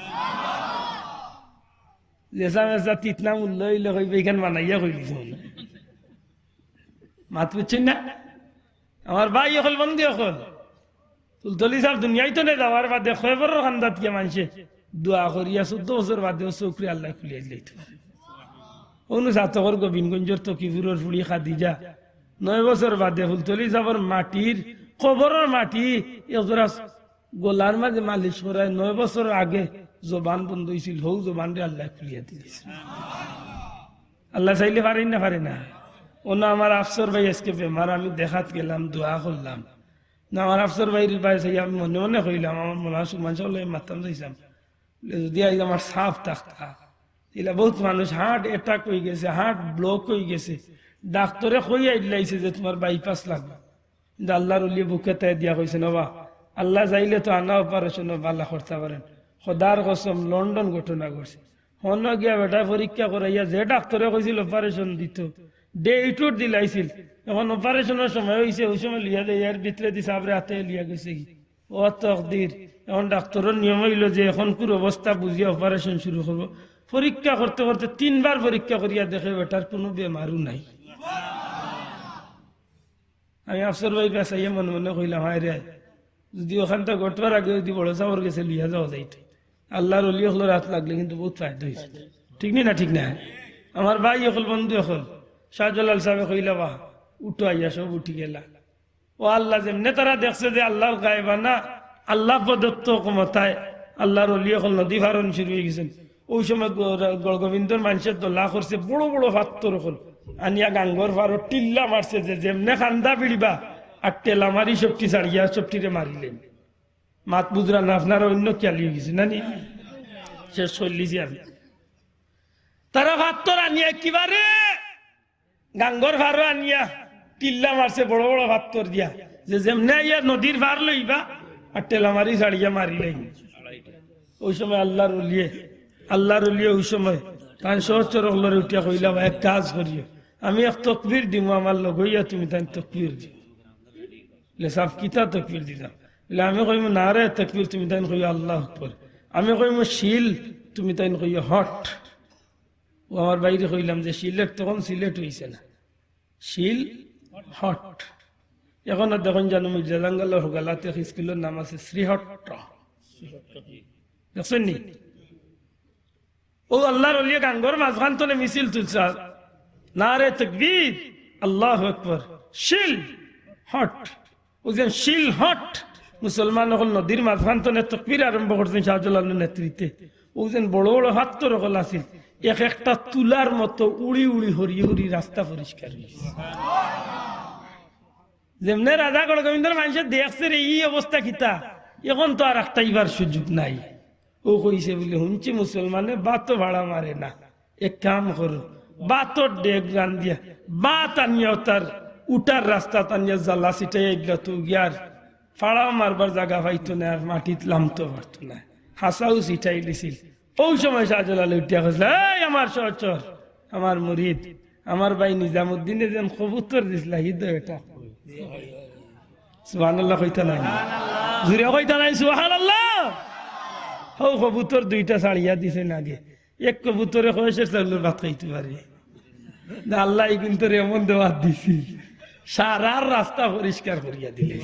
যেছা মেছা তিতনা মূল্য অইলে কইবা, "ইখান বানাইয়া কইলিছে মনে অয়।" মাত বুঝছইন না? আমার ভাই অকল, বন্ধু অকল, ফুলতলি ছাব দুনিয়া তনে যাওয়ার বাদে কবরর কান্দাত গিয়া মানষে দোয়া করিয়া চৌদ্দ বছর বাদেও চউখরে আল্লায় খুলিয়া দিলাইতো পারে। অনো ছাতকর গোবিন্দগঞ্জর তকিপুরর ফুড়ি খাদিজা নয় বছর বাদে ফুলতলি ছাবর মাটির, কবরর মাটি একজরা গলার মাঝে মালিশ করায় নয় বছর আগে জবান বন্ধ অইছিল, হউ জবানরে আল্লায় খুলিয়া দিলাইছে। আল্লায় চাইলে পারে না, পারে না? অনো আমার আফসর ভাই আইজকে বেমার, আমি দেখাত গেলাম, দোয়া করলাম। না, আমার আফসর ভাইর বায় চাইয়া আমি মনে মনে কইলাম, আমার মনে অয় সুমান সাবর লগে মাততাম চাইছিলাম, বুলে, "যুদি আইজ আমার ছাব থাকতা, ইলা বউত মানুষ heart attack অইগেছে, heart block অইগেছে, ডাক্তরে কইয়া দিলাইছে যে তুমার বাইপাস লাগবো।" কিন্তু আল্লার অলিয়ে বুকে তাই দিয়া কইছইন, "ওবা, আল্লায় চাইলে তো আনা অপারেশনও ভালা করতা পারইন।" খোদার কসম, লন্ডন ঘটনা ঘটছে। হনো গিয়া বেটায় পরীক্ষা করাইয়া যে ডাক্তরে কইছিল অপারেশন দিতো, ডেটও দিলাইছিল। অখন অপারেশনর সময় অইছে, অউ সময় লইয়া যাইয়া এর ভিতরেদি ছাবরে আতে লইয়া গেছেগি। ও তকদির, অখন ডাক্তরর নিয়ম অইলো যে অখনকুর অবস্থা বুঝিয়া অপারেশন শুরু করবো। পরীক্ষা করতে করতে তিনবার পরীক্ষা করিয়া দেখে বেটার কুনু বেমারও নাই। আমি আফসর ভাইর বায় চাইয়া মনে মনে কইলাম, "হায় রে, যুদি অখানটা ঘটবার আগে যুদি বড় ছাবর গেছে লইয়া যাওয়া যাইতো, আল্লার অলি অকলর আত লাগলে কিন্তু বউত ফায়দা অইছে।" ঠিক নি না? ঠিক না? আমার ভাই অকল, বন্ধু অকল, শাহজালাল ছাবে কইলা, "বাহ, উঠো।" আইয়া সব উঠি গেলা। ও আল্লাহ, যেমনে তারা দেখছে যে আল্লার গায়েবানা, আল্লা প্রদত্ত ক্ষমতায় আল্লার অলি অকল নদী পারন শুরু অইগেছইন, অউ সময় গ-, গড়গোবিন্দর মানষে দলা করছে, বড় বড় পাত্থর অকল আনিয়া গাঙ্গর পারো টিল্লা মারছে, যে যেমনে কান্দা ভিড়িবা আর ঠেলা মারি সবটি ছাড়িয়া সবটিরে মারিলাইন। মাত বুঝরা না, আপনারা অইন্য খিয়ালি অইগেছে না নি? শেষ করিলিছি আমি। তারা পাত্থর আনিয়া একেবারে গাঙ্গর পারো আনিয়া টিল্লা মারছে বড় বড় পাত্থর দিয়া, যে যেমনে আইয়া নদীর পার লইবা আর ঠেলা মারি ছাড়িয়া মারিলাইন। অউ সময় আল্লার অলিয়ে, আল্লার অলিয়ে অউ সময় তান সহচর অকলরে উঠিয়া কইলা, "এক কাজ করিও, আমি এক তকবীর দিমু, আমার লগে অইয়া তুমি তাইন তকবীর দিও। বলে, "সাব, কিতা তকবীর দিতাম?" বলে, "আমি কইমু নারায়ে তকবীর, তুমি তাইন কইও আল্লাহু আকবার। আমি কইমু শিল, তুমি তাইন কইও হট।" ও আমার ভাইরে কইলাম যে সিলেট তখন সিলেট অইছে না, শিল হট। এখন আর দেখইন জানো মির্জা জাঙ্গালর হগালাতে এক স্কুলর নাম আছে শ্রীহট্ট। দেখছইন নি? ও আল্লাহর ওলিয়ে গাঙ্গর মাঝখান তনে মিছিল তুলছে। নারায়ে তকবীর, আল্লাহু আকবার, শিল হট। ও যেন শিল হট, মুসলমান অকল নদীর মাঝখান তনে তকবীর আরম্ভ করছইন শাহজালালর নেতৃত্বে। ও যেন বড় বড় পাত্থর অকল আছিল, এক একটা তুলার মতো উড়ি উড়ি হরি হরি রাস্তা পরিষ্কার অইছে। যেমনে রাজাগড় গোবিন্দর মানষে দেখছে রে, ই অবস্থা কিতা, এখন তো আর আটকাইবার সুযোগ নাই। ও কইছে বলে, "হুনছি মুসলমানে ভাতও ভাড়া মারে না, এক কাম করো, ভাতর ডেগ রান্দিয়া, ভাত আনিয়া তার উঠার রাস্তাত আনিয়া জ্বালা ছিটাইয়া দিলা তো গিয়ার ফাড়াও মারবার জাগা পাইতো না, আর মাটিত লামতো পারতো না।" হাছাউ ছিটাই দিছিল। ওই সময় শাহজালাল উঠিয়া কইছিল, "এই আমার সহচর, আমার মুরিদ, আমার ভাই নিজামুদ্দিনে যেন কবুতর দিছিলা, হিদো এটা।" সুবহানাল্লাহ কইতা নাই? জুরে কইতা নাই সুবহানাল্লাহ? হউ কবুতর দুইটা ছাড়িয়া দিছে না আগে। এক কবুতরে কয় সের চাউলর ভাত খাইতে পারে। না, আল্লায় ইগুইন্তরে এমন দেওয়াত দিছে, সারা রাস্তা পরিষ্কার করিয়া দিলে।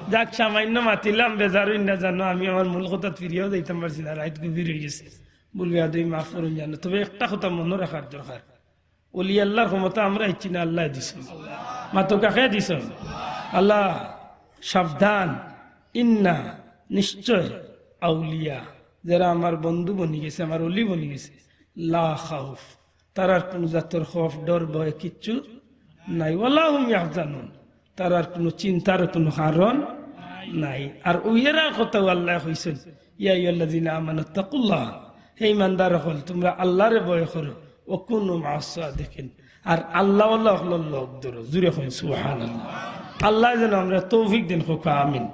যাক, সামান্য মাতিলাম, বেজার অইন না জানো, আমি আমার মূল কথাত ফিরিয়াও যাইতাম পারছি না, রাইত গভীর অইগেছে। ভুল বেয়াদবি মাফ করইন জানো, তবে একটা কথা মনো রাখার দরকার, ওলি আল্লাহর ক্ষমতা আমরা ইচ্ছি না, আল্লায় দিছইন। মাতো কাকে দিছইন? আল্লাহ। সাবধান, ইন্না, নিশ্চয়, আউলিয়া, যেরা আমার বন্ধু বনিগেছে, আমার ওলি বনিগেছে, লা খাউফ, তারার কুনু জাতর খওফ, ডর, ভয় কিচ্ছু নাই। ওয়ালা হুম ইয়াহজানুন, তারার কুনু চিন্তার কুনু কারণ নাই। আর অউ এরার কথাও আল্লায় কইছইন, ইয়া আইয়ুহাল্লাযিনা আমানুত্তাকুল্লাহ, হে ইমানদার অকল, তুমরা আল্লারে ভয় করো, ওয়া কুনু মা'আস সাদিকিন, আর আল্লাহওয়ালা অকলর লগ ধরো। জুরে কইন সুবহানাল্লাহ। আল্লায় যেন আমরারে তৌফিক দেইন, কউক্কা আমিন।